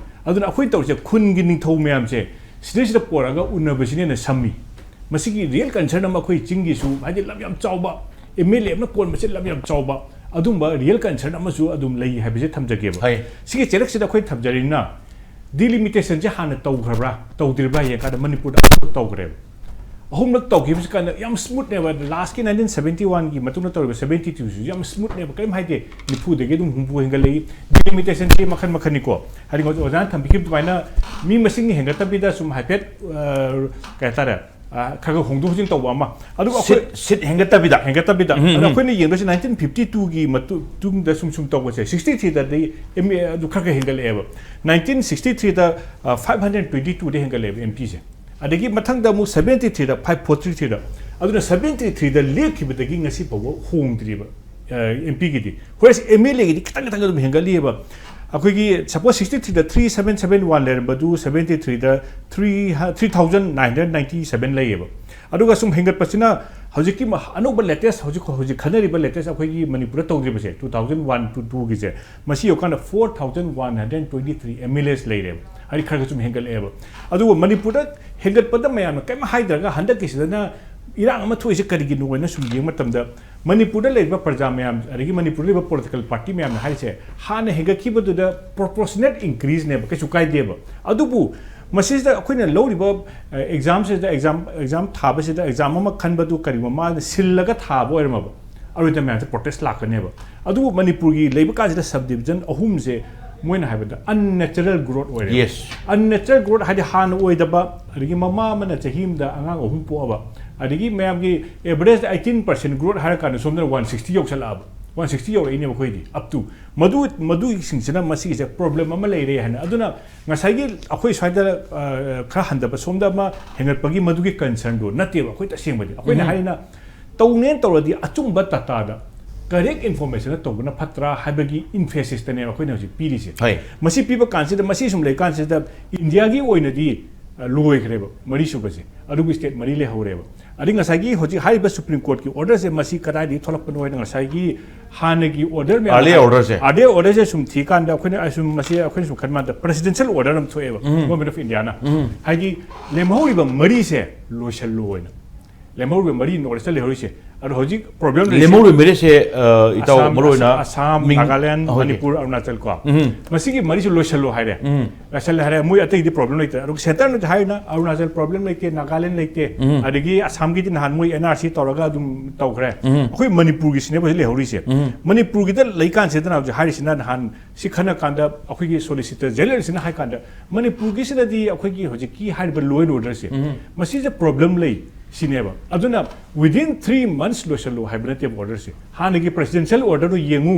ꯑꯗꯨꯅ ꯑꯩꯈꯣꯏ ꯇꯧꯔꯤꯁꯦ ꯈꯨꯟꯒꯤ ꯅꯤꯡꯊꯧ ꯃꯌꯥꯝꯁꯦ ꯁꯤꯗꯩꯁꯤꯗ ꯄꯣꯔꯛꯑꯒ ꯎꯅꯕꯁꯤꯅ ꯍꯦꯟꯅ ꯁꯝꯃꯤ꯫" ꯃꯁꯤꯒꯤ ꯔꯤꯌꯦꯜ ꯀꯟꯁꯔꯟ ꯑꯃ ꯑꯩꯈꯣꯏ ꯆꯤꯡꯒꯤꯁꯨ, ꯍꯥꯏꯗꯤ ꯂꯝ ꯌꯥꯝ ꯆꯥꯎꯕ, ꯑꯦꯝ ꯑꯦꯜ ꯑꯦ ꯑꯃꯅ ꯀꯣꯟꯕꯁꯦ ꯂꯝ ꯌꯥꯝ ꯆꯥꯎꯕ, ꯑꯗꯨꯝꯕ ꯔꯤꯌꯦꯜ ꯀꯟꯁꯔꯟ ꯑꯃꯁꯨ ꯑꯗꯨꯝ ꯂꯩ ꯍꯥꯏꯕꯁꯦ ꯊꯝꯖꯒꯦꯕ꯫ ꯍꯣꯏ꯫ ꯁꯤꯒꯤ ꯆꯦꯔꯛꯁꯤꯗ ꯑꯩꯈꯣꯏ ꯊꯝꯖꯔꯤꯅ ꯗꯤꯂꯤꯃꯤꯇꯦꯁꯟꯁꯦ ꯍꯥꯟꯅ ꯇꯧꯈ꯭ꯔꯕ꯭ꯔꯥ ꯇꯧꯗ꯭ꯔꯤꯕ꯭ꯔꯥ ꯌꯦꯡꯀꯥꯟꯗ ꯃꯅꯤꯄꯨꯔꯗ ꯑꯍꯨꯝꯂꯛ ꯇꯧꯈ꯭ꯔꯦꯕ꯫ ꯑꯍꯨꯝꯂꯛ ꯇꯧꯈꯤꯕꯁꯤ ꯀꯥꯟꯗ ꯌꯥꯝ ꯁ꯭ꯃꯨꯠꯅꯦꯕ꯫ ꯂꯥꯁꯀꯤ ꯅꯥꯏꯟꯇꯤꯟ ꯁꯕꯦꯟꯇꯤ ꯋꯥꯟꯒꯤ ꯃꯇꯨꯡꯗ ꯇꯧꯔꯤꯕ ꯁꯕꯦꯟꯇꯤ ꯇꯨꯁꯨ ꯌꯥꯝ ꯁ꯭ꯃꯨꯠꯅꯦꯕ, ꯀꯔꯤꯝ ꯍꯥꯏꯗꯦ꯫ ꯅꯤꯐꯨꯗꯒꯤ ꯑꯗꯨꯝ ꯍꯨꯝꯐꯨ ꯍꯦꯟꯒꯠꯂꯛꯏ꯫ ꯗꯤꯂꯤꯃꯤꯇꯦꯁꯟꯁꯤ ꯃꯈꯜ ꯃꯈꯜꯅꯤꯀꯣ, ꯍꯥꯏꯗꯤ ꯍꯧꯖꯤꯛ ꯑꯣꯖꯥꯅ ꯊꯝꯕꯤꯈꯤꯕ ꯑꯗꯨꯃꯥꯏꯅ ꯃꯤ ꯃꯁꯤꯡ ꯍꯦꯟꯒꯠꯇꯕꯤꯗ ꯁꯨꯝ ꯍꯥꯏꯐꯦꯠ, ꯑ, ꯀꯩ ꯍꯥꯏꯇꯥꯔꯦ, ꯑ, ꯈꯔ ꯈꯔ ꯍꯣꯡꯗꯣꯛ ꯍꯣꯡꯖꯤꯟ ꯇꯧꯕ ꯑꯃ꯫ ꯑꯗꯨꯒ ꯑꯩꯈꯣꯏ ꯁꯤꯠ, ꯁꯤꯠ ꯍꯦꯟꯒꯠꯇꯕꯤꯗ꯫ ꯍꯦꯟꯒꯠꯇꯕꯤꯗ꯫ ꯎꯝ, ꯑꯗꯣ ꯎꯝ꯫ ꯑꯩꯈꯣꯏꯅ ꯌꯦꯡꯗꯣꯏꯁꯦ ꯅꯥꯏꯟꯇꯤꯟ ꯐꯤꯐꯇꯤ ꯇꯨꯒꯤ ꯃꯇꯨꯡꯗ ꯁꯨꯝ ꯁꯨꯝ ꯇꯧꯕꯁꯦ, ꯁꯤꯛꯁꯇꯤ ꯊ꯭ꯔꯤꯗꯗꯤ ꯑꯦꯝ ꯑꯦ ꯑꯗꯨ ꯈꯔ ꯈꯔ ꯍꯦꯟꯒꯠꯂꯛꯑꯦꯕ꯫ ꯅꯥꯏꯟꯇꯤꯟ ꯁꯤꯛꯁꯇꯤ ꯊ꯭ꯔꯤꯗ, ꯑ, ꯐꯥꯏꯚ ꯍꯟꯗ꯭ꯔꯦꯠ ꯇ꯭ꯋꯦꯟꯇꯤ ꯇꯨꯗ ꯍꯦꯟꯒꯠꯂꯛꯑꯦꯕ ꯑꯦꯝ ꯄꯤꯁꯦ꯫ ꯑꯗꯒꯤ ꯃꯊꯪꯗ ꯑꯃꯨꯛ ꯁꯕꯦꯟꯇꯤ ꯊ꯭ꯔꯤꯗ ꯐꯥꯏꯚ ꯐꯣꯔꯇꯤ ꯊ꯭ꯔꯤꯗ, ꯑꯗꯨꯅ ꯁꯕꯦꯟꯇꯤ ꯊ꯭ꯔꯤꯗ ꯂꯦꯞꯈꯤꯕꯗꯒꯤ ꯉꯁꯤ ꯐꯥꯎꯕ ꯍꯣꯡꯗ꯭ꯔꯤꯕ꯫ ꯑꯦꯝ ꯄꯤꯒꯤꯗꯤ, ꯍꯣꯏ, ꯑꯦꯝ ꯑꯦꯜ ꯑꯦꯒꯤꯗꯤ ꯈꯤꯇꯪ ꯈꯤꯇꯪ ꯑꯗꯨꯝ ꯍꯦꯟꯒꯠꯂꯤꯑꯕ꯫ ꯑꯩꯈꯣꯏꯒꯤ ꯁꯄꯣꯁ ꯁꯤꯛꯁꯇꯤ ꯊ꯭ꯔꯤꯗ ꯊ꯭ꯔꯤ ꯁꯕꯦꯟ ꯁꯕꯦꯟ ꯋꯥꯟ ꯂꯩꯔꯝꯕꯗꯨ ꯁꯕꯦꯟꯇꯤ ꯊ꯭ꯔꯤꯗ three three thousand nine hundred ninety seven ꯂꯩꯌꯦꯕ꯫ ꯑꯗꯨꯒ ꯁꯨꯝ ꯍꯦꯟꯒꯠꯄꯁꯤꯅ ꯍꯧꯖꯤꯛꯀꯤ ꯃ- ꯑꯅꯧꯕ ꯂꯦꯇꯦꯁ, ꯍꯧꯖꯤꯛ ꯍꯧꯖꯤꯛ ꯈꯟꯅꯔꯤꯕ ꯂꯦꯇꯦꯁ ꯑꯩꯈꯣꯏꯒꯤ ꯃꯅꯤꯄꯨꯔꯗ ꯇꯧꯗ꯭ꯔꯤꯕꯁꯦ, ꯇꯨ ꯊꯥꯎꯖꯟ ꯋꯥꯟ ꯇꯨ ꯇꯨꯒꯤꯁꯦ, ꯃꯁꯤ ꯌꯧꯔꯀꯥꯟꯗ four thousand one hundred twenty three M L S ꯂꯩꯔꯦꯕ꯫ ꯍꯥꯏꯗꯤ ꯈꯔ ꯈꯔ ꯁꯨꯝ ꯍꯦꯟꯒꯠꯂꯛꯑꯦꯕ꯫ ꯑꯗꯨꯕꯨ ꯃꯅꯤꯄꯨꯔꯗ ꯍꯦꯟꯒꯠꯄꯗ ꯃꯌꯥꯝꯅ ꯀꯔꯤꯝ ꯍꯥꯏꯗ꯭ꯔꯒ ꯍꯟꯗꯛꯀꯤꯁꯤꯗꯅ ꯏꯔꯥꯡ ꯑꯃ ꯊꯣꯛꯏꯁꯦ ꯀꯔꯤꯒꯤꯅꯣ ꯍꯥꯏꯅ ꯁꯨꯝ ꯌꯦꯡꯕ ꯃꯇꯝꯗ, ꯃꯅꯤꯄꯨꯔꯗ ꯂꯩꯔꯤꯕ ꯄ꯭ꯔꯖꯥ ꯃꯌꯥꯝ, ꯑꯗꯒꯤ ꯃꯅꯤꯄꯨꯔꯗ ꯂꯩꯔꯤꯕ ꯄꯣꯂꯤꯇꯤꯀꯦꯜ ꯄꯥꯔꯇꯤ ꯃꯌꯥꯝꯅ ꯍꯥꯏꯔꯤꯁꯦ, ꯍꯥꯟꯅ ꯍꯦꯟꯒꯠꯈꯤꯕꯗꯨꯗ ꯄ꯭ꯔꯣꯄꯣꯔꯁꯅꯦꯠ ꯏꯟꯀ꯭ꯔꯤꯖꯅꯦꯕ, ꯀꯩꯁꯨ ꯀꯥꯏꯗꯦꯕ꯫ ꯑꯗꯨꯕꯨ ꯃꯁꯤꯁꯤꯗ ꯑꯩꯈꯣꯏꯅ ꯂꯧꯔꯤꯕ ꯑꯦꯛꯖꯥꯝꯁꯤꯗ, ꯑꯦꯛꯖꯥꯝ ꯑꯦꯛꯖꯥꯝ ꯊꯥꯕꯁꯤꯗ, ꯑꯦꯛꯖꯥꯝ ꯑꯃ ꯈꯟꯕꯗꯨ ꯀꯔꯤꯒꯨꯝꯕ ꯃꯥꯅ ꯁꯤꯜꯂꯒ ꯊꯥꯕ ꯑꯣꯏꯔꯝꯃꯕ, ꯑꯔꯣꯏꯗ ꯃꯌꯥꯝꯁꯦ ꯄ꯭ꯔꯣꯇꯦꯁ ꯂꯥꯛꯀꯅꯦꯕ꯫ ꯑꯗꯨꯕꯨ ꯃꯅꯤꯄꯨꯔꯒꯤ ꯂꯩꯕ ꯀꯥꯟꯁꯤꯗ ꯁꯕ ꯗꯤꯕꯤꯖꯟ ꯑꯍꯨꯝꯁꯦ, ꯃꯣꯏꯅ ꯍꯥꯏꯕꯗ ꯑꯟꯅꯦꯆꯔꯦꯜ ꯒ꯭ꯔꯣꯠ ꯑꯣꯏꯔꯦ꯫ Yes. ꯑꯟꯅꯦꯆꯔꯦꯜ ꯒ꯭ꯔꯣꯠ ꯍꯥꯏꯗꯤ ꯍꯥꯟꯅ ꯑꯣꯏꯗꯕ, ꯑꯗꯒꯤ ꯃꯃꯥ ꯑꯃꯅ ꯆꯍꯤ ꯑꯃꯗ ꯑꯉꯥꯡ ꯑꯍꯨꯝ ꯄꯣꯛꯑꯕ, ꯑꯗꯒꯤ ꯃꯌꯥꯝꯒꯤ ꯑꯦꯚꯔꯦꯖ ꯑꯩꯠꯇꯤꯟ ꯄꯥꯔꯁꯦꯟ ꯒ꯭ꯔꯣꯠ ꯍꯥꯏꯔ ꯀꯥꯟꯗ ꯁꯣꯝꯗꯅ ꯋꯥꯟ ꯁꯤꯛꯁꯇꯤ ꯌꯧꯁꯜꯂꯛꯑꯕ, ꯋꯥꯟ ꯁꯤꯛꯁꯇꯤ ꯌꯧꯔꯛꯏꯅꯦꯕ ꯑꯩꯈꯣꯏꯗꯤ꯫ ꯑꯞ ꯇꯨ ꯃꯗꯨ, ꯃꯗꯨꯒꯤꯁꯤꯡꯁꯤꯅ ꯃꯁꯤꯒꯤꯁꯦ ꯄ꯭ꯔꯣꯕ꯭ꯂꯦꯝ ꯑꯃ ꯂꯩꯔꯦ ꯍꯥꯏꯅ꯫ ꯑꯗꯨꯅ ꯉꯁꯥꯏꯒꯤ ꯑꯩꯈꯣꯏ ꯁ꯭ꯋꯥꯏꯗ ꯑ, ꯈꯔ ꯍꯟꯊꯕ ꯁꯣꯝꯗ ꯑꯃ ꯍꯦꯟꯒꯠꯄꯒꯤ ꯃꯗꯨꯒꯤ ꯀꯟꯁꯔꯟꯗꯣ ꯅꯠꯇꯦꯕ꯫ ꯑꯩꯈꯣꯏ ꯇꯁꯦꯡꯕꯗꯤ ꯑꯩꯈꯣꯏꯅ ꯍꯥꯏꯔꯤꯅ ꯇꯧꯅꯦꯅ ꯇꯧꯔꯗꯤ ꯑꯆꯨꯝꯕ ꯗꯇꯥꯗ ꯀꯔꯦꯛ ꯏꯟꯐꯣꯔꯃꯦꯁꯟꯗ ꯇꯧꯕꯅ ꯐꯠꯇ꯭ꯔꯥ ꯍꯥꯏꯕꯒꯤ ꯏꯝꯐꯦꯁꯤꯁꯇꯅꯦꯕ ꯑꯩꯈꯣꯏꯅ ꯍꯧꯖꯤꯛ ꯄꯤꯔꯤꯁꯦ꯫ ꯍꯣꯏ꯫ ꯃꯁꯤ ꯄꯤꯕ ꯀꯥꯟꯁꯤꯗ, ꯃꯁꯤ ꯁꯨꯝ ꯂꯩꯀꯥꯟꯁꯤꯗ ꯏꯟꯗꯤꯌꯥꯒꯤ ꯑꯣꯏꯅꯗꯤ ꯑ, ꯂꯣꯏꯈ꯭ꯔꯦꯕ ꯃꯔꯤꯁꯨꯕꯁꯦ, ꯑꯗꯨꯕꯨ ꯁ꯭ꯇꯦꯠ ꯃꯔꯤ ꯂꯩꯍꯧꯔꯦꯕ꯫ ꯑꯗꯩ ꯉꯁꯥꯏꯒꯤ ꯍꯧꯖꯤꯛ ꯍꯥꯏꯔꯤꯕ ꯁꯨꯄ꯭ꯔꯤꯝ ꯀꯣꯔꯠꯀꯤ ꯑꯣꯔꯗꯔꯁꯦ ꯃꯁꯤ ꯀꯗꯥꯏꯗꯒꯤ ꯊꯣꯛꯂꯛꯄꯅꯣ ꯍꯥꯏꯅ ꯉꯁꯥꯏꯒꯤ ꯍꯥꯟꯅꯒꯤ ꯑꯣꯔꯗꯔ ꯃꯌꯥꯝ Earlier orderꯁꯦ꯫ ꯑꯥꯔꯂꯤꯌꯔ ꯑꯣꯔꯗꯔꯁꯦ ꯁꯨꯝ ꯊꯤꯀꯥꯟꯗ ꯑꯩꯈꯣꯏꯅ ꯑꯁꯨꯝ ꯃꯁꯤ ꯑꯩꯈꯣꯏꯅ ꯁꯨꯝ ꯈꯟꯕ ꯃꯇꯝꯗ ꯄ꯭ꯔꯦꯁꯤꯗꯦꯟꯁꯤꯌꯦꯜ ꯑꯣꯔꯗꯔ ꯑꯃ ꯊꯣꯛꯑꯦꯕ, ꯒꯣꯔꯃꯦꯟ ꯑꯣꯐ ꯏꯟꯗꯤꯌꯥꯅ꯫ ꯍꯥꯏꯗꯤ ꯂꯦꯝꯍꯧꯔꯤꯕ ꯃꯔꯤꯁꯦ ꯂꯣꯏꯁꯜꯂꯣ ꯍꯥꯏꯅ꯫ ꯂꯦꯝꯍꯧꯔꯤꯕ ꯃꯔꯤ ꯅꯣꯔꯠ ꯏꯁꯇ ꯂꯩꯍꯧꯔꯤꯁꯦ꯫ ꯑꯗꯣ ꯍꯧꯖꯤꯛ ꯄ꯭ꯔꯣꯕ꯭ꯂꯦꯝ ꯂꯩꯔꯤꯁꯦ ꯂꯦꯝꯍꯧꯔꯤꯕ ꯃꯔꯤꯁꯦ, ꯑ, ꯏꯇꯥꯎ, ꯑꯁꯥꯝ, ꯃꯔꯨꯑꯣꯏꯅ ꯑꯁꯥꯝ, ꯃꯤꯡ ꯅꯥꯒꯥꯂꯦꯟ, ꯍꯣꯏ꯫ ꯃꯅꯤꯄꯨꯔ, ꯑꯔꯨꯅꯥꯆꯜ ꯀꯣ꯫ ꯃꯁꯤꯒꯤ ꯃꯔꯤꯁꯨ ꯂꯣꯏꯁꯜꯂꯣ ꯍꯥꯏꯔꯦ꯫ ꯂꯣꯏꯁꯜꯂꯦ ꯍꯥꯏꯔꯦ, ꯃꯣꯏ ꯑꯇꯩꯗꯤ ꯄ꯭ꯔꯣꯕ꯭ꯂꯦꯝ ꯂꯩꯇ꯭ꯔꯦ꯫ ꯑꯗꯨꯒ ꯁꯦꯟꯇꯔꯅꯁꯨ ꯍꯥꯏꯔꯤꯅ ꯑꯔꯨꯅꯥꯆꯜ ꯄ꯭ꯔꯣꯕ꯭ꯂꯦꯝ ꯂꯩꯇꯦ, ꯅꯥꯒꯥꯂꯦꯟ ꯂꯩꯇꯦ, ꯑꯗꯒꯤ ꯑꯁꯥꯝꯒꯤꯗꯤ ꯅꯍꯥꯟ ꯃꯣꯏ ꯑꯦꯟ ꯑꯥꯔ ꯁꯤ ꯇꯧꯔꯒ ꯑꯗꯨꯝ ꯇꯧꯈ꯭ꯔꯦ꯫ ꯑꯩꯈꯣꯏ ꯃꯅꯤꯄꯨꯔꯒꯤꯁꯤꯅꯦꯕ ꯍꯧꯖꯤꯛ ꯂꯩꯍꯧꯔꯤꯁꯦ꯫ ꯃꯅꯤꯄꯨꯔꯒꯤꯗ ꯂꯩꯀꯥꯟꯁꯤꯗꯅ ꯍꯧꯖꯤꯛ ꯍꯥꯏꯔꯤꯁꯤꯅ ꯅꯍꯥꯟ ꯁꯤ ꯈꯟꯅ ꯀꯥꯟꯗ ꯑꯩꯈꯣꯏꯒꯤ ꯁꯣꯂꯤꯁꯤꯇꯔ ꯖꯦꯅꯔꯦꯜꯁꯤꯅ ꯍꯥꯏ ꯀꯥꯟꯗ ꯃꯅꯤꯄꯨꯔꯒꯤꯁꯤꯗꯗꯤ ꯑꯩꯈꯣꯏꯒꯤ ꯍꯧꯖꯤꯛꯀꯤ ꯍꯥꯏꯔꯤꯕ ꯂꯣ ꯑꯦꯟ ꯑꯣꯔꯗꯔꯁꯦ, ꯃꯁꯤꯁꯦ ꯄ꯭ꯔꯣꯕ꯭ꯂꯦꯝ ꯂꯩ ꯁꯤꯅꯦꯕ꯫ ꯑꯗꯨꯅ within three months ꯂꯣꯏꯁꯜꯂꯨ ꯍꯥꯏꯕ ꯅꯠꯇꯦꯕ ꯑꯣꯔꯗꯔꯁꯦ꯫ ꯍꯥꯟꯅꯒꯤ ꯄ꯭ꯔꯦꯁꯤꯗꯦꯟꯁꯤꯌꯦꯜ ꯑꯣꯔꯗꯔꯗꯨ ꯌꯦꯡꯉꯨ,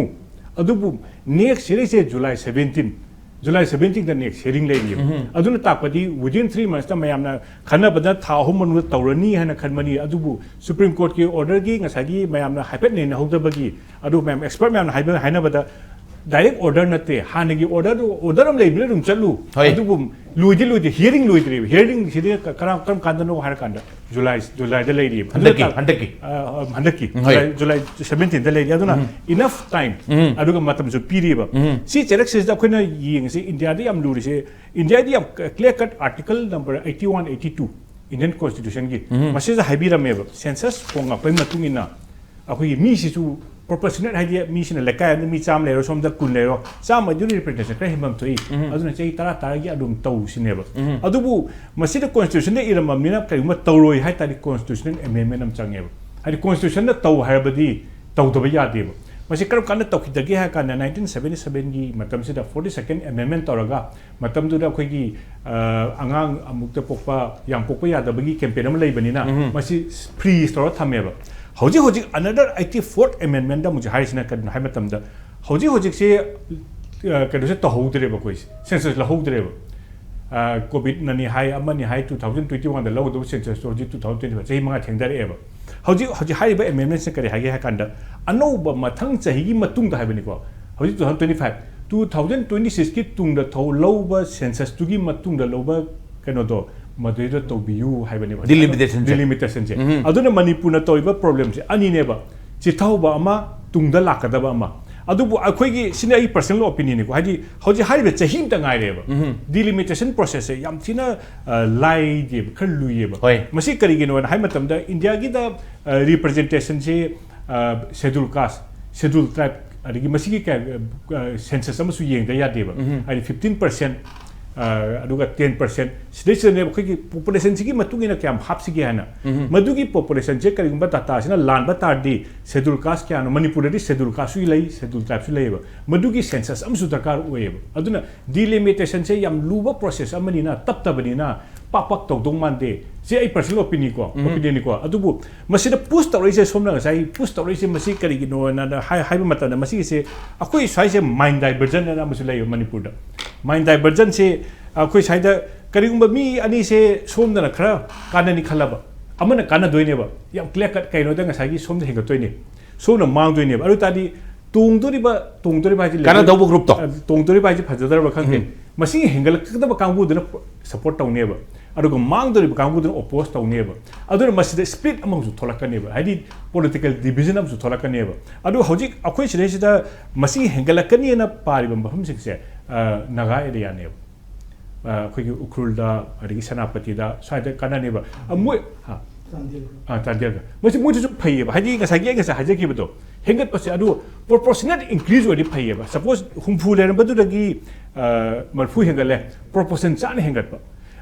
ꯑꯗꯨꯕꯨ ꯅꯦꯛꯁ ꯁꯤꯔꯤꯁꯦ ꯖꯨꯂꯥꯏ ꯁꯕꯦꯟꯇꯤꯟ, July seventeenꯗ next hearing ꯂꯩꯔꯤꯕ꯫ ꯑꯗꯨꯅ ꯇꯥꯛꯄꯗꯤ within three monthsꯇ ꯃꯌꯥꯝꯅ ꯈꯟꯅꯕꯗ ꯊꯥ ꯑꯍꯨꯝ ꯃꯅꯨꯡꯗ ꯇꯧꯔꯅꯤ ꯍꯥꯏꯅ ꯈꯟꯕꯅꯤ꯫ ꯑꯗꯨꯕꯨ Supreme Courtꯀꯤ orderꯒꯤ ꯉꯁꯥꯏꯒꯤ ꯃꯌꯥꯝꯅ ꯍꯥꯏꯐꯦꯠ ꯅꯩꯅꯍꯧꯗꯕꯒꯤ, ꯑꯗꯨ ꯃꯌꯥꯝ expert ꯃꯌꯥꯝꯅ ꯍꯥꯏꯕ, ꯍꯥꯏꯅꯕꯗ direct order ꯅꯠꯇꯦ, ꯍꯥꯟꯅꯒꯤ orderꯗꯨ, order ꯑꯃ ꯂꯩꯕꯅ ꯑꯗꯨꯝ ꯆꯠꯂꯨ꯫ ꯍꯣꯏ꯫ ꯑꯗꯨꯕꯨ ꯂꯣꯏꯗꯤ ꯂꯣꯏꯗꯦ, hearingꯗꯤ ꯂꯣꯏꯗ꯭ꯔꯤꯕ꯫ Hearingꯁꯤꯗꯤ ꯀ-, ꯀꯔꯝ, ꯀꯔꯝ ꯀꯥꯟꯗꯅꯣ ꯍꯥꯏꯔꯀꯥꯟꯗ July, Julyꯗ ꯂꯩꯔꯤꯕ꯫ ꯍꯟꯗꯛꯀꯤ, ꯑꯗꯨꯅ ꯇꯥꯛ-, ꯍꯟꯗꯛꯀꯤ꯫ ꯑ, ꯑ, ꯍꯟꯗꯛꯀꯤ ꯎꯝ, ꯍꯣꯏ꯫ July, July seventeenꯗ ꯂꯩꯔꯤ꯫ ꯑꯗꯨꯅ enough time, ꯎꯝ꯫ ꯑꯗꯨꯒ ꯃꯇꯝꯁꯨ ꯄꯤꯔꯤꯕ꯫ ꯎꯝ꯫ ꯁꯤ ꯆꯩꯔꯛꯁꯤꯗ ꯑꯩꯈꯣꯏꯅ ꯌꯦꯡꯉꯤꯁꯦ, ꯏꯟꯗꯤꯌꯥꯗ ꯌꯥꯝ ꯂꯨꯔꯤꯁꯦ, ꯏꯟꯗꯤꯌꯥꯗꯤ ꯌꯥꯝ clear cut article number eighty one, eighty two Indian Constitutionꯒꯤ, ꯎꯝ꯫ ꯃꯁꯤꯗ ꯍꯥꯏꯕꯤꯔꯝꯃꯦꯕ, census ꯍꯣꯡꯉꯛꯄꯒꯤ ꯃꯇꯨꯡ ꯏꯟꯅ ꯑꯩꯈꯣꯏꯒꯤ ꯃꯤꯁꯤꯁꯨ proportionate, ꯍꯥꯏꯗꯤ ꯃꯤꯁꯤꯅ ꯂꯩꯀꯥꯏ ꯑꯃꯗ ꯃꯤ ꯆꯥꯝꯃ ꯂꯩꯔꯣ, ꯁꯣꯝꯗ ꯀꯨꯟ ꯂꯩꯔꯣ, ꯆꯥꯝꯃꯗꯨꯒꯤ representation ꯈꯔ ꯍꯦꯟꯐꯝ ꯊꯣꯛꯏ꯫ ꯎꯝ꯫ ꯑꯗꯨꯅ ꯆꯍꯤ ꯇꯔꯥ ꯇꯔꯥꯒꯤ ꯑꯗꯨꯝ ꯇꯧꯁꯤꯅꯦꯕ꯫ ꯎꯝ꯫ ꯑꯗꯨꯕꯨ ꯃꯁꯤꯗ Constitutionꯗ ꯏꯔꯝꯃꯕꯅꯤꯅ ꯀꯔꯤꯒꯨꯝꯕ ꯇꯧꯔꯣꯏ ꯍꯥꯏ ꯇꯥꯔꯗꯤ constitutional amendment ꯑꯃ ꯆꯪꯉꯦꯕ꯫ ꯍꯥꯏꯗꯤ Constitutionꯗ ꯇꯧ ꯍꯥꯏꯔꯕꯗꯤ ꯇꯧꯗꯕ ꯌꯥꯗꯦꯕ꯫ ꯃꯁꯤ ꯀꯔꯝ ꯀꯥꯟꯗ ꯇꯧꯈꯤꯗꯒꯦ ꯍꯥꯏ ꯀꯥꯟꯗ nineteen seventy sevenꯒꯤ ꯃꯇꯝꯁꯤꯗ forty second amendment ꯇꯧꯔꯒ, ꯃꯇꯝꯗꯨꯗ ꯑꯩꯈꯣꯏꯒꯤ, ꯑ, ꯑꯉꯥꯡ ꯑꯃꯨꯛꯇ ꯄꯣꯛꯄ, ꯌꯥꯝ ꯄꯣꯛꯄ ꯌꯥꯗꯕꯒꯤ campaign ꯑꯃ ꯂꯩꯕꯅꯤꯅ, ꯎꯝ꯫ ꯃꯁꯤ freeze ꯇꯧꯔ ꯊꯝꯃꯦꯕ꯫ ꯍꯧꯖꯤꯛ ꯍꯧꯖꯤꯛ another eighty fourth amendmentꯗ ꯑꯃꯨꯛ ꯍꯥꯏꯔꯤꯁꯤꯅ ꯀꯔꯤꯅꯣ ꯍꯥꯏ ꯃꯇꯝꯗ, ꯍꯧꯖꯤꯛ ꯍꯧꯖꯤꯛꯁꯦ, ꯑ, ꯀꯩꯅꯣꯁꯦ ꯇꯧꯍꯧꯗ꯭ꯔꯦꯕ ꯑꯩꯈꯣꯏꯁꯦ, census ꯂꯧꯍꯧꯗ꯭ꯔꯦꯕ꯫ ꯑ, COVIDꯅꯅꯤ ꯍꯥꯏ, ꯑꯃꯅꯤ ꯍꯥꯏ, two thousand twenty oneꯗ ꯂꯧꯒꯗꯕ censusꯇꯣ ꯍꯧꯖꯤꯛ two thousand twenty five, ꯆꯍꯤ ꯃꯉꯥ ꯊꯦꯡꯊꯔꯛꯑꯦꯕ꯫ ꯍꯧꯖꯤꯛ, ꯍꯧꯖꯤꯛ ꯍꯥꯏꯔꯤꯕ amendmentꯁꯦ ꯀꯔꯤ ꯍꯥꯏꯒꯦ ꯍꯥꯏ ꯀꯥꯟꯗ, ꯑꯅꯧꯕ ꯃꯊꯪ ꯆꯍꯤꯒꯤ ꯃꯇꯨꯡꯗ ꯍꯥꯏꯕꯅꯤꯀꯣ, ꯍꯧꯖꯤꯛ two thousand twenty five, two thousand twenty sixꯀꯤ ꯇꯨꯡꯗ ꯊꯧ-, ꯂꯧꯕ censusꯇꯨꯒꯤ ꯃꯇꯨꯡꯗ ꯂꯧꯕ ꯀꯩꯅꯣꯗꯣ, ꯃꯗꯨꯏꯗ ꯇꯧꯕꯤꯌꯨ ꯍꯥꯏꯕꯅꯦꯕ꯫ Delimitationꯁꯦ꯫ Delimitationꯁꯦ꯫ ꯎꯝ꯫ ꯑꯗꯨꯅ ꯃꯅꯤꯄꯨꯔꯅ ꯇꯧꯔꯤꯕ problemꯁꯦ ꯑꯅꯤꯅꯦꯕ꯫ ꯆꯤꯊꯍꯧꯕ ꯑꯃ, ꯇꯨꯡꯗ ꯂꯥꯛꯀꯗꯕ ꯑꯃ꯫ ꯑꯗꯨꯕꯨ ꯑꯩꯈꯣꯏꯒꯤ, ꯁꯤꯅ ꯑꯩꯒꯤ personal opinionꯅꯤꯀꯣ, ꯍꯥꯏꯗꯤ ꯍꯧꯖꯤꯛ ꯍꯥꯏꯔꯤꯕ ꯆꯍꯤ ꯑꯃꯇ ꯉꯥꯏꯔꯦꯕ꯫ ꯎꯝ꯫ Delimitation processꯁꯦ ꯌꯥꯝ ꯊꯤꯅ, ꯑ, ꯂꯥꯏꯗꯦꯕ, ꯈꯔ ꯂꯨꯏꯌꯦꯕ꯫ ꯍꯣꯏ꯫ ꯃꯁꯤ ꯀꯔꯤꯒꯤꯅꯣꯅ ꯍꯥꯏ ꯃꯇꯝꯗ, ꯏꯟꯗꯤꯌꯥꯒꯤꯗ, ꯑ, representationꯁꯦ, ꯑ, Scheduled Caste, Scheduled Tribe, ꯑꯗꯒꯤ ꯃꯁꯤꯒꯤ ꯀꯌꯥ, ꯑ, census ꯑꯃꯁꯨ ꯌꯦꯡꯗ ꯌꯥꯗꯦꯕ꯫ ꯎꯝ꯫ ꯍꯥꯏꯗꯤ fifteen percent, ꯑ, ꯑꯗꯨꯒ ten percent, ꯁꯤꯗꯩꯁꯤꯗꯅꯦꯕ ꯑꯩꯈꯣꯏꯒꯤ populationꯁꯤꯒꯤ ꯃꯇꯨꯡ ꯏꯟꯅ ꯀꯌꯥꯝ ꯍꯥꯞꯁꯤꯒꯦ ꯍꯥꯏꯅ꯫ ꯎꯝ꯫ ꯃꯗꯨꯒꯤ populationꯁꯦ ꯀꯔꯤꯒꯨꯝꯕ dataꯁꯤꯅ ꯂꯥꯟꯕ ꯇꯥꯔꯗꯤ, Scheduled Caste ꯀꯌꯥꯅꯣ, ꯃꯅꯤꯄꯨꯔꯗꯗꯤ Scheduled Casteꯁꯨ ꯂꯩ, Scheduled Tribeꯁꯨ ꯂꯩꯌꯦꯕ꯫ ꯃꯗꯨꯒꯤ census ꯑꯃꯁꯨ ꯗꯔꯀꯥꯔ ꯑꯣꯏꯌꯦꯕ꯫ ꯑꯗꯨꯅ delimitationꯁꯦ ꯌꯥꯝ ꯂꯨꯕ process ꯑꯃꯅꯤꯅ, ꯇꯞꯇꯕꯅꯤꯅ ꯄꯥꯛ ꯄꯥꯛ ꯇꯧꯗꯧ ꯃꯥꯟꯗꯦ꯫ ꯁꯤ ꯑꯩ personal opinion ꯀꯣ, ꯎꯝ꯫ opinionꯅꯤꯀꯣ꯫ ꯑꯗꯨꯕꯨ ꯃꯁꯤꯗ push ꯇꯧꯔꯛꯏꯁꯦ, ꯁꯣꯝꯅ ꯉꯁꯥꯏ push ꯇꯧꯔꯛꯏꯁꯦ ꯃꯁꯤ ꯀꯔꯤꯒꯤꯅꯣꯅ ꯍꯥꯏ-, ꯍꯥꯏꯕ ꯃꯇꯝꯗ, ꯃꯁꯤꯒꯤꯁꯦ ꯑꯩꯈꯣꯏ ꯁ꯭ꯋꯥꯏꯁꯦ mind diversion ꯑꯅ ꯑꯃꯁꯨ ꯂꯩꯌꯦꯕ ꯃꯅꯤꯄꯨꯔꯗ꯫ ꯃꯥꯏꯟ ꯗꯥꯏꯚꯔꯖꯟꯁꯦ ꯑꯩꯈꯣꯏ ꯁ꯭ꯋꯥꯏꯗ ꯀꯔꯤꯒꯨꯝꯕ ꯃꯤ ꯑꯅꯤꯁꯦ ꯁꯣꯝꯗꯅ ꯈꯔ ꯀꯥꯟꯅꯅꯤ ꯈꯜꯂꯕ, ꯑꯃꯅ ꯀꯥꯟꯅꯗꯣꯏꯅꯦꯕ, ꯌꯥꯝ ꯀ꯭ꯂꯤꯌꯥꯔ ꯀꯠ꯫ ꯀꯩꯅꯣꯗ ꯉꯁꯥꯏꯒꯤ ꯁꯣꯝꯗ ꯍꯦꯟꯒꯠꯇꯣꯏꯅꯦ, ꯁꯣꯝꯅ ꯃꯥꯡꯗꯣꯏꯅꯦꯕ꯫ ꯑꯗꯨ ꯇꯥꯔꯗꯤ ꯇꯣꯡꯗꯣꯔꯤꯕ, ꯇꯣꯡꯗꯣꯔꯤꯕ ꯍꯥꯏꯁꯦ ꯀꯥꯟꯅꯗꯧꯕ ꯒ꯭ꯔꯨꯞꯇꯣ꯫ ꯑ, ꯇꯣꯡꯗꯣꯔꯤꯕ ꯍꯥꯏꯁꯦ ꯐꯖꯗꯧꯔꯕ ꯈꯪꯗꯦ꯫ ꯎꯝ꯫ ꯃꯁꯤꯡ ꯍꯦꯟꯒꯠꯂꯛꯀꯗꯕ ꯀꯥꯡꯕꯨꯗꯨꯅ ꯁꯞꯄꯣꯔꯠ ꯇꯧꯅꯦꯕ, ꯑꯗꯨꯒ ꯃꯥꯡꯗꯣꯔꯤꯕ ꯀꯥꯡꯕꯨꯗꯨꯅ ꯑꯣꯄꯣꯁ ꯇꯧꯅꯦꯕ꯫ ꯑꯗꯨꯅ ꯃꯁꯤꯗ ꯁ꯭ꯄ꯭ꯂꯤꯠ ꯑꯃꯁꯨ ꯊꯣꯛꯂꯛꯀꯅꯦꯕ, ꯍꯥꯏꯗꯤ ꯄꯣꯂꯤꯇꯤꯀꯦꯜ ꯗꯤꯚꯤꯖꯟ ꯑꯃꯁꯨ ꯊꯣꯛꯂꯛꯀꯅꯦꯕ꯫ ꯑꯗꯨ ꯍꯧꯖꯤꯛ ꯑꯩꯈꯣꯏ ꯁꯤꯗꯩꯁꯤꯗ ꯃꯁꯤꯡ ꯍꯦꯟꯒꯠꯂꯛꯀꯅꯤꯅ ꯄꯥꯔꯤꯕ ꯃꯐꯝꯁꯤꯡꯁꯦ, ꯑ, ꯅꯥꯒꯥ ꯑꯦꯔꯤꯌꯥꯅꯦꯕ꯫ ꯑ, ꯑꯩꯈꯣꯏꯒꯤ ꯎꯈ꯭ꯔꯨꯜꯗ, ꯑꯗꯒꯤ ꯁꯦꯅꯥꯄꯇꯤꯗ, ꯁ꯭ꯋꯥꯏꯗ ꯀꯥꯟꯅꯅꯦꯕ꯫ ꯑ, ꯃꯣꯏ, ꯍꯥ? ꯆꯥꯟꯗꯦꯜ꯫ ꯑ, ꯆꯥꯟꯗꯦꯜꯗ꯫ ꯃꯁꯤ ꯃꯣꯏꯗꯁꯨ ꯐꯩꯌꯦꯕ꯫ ꯍꯥꯏꯗꯤ ꯉꯁꯥꯏꯒꯤ ꯑꯩ ꯉꯁꯥꯏ ꯍꯥꯏꯖꯈꯤꯕꯗꯣ, ꯍꯦꯟꯒꯠꯄꯁꯦ ꯑꯗꯨ ꯄ꯭ꯔꯣꯄꯣꯔꯁꯅꯦꯠ ꯏꯟꯀ꯭ꯔꯤꯖ ꯑꯣꯏꯔꯗꯤ ꯐꯩꯌꯦꯕ꯫ ꯁꯄꯣꯁ ꯍꯨꯝꯐꯨ ꯂꯩꯔꯝꯕꯗꯨꯗꯒꯤ, ꯑ, ꯃꯔꯤꯐꯨ ꯍꯦꯟꯒꯠꯂꯦ, ꯄ꯭ꯔꯣꯄꯣꯔꯁꯟ ꯆꯥꯅ ꯍꯦꯟꯒꯠꯄ꯫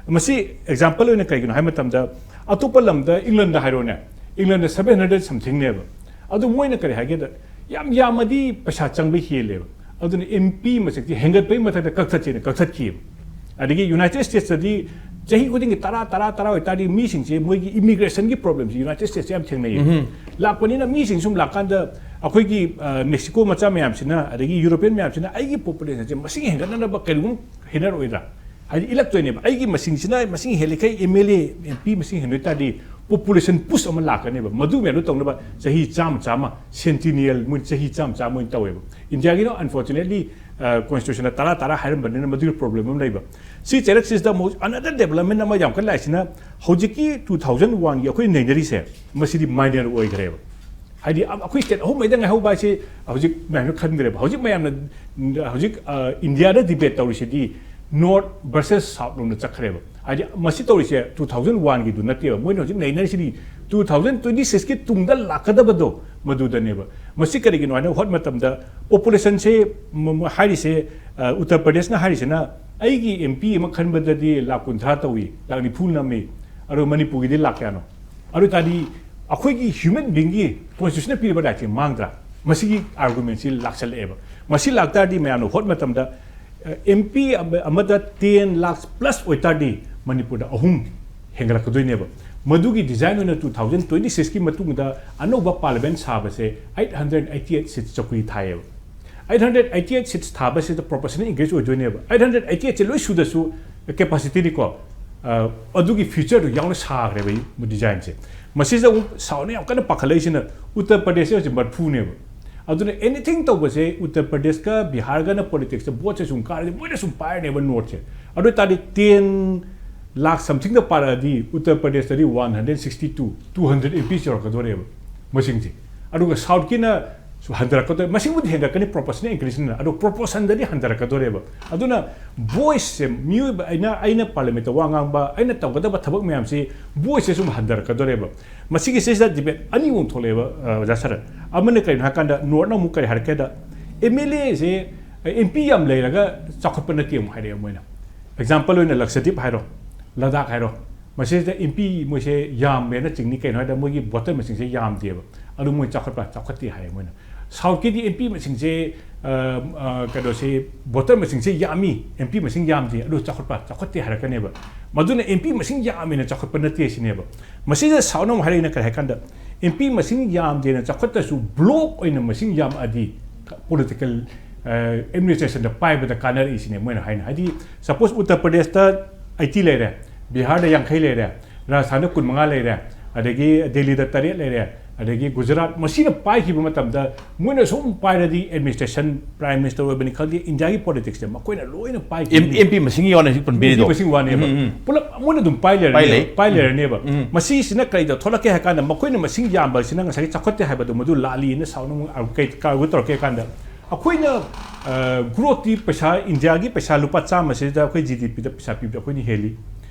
ꯃꯁꯤ ꯑꯦꯛꯖꯥꯝꯄꯜ ꯑꯣꯏꯅ ꯀꯩꯒꯤꯅꯣ ꯍꯥꯏꯕ ꯃꯇꯝꯗ, ꯑꯇꯣꯞꯄ ꯂꯝꯗ, ꯏꯪꯂꯟꯗ ꯍꯥꯏꯔꯣꯅꯦ, ꯏꯪꯂꯟꯗ seven hundred somethingꯅꯦꯕ꯫ ꯑꯗꯨ ꯃꯣꯏꯅ ꯀꯔꯤ ꯍꯥꯏꯒꯦꯗ, ꯌꯥꯝ ꯌꯥꯝꯃꯗꯤ ꯄꯩꯁꯥ ꯆꯪꯕ ꯍꯦꯜꯂꯦꯕ꯫ ꯑꯗꯨꯅ ꯑꯦꯝ ꯄꯤ ꯃꯁꯤꯡꯁꯦ ꯍꯦꯟꯒꯠꯄꯒꯤ ꯃꯊꯛꯇ ꯀꯛꯊꯠꯁꯦꯅ ꯀꯛꯊꯠꯈꯤꯑꯕ꯫ ꯑꯗꯒꯤ ꯌꯨꯅꯥꯏꯇꯦꯗ ꯁ꯭ꯇꯦꯠꯁꯇꯗꯤ ꯆꯍꯤ ꯈꯨꯗꯤꯡꯒꯤ ꯇꯔꯥ, ꯇꯔꯥ, ꯇꯔꯥ ꯑꯣꯏꯇꯥꯔꯗꯤ ꯃꯤꯁꯤꯡꯁꯦ ꯃꯣꯏꯒꯤ ꯏꯃꯤꯒ꯭ꯔꯦꯁꯟꯒꯤ ꯄ꯭ꯔꯣꯕ꯭ꯂꯦꯝꯁꯦ ꯌꯨꯅꯥꯏꯇꯦꯗ ꯁ꯭ꯇꯦꯠꯁꯇ ꯌꯥꯝ ꯊꯦꯡꯅꯩꯌꯦꯕ꯫ ꯎꯝ꯫ ꯂꯥꯛꯄꯅꯤꯅ ꯃꯤꯁꯤꯡ ꯁꯨꯝ ꯂꯥꯛꯀꯥꯟꯗ ꯑꯩꯈꯣꯏꯒꯤ, ꯑ, ꯃꯦꯛꯁꯤꯀꯣ ꯃꯆꯥ ꯃꯌꯥꯝꯁꯤꯅ, ꯑꯗꯒꯤ ꯌꯨꯔꯣꯄꯤꯌꯟ ꯃꯌꯥꯝꯁꯤꯅ ꯑꯩꯒꯤ ꯄꯣꯄꯨꯂꯦꯁꯟꯁꯦ ꯃꯁꯤꯡ ꯍꯦꯟꯒꯠꯅꯅꯕ ꯀꯔꯤꯒꯨꯝꯕ ꯍꯦꯟꯅꯔꯛꯑꯣꯏꯗ꯭ꯔꯥ? ꯍꯥꯏꯗꯤ ꯏꯜꯂꯛꯇꯣꯏꯅꯦꯕ꯫ ꯑꯩꯒꯤ ꯃꯁꯤꯡꯁꯤꯅ, ꯃꯁꯤꯡ ꯍꯦꯜꯂꯤꯈꯩ M L A, M P ꯃꯁꯤꯡ ꯍꯦꯟꯗꯣꯏ ꯇꯥꯔꯗꯤ ꯄꯣꯄꯨꯂꯦꯁꯟ ꯄꯨꯁ ꯑꯃ ꯂꯥꯛꯀꯅꯦꯕ꯫ ꯃꯗꯨ ꯃꯌꯥꯝꯗꯣ ꯇꯧꯅꯕ ꯆꯍꯤ ꯆꯥꯝꯃ, ꯆꯥꯝꯃ, ꯁꯦꯟꯇꯤꯅꯤꯌꯦꯜ, ꯃꯣꯏ ꯆꯍꯤ ꯆꯥꯝꯃ, ꯆꯥꯝꯃ ꯑꯣꯏꯅ ꯇꯧꯋꯦꯕ꯫ ꯏꯟꯗꯤꯌꯥꯒꯤꯅ ꯑꯟꯐꯣꯔꯆꯨꯅꯦꯠꯂꯤ, ꯑ, ꯀꯣꯟꯁꯇꯤꯇ꯭ꯌꯨꯁꯟꯗ ꯇꯔꯥ, ꯇꯔꯥ ꯍꯥꯏꯔꯝꯕꯅꯤꯅ ꯃꯗꯨꯒꯤ ꯄ꯭ꯔꯣꯕ꯭ꯂꯦꯝ ꯑꯃ ꯂꯩꯕ꯫ ꯁꯤ ꯆꯩꯔꯛꯁꯤꯁꯤꯗ ꯑꯃꯨꯛ another development ꯑꯃ ꯌꯥꯝ ꯀꯟꯅ ꯂꯥꯛꯏꯁꯤꯅ ꯍꯧꯖꯤꯛꯀꯤ two thousand oneꯒꯤ ꯑꯩꯈꯣꯏ ꯅꯩꯅꯔꯤꯁꯦ, ꯃꯁꯤꯗꯤ ꯃꯥꯏꯅꯔ ꯑꯣꯏꯈ꯭ꯔꯦꯕ꯫ ꯍꯥꯏꯗꯤ ꯑ-, ꯑꯩꯈꯣꯏ ꯁ꯭ꯇꯦꯠ ꯑꯍꯨꯝ ꯃꯩꯗ ꯉꯥꯏꯍꯧꯕ ꯍꯥꯏꯁꯦ ꯍꯧꯖꯤꯛ ꯃꯌꯥꯝꯅ ꯈꯟꯈ꯭ꯔꯦꯕ꯫ ꯍꯧꯖꯤꯛ ꯃꯌꯥꯝꯅ, ꯍꯧꯖꯤꯛ, ꯑ, ꯏꯟꯗꯤꯌꯥꯗ ꯗꯤꯕꯦꯠ ꯇꯧꯔꯤꯁꯤꯗꯤ ꯅꯣꯔꯠ ꯚꯔꯁꯦꯁ ꯁꯥꯎꯠ ꯂꯣꯝꯗ ꯆꯠꯈ꯭ꯔꯦꯕ꯫ ꯍꯥꯏꯗꯤ ꯃꯁꯤ ꯇꯧꯔꯤꯁꯦ two thousand oneꯒꯤꯗꯨ ꯅꯠꯇꯦꯕ꯫ ꯃꯣꯏꯅ ꯍꯧꯖꯤꯛ ꯅꯩꯅꯔꯤꯁꯤꯗꯤ two thousand twenty sixꯀꯤ ꯇꯨꯡꯗ ꯂꯥꯛꯀꯗꯕꯗꯣ ꯃꯗꯨꯗꯅꯦꯕ꯫ ꯃꯁꯤ ꯀꯔꯤꯒꯤꯅꯣ ꯍꯥꯏꯅ ꯍꯣꯠ ꯃꯇꯝꯗ ꯄꯣꯄꯨꯂꯦꯁꯟꯁꯦ ꯃ-, ꯃ-, ꯍꯥꯏꯔꯤꯁꯦ, ꯑ, ꯎꯠꯇꯔ ꯄ꯭ꯔꯗꯦꯁꯅ ꯍꯥꯏꯔꯤꯁꯤꯅ ꯑꯩꯒꯤ ꯑꯦꯝ ꯄꯤ ꯑꯃ ꯈꯟꯕꯗꯗꯤ ꯂꯥꯛ ꯀꯨꯟꯊ꯭ꯔꯥ ꯇꯧꯏ, ꯂꯥꯛ ꯅꯤꯐꯨ ꯅꯝꯃꯤ, ꯑꯗꯨꯒ ꯃꯅꯤꯄꯨꯔꯒꯤꯗꯤ ꯂꯥꯛ ꯀꯌꯥꯅꯣ? ꯑꯗꯨ ꯑꯣꯏ ꯇꯥꯔꯗꯤ ꯑꯩꯈꯣꯏꯒꯤ ꯍ꯭ꯌꯨꯃꯦꯟ ꯕꯤꯡꯒꯤ ꯀꯣꯟꯁꯇꯤꯇ꯭ꯌꯨꯁꯟꯅ ꯄꯤꯔꯤꯕ ꯔꯥꯏꯠꯁꯦ ꯃꯥꯡꯗ꯭ꯔꯥ? ꯃꯁꯤꯒꯤ ꯑꯥꯔꯒꯨꯃꯦꯟꯁꯤ ꯂꯥꯛꯁꯜꯂꯛꯑꯦꯕ꯫ ꯃꯁꯤ ꯂꯥꯛꯇꯥꯔꯗꯤ ꯃꯌꯥꯝꯅ ꯍꯣꯠ ꯃꯇꯝꯗ, ꯑ, ꯑꯦꯝ ꯄꯤ ꯑꯃ-, ꯑꯃꯗ ten lakhs plus ꯑꯣꯏꯇꯥꯔꯗꯤ ꯃꯅꯤꯄꯨꯔꯗ ꯑꯍꯨꯝ ꯍꯦꯟꯒꯠꯂꯛꯀꯗꯣꯏꯅꯦꯕ꯫ ꯃꯗꯨꯒꯤ ꯗꯤꯖꯥꯏꯟ ꯑꯣꯏꯅ two thousand twenty sixꯀꯤ ꯃꯇꯨꯡꯗ ꯑꯅꯧꯕ ꯄꯥꯔꯂꯤꯌꯥꯃꯦꯟ ꯁꯥꯕꯁꯦ eight hundred eighty eight seat ꯆꯧꯀ꯭ꯔꯤ ꯊꯥꯏꯌꯦꯕ꯫ Eight hundred eighty eight seats ꯊꯥꯕꯁꯤꯗ ꯄ꯭ꯔꯣꯄꯣꯔꯁꯅꯦꯜ ꯏꯟꯀ꯭ꯔꯤꯁ ꯑꯣꯏꯗꯣꯏꯅꯦꯕ꯫ ꯑꯩꯠ ꯍꯟꯗ꯭ꯔꯦꯠ ꯑꯩꯠꯇꯤ ꯑꯩꯠꯁꯦ ꯂꯣꯏ ꯁꯨꯗꯁꯨ ꯀꯦꯄꯥꯁꯤꯇꯤꯅꯤꯀꯣ, ꯑꯗꯨꯒꯤ ꯐꯤꯆꯔꯗꯨ ꯌꯥꯎꯅ ꯁꯥꯈ꯭ꯔꯦꯕ ꯗꯤꯖꯥꯏꯟꯁꯦ꯫ ꯃꯁꯤꯗ ꯑꯃꯨꯛ ꯁꯥꯎꯠꯅ ꯌꯥꯝ ꯀꯟꯅ ꯄꯥꯈꯠꯂꯛꯏꯁꯤꯅ ꯎꯠꯇꯔ ꯄ꯭ꯔꯗꯦꯁꯁꯦ ꯍꯧꯖꯤꯛ ꯃꯔꯐꯨꯅꯦꯕ꯫ ꯑꯗꯨꯅ ꯑꯦꯅꯤꯊꯤꯡ ꯇꯧꯕꯁꯦ ꯎꯠꯇꯔ ꯄ꯭ꯔꯗꯦꯁꯀ ꯕꯤꯍꯥꯔꯒꯅ ꯄꯣꯂꯤꯇꯤꯛꯁꯇ ꯚꯣꯠꯁꯦ ꯁꯨꯝ ꯀꯥꯔꯗꯤ ꯃꯣꯏꯅ ꯁꯨꯝ ꯄꯥꯏꯔꯅꯦꯕ ꯅꯣꯔꯠꯁꯦ꯫ ꯑꯗꯨ ꯑꯣꯏꯇꯥꯔꯗꯤ ꯇꯦꯟ ꯂꯥꯛ ꯁꯝꯊꯤꯡꯗ ꯄꯥꯔꯛꯑꯗꯤ ꯎꯠꯇꯔ ꯄ꯭ꯔꯗꯦꯁꯇꯗꯤ one hundred sixty two, two hundred M P ꯌꯧꯔꯛꯀꯗꯣꯔꯦꯕ ꯃꯁꯤꯡꯁꯦ꯫ ꯑꯗꯨꯒ ꯁꯥꯎꯠꯀꯤꯅ ꯁꯨꯝ ꯍꯟꯊꯔꯛꯀꯗꯣꯔꯦ꯫ ꯃꯁꯤꯡꯕꯨꯗꯤ ꯍꯦꯟꯒꯠꯀꯅꯤ, ꯄ꯭ꯔꯣꯄꯣꯔꯁꯅꯦꯜ ꯏꯟꯀ꯭ꯔꯤꯁꯅ, ꯑꯗꯣ ꯄ꯭ꯔꯣꯄꯣꯔꯁꯟꯗꯗꯤ ꯍꯟꯊꯔꯛꯀꯗꯣꯔꯦꯕ꯫ ꯑꯗꯨꯅ ꯚꯣꯏꯁꯁꯦ, ꯃꯤꯑꯣꯏꯕ ꯑꯩꯅ, ꯑꯩꯅ ꯄꯥꯔꯂꯤꯌꯥꯃꯦꯟꯠꯇ ꯋꯥ ꯉꯥꯡꯕ, ꯑꯩꯅ ꯇꯧꯒꯗꯕ ꯊꯕꯛ ꯃꯌꯥꯝꯁꯤ ꯚꯣꯏꯁꯁꯦ ꯁꯨꯝ ꯍꯟꯊꯔꯛꯀꯗꯣꯔꯦꯕ꯫ ꯃꯁꯤꯒꯤꯁꯤꯗ ꯗꯤꯕꯦꯠ ꯑꯅꯤ ꯑꯃꯨꯛ ꯊꯣꯛꯂꯛꯑꯦꯕ, ꯑ, ꯑꯣꯖꯥ ꯁꯥꯔ꯫ ꯑꯃꯅ ꯀꯔꯤꯅꯣ ꯍꯥꯏꯀꯥꯟꯗ, ꯅꯣꯔꯠꯅ ꯑꯃꯨꯛ ꯀꯔꯤ ꯍꯥꯏꯔꯛꯀꯦꯗ, ꯑꯦꯝ ꯑꯦꯜ ꯑꯦꯁꯦ ꯑꯦꯝ ꯄꯤ ꯌꯥꯝ ꯂꯩꯔꯒ ꯆꯥꯎꯈꯠꯄ ꯅꯠꯇꯦ ꯑꯃꯨꯛ ꯍꯥꯏꯔꯛꯑꯦ ꯃꯣꯏꯅ꯫ ꯑꯦꯛꯖꯥꯝꯄꯜ ꯑꯣꯏꯅ ꯂꯛꯁꯗꯤꯞ ꯍꯥꯏꯔꯣ, ꯂꯗꯥꯛ ꯍꯥꯏꯔꯣ, ꯃꯁꯤꯗ ꯑꯦꯝ ꯄꯤ ꯃꯣꯏꯁꯦ ꯌꯥꯝꯃꯦꯅ ꯆꯤꯡꯅꯤ꯫ ꯀꯩꯅꯣ ꯍꯥꯏꯗ ꯃꯣꯏꯒꯤ ꯚꯣꯇꯔ ꯃꯁꯤꯡꯁꯦ ꯌꯥꯝꯗꯦꯕ, ꯑꯗꯨ ꯃꯣꯏ ꯆꯥꯎꯈꯠꯄ ꯆꯥꯎꯈꯠꯇꯦ ꯍꯥꯏꯌꯦ ꯃꯣꯏꯅ꯫ ꯁꯥꯎꯠꯀꯤꯗꯤ ꯑꯦꯝ ꯄꯤ ꯃꯁꯤꯡꯁꯦ, ꯑ, ꯑ, ꯀꯩꯅꯣꯁꯦ, ꯚꯣꯇꯔ ꯃꯁꯤꯡꯁꯦ ꯌꯥꯝꯃꯤ, ꯑꯦꯝ ꯄꯤ ꯃꯁꯤꯡ ꯌꯥꯝꯗꯦ, ꯑꯗꯨ ꯆꯥꯎꯈꯠꯄ ꯆꯥꯎꯈꯠꯇꯦ ꯍꯥꯏꯔꯛꯀꯅꯦꯕ꯫ ꯃꯗꯨꯅ ꯑꯦꯝ ꯄꯤ ꯃꯁꯤꯡ ꯌꯥꯝꯃꯦꯅ ꯆꯥꯎꯈꯠꯄ ꯅꯠꯇꯦ ꯁꯤꯅꯦꯕ꯫ ꯃꯁꯤꯗ ꯁꯥꯎꯠꯅ ꯑꯃꯨꯛ ꯍꯥꯏꯔꯛꯏꯅ ꯀꯔꯤ ꯍꯥꯏ ꯀꯥꯟꯗ, ꯑꯦꯝ ꯄꯤ ꯃꯁꯤꯡ ꯌꯥꯝꯗꯦꯅ ꯆꯥꯎꯈꯠꯇ꯭ꯔꯁꯨ ꯕ꯭ꯂꯣꯛ ꯑꯣꯏꯅ ꯃꯁꯤꯡ ꯌꯥꯝꯃꯛꯑꯗꯤ ꯄꯣꯂꯤꯇꯤꯀꯦꯜ ꯑꯦꯗꯃꯤꯅꯤꯁꯇ꯭ꯔꯦꯁꯟꯗ ꯄꯥꯏꯕꯗ ꯀꯥꯟꯅꯔꯛꯏꯁꯤꯅꯦ ꯃꯣꯏꯅ ꯍꯥꯏꯅ꯫ ꯍꯥꯏꯗꯤ, ꯁꯄꯣꯁ ꯎꯠꯇꯔ ꯄ꯭ꯔꯗꯦꯁꯇ ꯑꯩꯠꯇꯤ ꯂꯩꯔꯦ, ꯕꯤꯍꯥꯔꯗ ꯌꯥꯡꯈꯩ ꯂꯩꯔꯦ, ꯔꯥꯖꯁꯊꯥꯟꯗ ꯀꯨꯟꯃꯉꯥ ꯂꯩꯔꯦ, ꯑꯗꯒꯤ ꯗꯦꯜꯂꯤꯗ ꯇꯔꯦꯠ ꯂꯩꯔꯦ, ꯑꯗꯒꯤ ꯒꯨꯖꯔꯥꯠ, ꯃꯁꯤꯅ ꯄꯥꯏꯈꯤꯕ ꯃꯇꯝꯗ ꯃꯣꯏꯅ ꯁꯨꯝ ꯄꯥꯏꯔꯗꯤ ꯑꯦꯗꯃꯤꯅꯤꯁꯇ꯭ꯔꯦꯁꯟ, ꯄ꯭ꯔꯥꯏꯝ ꯃꯤꯅꯤꯁꯇꯔ ꯑꯣꯏꯕꯅꯤ ꯈꯪꯗꯦ, ꯏꯟꯗꯤꯌꯥꯒꯤ ꯄꯣꯂꯤꯇꯤꯛꯁꯁꯦ ꯃꯈꯣꯏꯅ ꯂꯣꯏꯅ ꯄꯥꯏꯈꯤꯕꯅꯤ꯫ ꯑꯦꯝ ꯄꯤ ꯃꯁꯤꯡꯒꯤ ꯋꯥꯅ ꯍꯧꯖꯤꯛ ꯄꯟꯕꯤꯔꯤꯗꯣ꯫ ꯑꯦꯝ ꯄꯤ ꯃꯁꯤꯡ ꯋꯥꯅꯦꯕ꯫ ꯎꯝ, ꯎꯝ꯫ ꯄꯨꯂꯞ ꯃꯣꯏꯅ ꯑꯗꯨꯝ ꯄꯥꯏ ꯂꯩꯔꯅꯦꯕ, ꯄꯥꯏ ꯂꯩ꯫ ꯄꯥꯏ ꯎꯝ꯫ ꯂꯩꯔꯅꯦꯕ꯫ ꯎꯝ꯫ ꯃꯁꯤꯁꯤꯅ ꯀꯔꯤꯗ ꯊꯣꯛꯂꯛꯀꯦ ꯍꯥꯏ ꯀꯥꯟꯗ, ꯃꯈꯣꯏꯅ ꯃꯁꯤꯡ ꯌꯥꯝꯕꯁꯤꯅ ꯉꯁꯥꯏꯒꯤ ꯆꯥꯎꯈꯠꯇꯦ ꯍꯥꯏꯕꯗꯣ ꯃꯗꯨ ꯂꯥꯜꯂꯤꯅ ꯁꯥꯎꯅ ꯑꯃꯨꯛ ꯑꯥꯔꯒꯨ-, ꯀꯩ-, ꯑꯥꯔꯒꯨ ꯇꯧꯔꯛꯀꯦ ꯍꯥꯏ ꯀꯥꯟꯗ, ꯑꯩꯈꯣꯏꯅ, ꯑ, ꯒ꯭ꯔꯣꯠꯇꯤ ꯄꯩꯁꯥ, ꯏꯟꯗꯤꯌꯥꯒꯤ ꯄꯩꯁꯥ ꯂꯨꯄꯥ ꯆꯥꯝꯃꯁꯤꯗ ꯑꯩꯈꯣꯏ ꯖꯤ ꯗꯤ ꯄꯤꯗ ꯄꯩꯁꯥ ꯄꯤꯕꯗ ꯑꯩꯈꯣꯏꯅ ꯍꯦꯜꯂꯤ,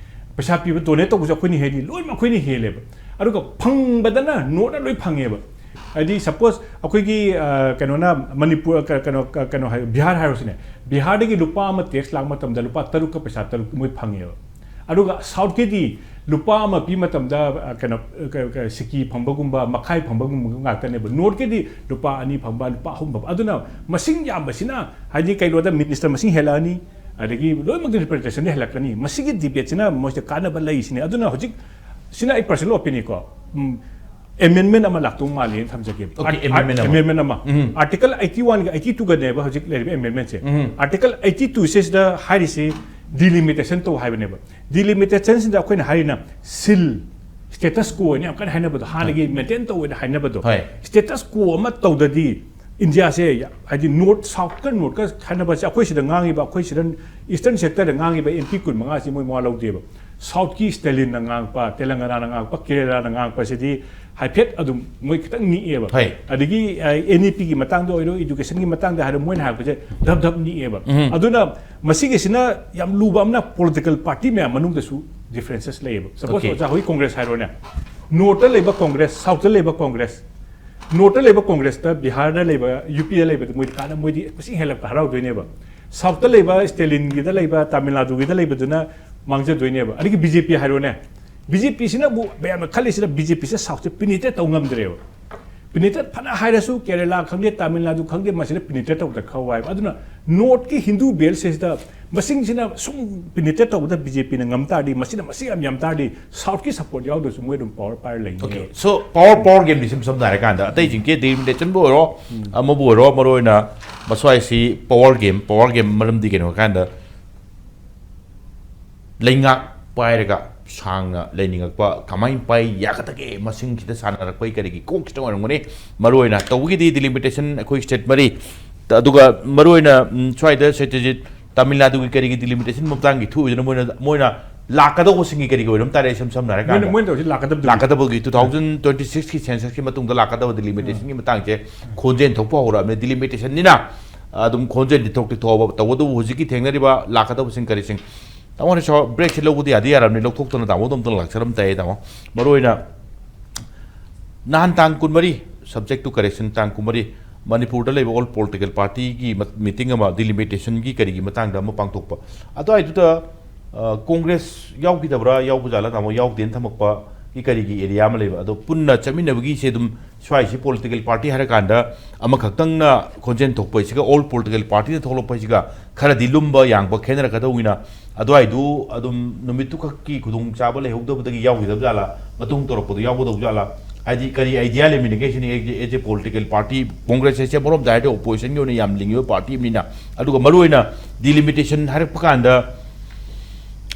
ꯄꯩꯁꯥ ꯄꯤꯕ, ꯗꯣꯅꯦꯠ ꯇꯧꯕꯁꯨ ꯑꯩꯈꯣꯏꯅ ꯍꯦꯜꯂꯤ, ꯂꯣꯏꯅꯃꯛ ꯑꯩꯈꯣꯏꯅ ꯍꯦꯜꯂꯦꯕ꯫ ꯑꯗꯨꯒ ꯐꯪꯕꯗꯅ ꯅꯣꯔꯠꯅ ꯂꯣꯏ ꯐꯪꯉꯦꯕ꯫ ꯍꯥꯏꯗꯤ, ꯁꯄꯣꯁ ꯑꯩꯈꯣꯏꯒꯤ, ꯑ, ꯀꯩꯅꯣꯅ, ꯃꯅꯤꯄꯨꯔ, ꯀ-, ꯀꯩꯅꯣ, ꯀ-, ꯀꯩꯅꯣ ꯍꯥꯏ, ꯕꯤꯍꯥꯔ ꯍꯥꯏꯔꯣꯁꯤꯅꯦ, ꯕꯤꯍꯥꯔꯗꯒꯤ ꯂꯨꯄꯥ ꯑꯃ ꯇꯦꯛꯁ ꯂꯥꯛꯄ ꯃꯇꯝꯗ ꯂꯨꯄꯥ ꯇꯔꯨꯛꯀ ꯄꯩꯁꯥ ꯇꯔꯨꯛ ꯃꯣꯏ ꯐꯪꯉꯦꯕ꯫ ꯑꯗꯨꯒ ꯁꯥꯎꯠꯀꯤꯗꯤ ꯂꯨꯄꯥ ꯑꯃ ꯄꯤ ꯃꯇꯝꯗ, ꯑ, ꯀꯩꯅꯣ, ꯑ, ꯀ-, ꯀ-, ꯁꯤꯀꯤ ꯐꯪꯕꯒꯨꯝꯕ, ꯃꯈꯥꯏ ꯐꯪꯕꯒꯨꯝꯕ ꯉꯥꯛꯇꯅꯦꯕ꯫ ꯅꯣꯔꯠꯀꯤꯗꯤ ꯂꯨꯄꯥ ꯑꯅꯤ ꯐꯪꯕ, ꯂꯨꯄꯥ ꯑꯍꯨꯝ ꯐꯪꯕ꯫ ꯑꯗꯨꯅ ꯃꯁꯤꯡ ꯌꯥꯝꯕꯁꯤꯅ, ꯍꯥꯏꯗꯤ, ꯀꯩꯅꯣꯗ ꯃꯤꯅꯤꯁꯇꯔ ꯃꯁꯤꯡ ꯍꯦꯜꯂꯛꯑꯅꯤ, ꯑꯗꯒꯤ ꯂꯣꯏꯅꯃꯛ ꯔꯤꯄ꯭ꯔꯖꯦꯟꯇꯦꯁꯟꯗꯤ ꯍꯦꯜꯂꯛꯀꯅꯤ꯫ ꯃꯁꯤꯒꯤ ꯗꯤꯕꯦꯠꯁꯤꯅ ꯃꯣꯏꯁꯤꯗ ꯀꯥꯟꯅꯕ ꯂꯩꯁꯤꯅꯦ꯫ ꯑꯗꯨꯅ ꯍꯧꯖꯤꯛ, ꯁꯤꯅ ꯑꯩ ꯄꯔꯁꯅꯦꯜ ꯑꯣꯄꯤꯅꯤꯌꯟꯀꯣ, ꯎꯝ, ꯑꯦꯃꯦꯟꯃꯦꯟ ꯑꯃ ꯂꯥꯛꯇꯧ ꯃꯥꯜꯂꯦꯅ ꯊꯝꯖꯒꯦ꯫ Okay, amendment ꯑꯃ꯫ ꯑꯦꯃꯦꯟꯃꯦꯟ ꯑꯃ꯫ ꯎꯝ꯫ ꯑꯥꯔꯇꯤꯀꯜ ꯑꯩꯠꯇꯤ ꯋꯥꯟꯒ ꯑꯩꯠꯇꯤ ꯇꯨꯒꯅꯦꯕ ꯍꯧꯖꯤꯛ ꯂꯩꯔꯤꯕ ꯑꯦꯃꯦꯟꯃꯦꯟꯁꯦ꯫ ꯎꯝ꯫ ꯑꯥꯔꯇꯤꯀꯜ ꯑꯩꯠꯇꯤ ꯇꯨꯁꯤꯗ ꯍꯥꯏꯔꯤꯁꯤ ꯗꯤꯂꯤꯃꯤꯇꯦꯁꯟ ꯇꯧ ꯍꯥꯏꯕꯅꯦꯕ꯫ ꯗꯤꯂꯤꯃꯤꯇꯦꯁꯟꯁꯤꯗ ꯑꯩꯈꯣꯏꯅ ꯍꯥꯏꯔꯤꯅ ꯁꯤꯜ, ꯁ꯭ꯇꯦꯇꯁ ꯀꯣ ꯍꯥꯏꯅ ꯌꯥꯝ ꯀꯟꯅ ꯍꯥꯏꯅꯕꯗꯣ, ꯍꯥꯟꯅꯒꯤ ꯃꯦꯟꯇꯦꯟ ꯇꯧꯋꯦꯅ ꯍꯥꯏꯅꯕꯗꯣ꯫ ꯍꯣꯏ꯫ ꯁ꯭ꯇꯦꯇꯁ ꯀꯣ ꯑꯃ ꯇꯧꯗꯗꯤ ꯏꯟꯗꯤꯌꯥꯁꯦ ꯌꯥ-, ꯍꯥꯏꯗꯤ ꯅꯣꯔꯠ ꯁꯥꯎꯠꯀ ꯅꯣꯔꯠꯀ ꯈꯥꯏꯅꯕꯁꯦ ꯑꯩꯈꯣꯏ ꯁꯤꯗ ꯉꯥꯡꯉꯤꯕ, ꯑꯩꯈꯣꯏ ꯁꯤꯗ ꯏꯁꯇꯔꯟ ꯁꯦꯛꯇꯔꯗ ꯉꯥꯡꯉꯤꯕ ꯑꯦꯝ ꯄꯤ ꯀꯨꯟ ꯃꯉꯥꯁꯤ ꯃꯣꯏ ꯃꯋꯥ ꯂꯧꯗꯦꯕ꯫ ꯁꯥꯎꯠꯀꯤ ꯁ꯭ꯇꯦꯂꯤꯟꯅ ꯉꯥꯡꯉꯛꯄ, ꯇꯦꯂꯪꯒꯅꯥꯅ ꯉꯥꯡꯉꯛꯄ, ꯀꯦꯔꯦꯂꯥꯅ ꯉꯥꯡꯉꯛꯄꯁꯤꯗꯤ ꯍꯥꯏꯐꯦꯠ ꯑꯗꯨꯝ ꯃꯣꯏ ꯈꯤꯇꯪ ꯅꯤꯛꯑꯦꯕ꯫ ꯍꯣꯏ꯫ ꯑꯗꯒꯤ ꯑꯦꯟ ꯏ ꯄꯤꯒꯤ ꯃꯇꯥꯡꯗ ꯑꯣꯏꯔꯣ, ꯏꯗꯨꯀꯦꯁꯟꯒꯤ ꯃꯇꯥꯡꯗ ꯍꯥꯏꯔꯣ, ꯃꯣꯏꯅ ꯍꯥꯏꯔꯛꯄꯁꯦ ꯙꯞ ꯙꯞ ꯅꯤꯛꯑꯦꯕ꯫ ꯎꯝ꯫ ꯑꯗꯨꯅ ꯃꯁꯤꯒꯤꯁꯤꯅ ꯌꯥꯝ ꯂꯨꯕ ꯑꯃꯅ ꯄꯣꯂꯤꯇꯤꯀꯦꯜ ꯄꯥꯔꯇꯤ ꯃꯌꯥꯝ ꯃꯅꯨꯡꯗꯁꯨ ꯗꯤꯐ꯭ꯔꯦꯟꯁꯦꯁ ꯂꯩꯌꯦꯕ꯫ Suppose Okay. ꯑꯣꯖꯥ ꯍꯣꯏ ꯀꯣꯡꯒ꯭ꯔꯦꯁ ꯍꯥꯏꯔꯣꯅꯦ, ꯅꯣꯔꯠꯇ ꯂꯩꯕ ꯀꯣꯡꯒ꯭ꯔꯦꯁ, ꯁꯥꯎꯠꯇ ꯂꯩꯕ ꯀꯣꯡꯒ꯭ꯔꯦꯁ, ꯅꯣꯔꯠꯇ ꯂꯩꯕ ꯀꯣꯡꯒ꯭ꯔꯦꯁꯇ ꯕꯤꯍꯥꯔꯗ ꯂꯩꯕ, ꯌꯨ ꯄꯤꯗ ꯂꯩꯕꯗ ꯃꯣꯏꯗꯤ ꯀꯥꯟꯅ, ꯃꯣꯏꯗꯤ ꯃꯁꯤꯡ ꯍꯦꯜꯂꯛꯄ ꯍꯔꯥꯎꯗꯣꯏꯅꯦꯕ꯫ ꯁꯥꯎꯠꯇ ꯂꯩꯕ ꯁ꯭ꯇꯦꯂꯤꯟꯒꯤꯗ ꯂꯩꯕ, ꯇꯥꯃꯤꯜ ꯅꯥꯗꯨꯒꯤꯗ ꯂꯩꯕꯗꯨꯅ ꯃꯥꯡꯖꯗꯣꯏꯅꯦꯕ꯫ ꯑꯗꯒꯤ ꯕꯤ ꯖꯦ ꯄꯤ ꯍꯥꯏꯔꯣꯅꯦ, ꯕꯤ ꯖꯦ ꯄꯤꯁꯤꯅ ꯑꯃꯨꯛ ꯃꯌꯥꯝꯅ ꯈꯜꯂꯤꯁꯤꯅ ꯕꯤ ꯖꯦ ꯄꯤꯁꯦ ꯁꯥꯎꯠꯁꯦ ꯄꯤꯅꯤꯇ꯭ꯔꯦꯠ ꯇꯧ ꯉꯝꯗ꯭ꯔꯦꯕ꯫ ꯄꯤꯅꯤꯇ꯭ꯔꯦꯠ ꯐꯅ ꯍꯥꯏꯔꯁꯨ ꯀꯦꯔꯦꯂꯥ ꯈꯪꯗꯦ, ꯇꯥꯃꯤꯜ ꯅꯥꯗꯨ ꯈꯪꯗꯦ, ꯃꯁꯤꯗ ꯄꯤꯅꯤꯇ꯭ꯔꯦꯠ ꯇꯧꯕꯗ ꯈꯔ ꯋꯥꯏꯕ꯫ ꯑꯗꯨꯅ ꯅꯣꯔꯠꯀꯤ ꯍꯤꯟꯗꯨ ꯕꯦꯜꯠꯁꯤꯗ ꯃꯁꯤꯡꯁꯤꯅ ꯁꯨꯝ ꯄꯤꯅꯤꯇ꯭ꯔꯦꯠ ꯇꯧꯕꯗ ꯕꯤ ꯖꯦ ꯄꯤꯅ ꯉꯝ ꯇꯥꯔꯗꯤ, ꯃꯁꯤꯅ ꯃꯁꯤꯡ ꯌꯥꯝ ꯌꯥꯝ ꯇꯥꯔꯗꯤ ꯁꯥꯎꯠꯀꯤ ꯁꯄꯣꯔꯠ ꯌꯥꯎꯗ꯭ꯔꯁꯨ ꯃꯣꯏ ꯑꯗꯨꯝ ꯄꯋꯥꯔ ꯄꯥꯏꯔ ꯂꯩꯅꯤ꯫ Okay, so power, power gameꯗꯤ ꯁꯨꯝ ꯁꯝꯅ ꯍꯥꯏꯔꯀꯥꯟꯗ ꯑꯇꯩꯁꯤꯡꯒꯤ ꯗꯤꯂꯤꯃꯤꯇꯦꯁꯟꯕꯨ ꯑꯣꯏꯔꯣ, ꯑꯃꯕꯨ ꯑꯣꯏꯔꯣ, ꯃꯔꯨ ꯑꯣꯏꯅ ꯃꯁ꯭ꯋꯥꯏꯁꯤ power game, power game ꯃꯔꯝꯗꯤ ꯀꯩꯅꯣ ꯍꯥꯏꯀꯥꯟꯗ ꯂꯩꯉꯥꯛ ꯄꯥꯏꯔꯒ ꯁꯥꯡꯅ ꯂꯩꯅꯤꯡꯉꯛꯄ ꯀꯃꯥꯏꯅ ꯄꯥꯏ ꯌꯥꯒꯗꯒꯦ ꯃꯁꯤꯡꯁꯤꯗ ꯁꯥꯟꯅꯔꯛꯄꯒꯤ ꯀꯔꯤꯒꯤ ꯀꯣꯛꯁꯤꯗ ꯑꯣꯏꯔꯝꯒꯅꯤ꯫ ꯃꯔꯨꯑꯣꯏꯅ ꯇꯧꯕꯒꯤꯗꯤ ꯗꯤꯂꯤꯃꯤꯇꯦꯁꯟ ꯑꯩꯈꯣꯏ ꯁ꯭ꯇꯦꯠ ꯃꯔꯤ, ꯑꯗꯨꯒ ꯃꯔꯨꯑꯣꯏꯅ, ꯎꯝ, ꯁ꯭ꯋꯥꯏꯗ ꯁꯇ꯭ꯌꯖꯤꯠ ꯇꯥꯃꯤꯜ ꯅꯥꯗꯨꯒꯤ ꯀꯔꯤꯒꯤ ꯗꯤꯂꯤꯃꯤꯇꯦꯁꯟ ꯃꯇꯥꯡꯒꯤ ꯊꯣꯛꯏꯗꯨꯅ ꯃꯣꯏꯅ, ꯃꯣꯏꯅ ꯂꯥꯛꯀꯗꯧꯕꯁꯤꯡꯒꯤ ꯀꯔꯤꯒꯤ ꯑꯣꯏꯔꯝ ꯇꯥꯔꯦ, ꯏꯁꯝ ꯁꯝꯅ ꯍꯥꯏꯔꯀꯥꯟꯗ ꯃꯣꯏꯅ, ꯃꯣꯏꯅ ꯇꯧꯔꯤꯁꯤ ꯂꯥꯛꯀꯗꯕꯗꯨ꯫ ꯂꯥꯛꯀꯗꯕꯒꯤ two thousand twenty sixꯀꯤ censusꯀꯤ ꯃꯇꯨꯡꯗ ꯂꯥꯛꯀꯗꯕ ꯗꯤꯂꯤꯃꯤꯇꯦꯁꯟꯒꯤ ꯃꯇꯥꯡꯁꯦ ꯈꯣꯟꯖꯦꯜ ꯊꯣꯛꯄ ꯍꯧꯔꯛꯑꯕꯅꯤ꯫ ꯗꯤꯂꯤꯃꯤꯇꯦꯁꯟꯅꯤꯅ ꯑꯗꯨꯝ ꯈꯣꯟꯖꯦꯜꯗꯤ ꯊꯣꯛꯇꯤ ꯊꯣꯛꯑꯕ, ꯇꯧꯕꯇꯕꯨ ꯍꯧꯖꯤꯛꯀꯤ ꯊꯦꯡꯅꯔꯤꯕ ꯂꯥꯛꯀꯗꯧꯕꯁꯤꯡ ꯀꯔꯤꯁꯤꯡ, ꯇꯥꯃꯣ ꯍꯣꯏ ꯁꯣ-, breakꯁꯤ ꯂꯧꯕꯗꯤ ꯌꯥꯗꯤ ꯌꯥꯔꯕꯅꯤ, ꯂꯧꯊꯣꯛꯇꯅ ꯇꯥꯃꯣꯗꯣ ꯑꯝꯇꯪ ꯂꯥꯛꯆꯔꯝ ꯇꯥꯏꯌꯦ ꯇꯥꯃꯣ꯫ ꯃꯔꯨꯑꯣꯏꯅ ꯅꯍꯥꯟ ꯇꯥꯡ ꯀꯨꯟꯃꯔꯤ, subject to correction, ꯇꯥꯡ ꯀꯨꯟꯃꯔꯤ ꯃꯅꯤꯄꯨꯔꯗ ꯂꯩꯕ all political partyꯒꯤ ꯃ-, meeting ꯑꯃ ꯗꯤꯂꯤꯃꯤꯇꯦꯁꯟꯒꯤ ꯀꯔꯤꯒꯤ ꯃꯇꯥꯡꯗ ꯑꯃ ꯄꯥꯡꯊꯣꯛꯄ꯫ ꯑꯗꯨꯋꯥꯏꯗꯨꯗ, ꯑ, ꯀꯣꯡꯒ꯭ꯔꯦꯁ ꯌꯥꯎꯈꯤꯗꯕ꯭ꯔꯥ, ꯌꯥꯎꯕ ꯖꯥꯠꯂꯥ ꯇꯥꯃꯣ, ꯌꯥꯎꯗꯦꯅ ꯊꯝꯃꯛꯄꯒꯤ ꯀꯔꯤꯒꯤ area ꯑꯃ ꯂꯩꯕ, ꯑꯗꯣ ꯄꯨꯟꯅ ꯆꯠꯃꯤꯟꯅꯕꯒꯤꯁꯦ ꯑꯗꯨꯝ ꯁ꯭ꯋꯥꯏꯁꯤ political party ꯍꯥꯏꯔꯀꯥꯟꯗ ꯑꯃꯈꯛꯇꯪꯅ ꯈꯣꯟꯖꯦꯜ ꯊꯣꯛꯄꯁꯤꯒ all political partyꯗ ꯊꯣꯛꯂꯛꯄꯁꯤꯒ ꯈꯔꯗꯤ ꯂꯨꯝꯕ ꯌꯥꯡꯕ ꯈꯦꯠꯅꯔꯛꯀꯗꯧꯅꯤꯅ, ꯑꯗꯨꯋꯥꯏꯗꯨ ꯑꯗꯨꯝ ꯅꯨꯃꯤꯠꯇꯨꯈꯛꯀꯤ ꯈꯨꯗꯣꯡꯆꯥꯕ ꯂꯩꯍꯧꯗꯕꯗꯒꯤ ꯌꯥꯎꯈꯤꯗꯕ ꯖꯥꯠꯂꯥ, ꯃꯇꯨꯡ ꯇꯧꯔꯛꯄꯗ ꯌꯥꯎꯒꯗꯧꯕ ꯖꯥꯠꯂꯥ, ꯍꯥꯏꯗꯤ ꯀꯔꯤ ꯑꯥꯏꯗꯤꯌꯥ ꯂꯩꯃꯤꯟꯅꯒꯦ ꯁꯤꯅꯤ꯫ As A political party Congress ꯍꯥꯏꯁꯦ ꯑꯃꯔꯣꯝꯗ ꯍꯥꯏꯔꯗꯤ ꯑꯣꯄꯣꯖꯤꯁꯟꯒꯤ ꯑꯣꯏꯅ ꯌꯥꯝ ꯂꯤꯡꯉꯤꯕ ꯄꯥꯔꯇꯤ ꯑꯃꯅꯤꯅ, ꯑꯗꯨꯒ ꯃꯔꯨꯑꯣꯏꯅ ꯗꯤꯂꯤꯃꯤꯇꯦꯁꯟ ꯍꯥꯏꯔꯛꯄ ꯀꯥꯟꯗ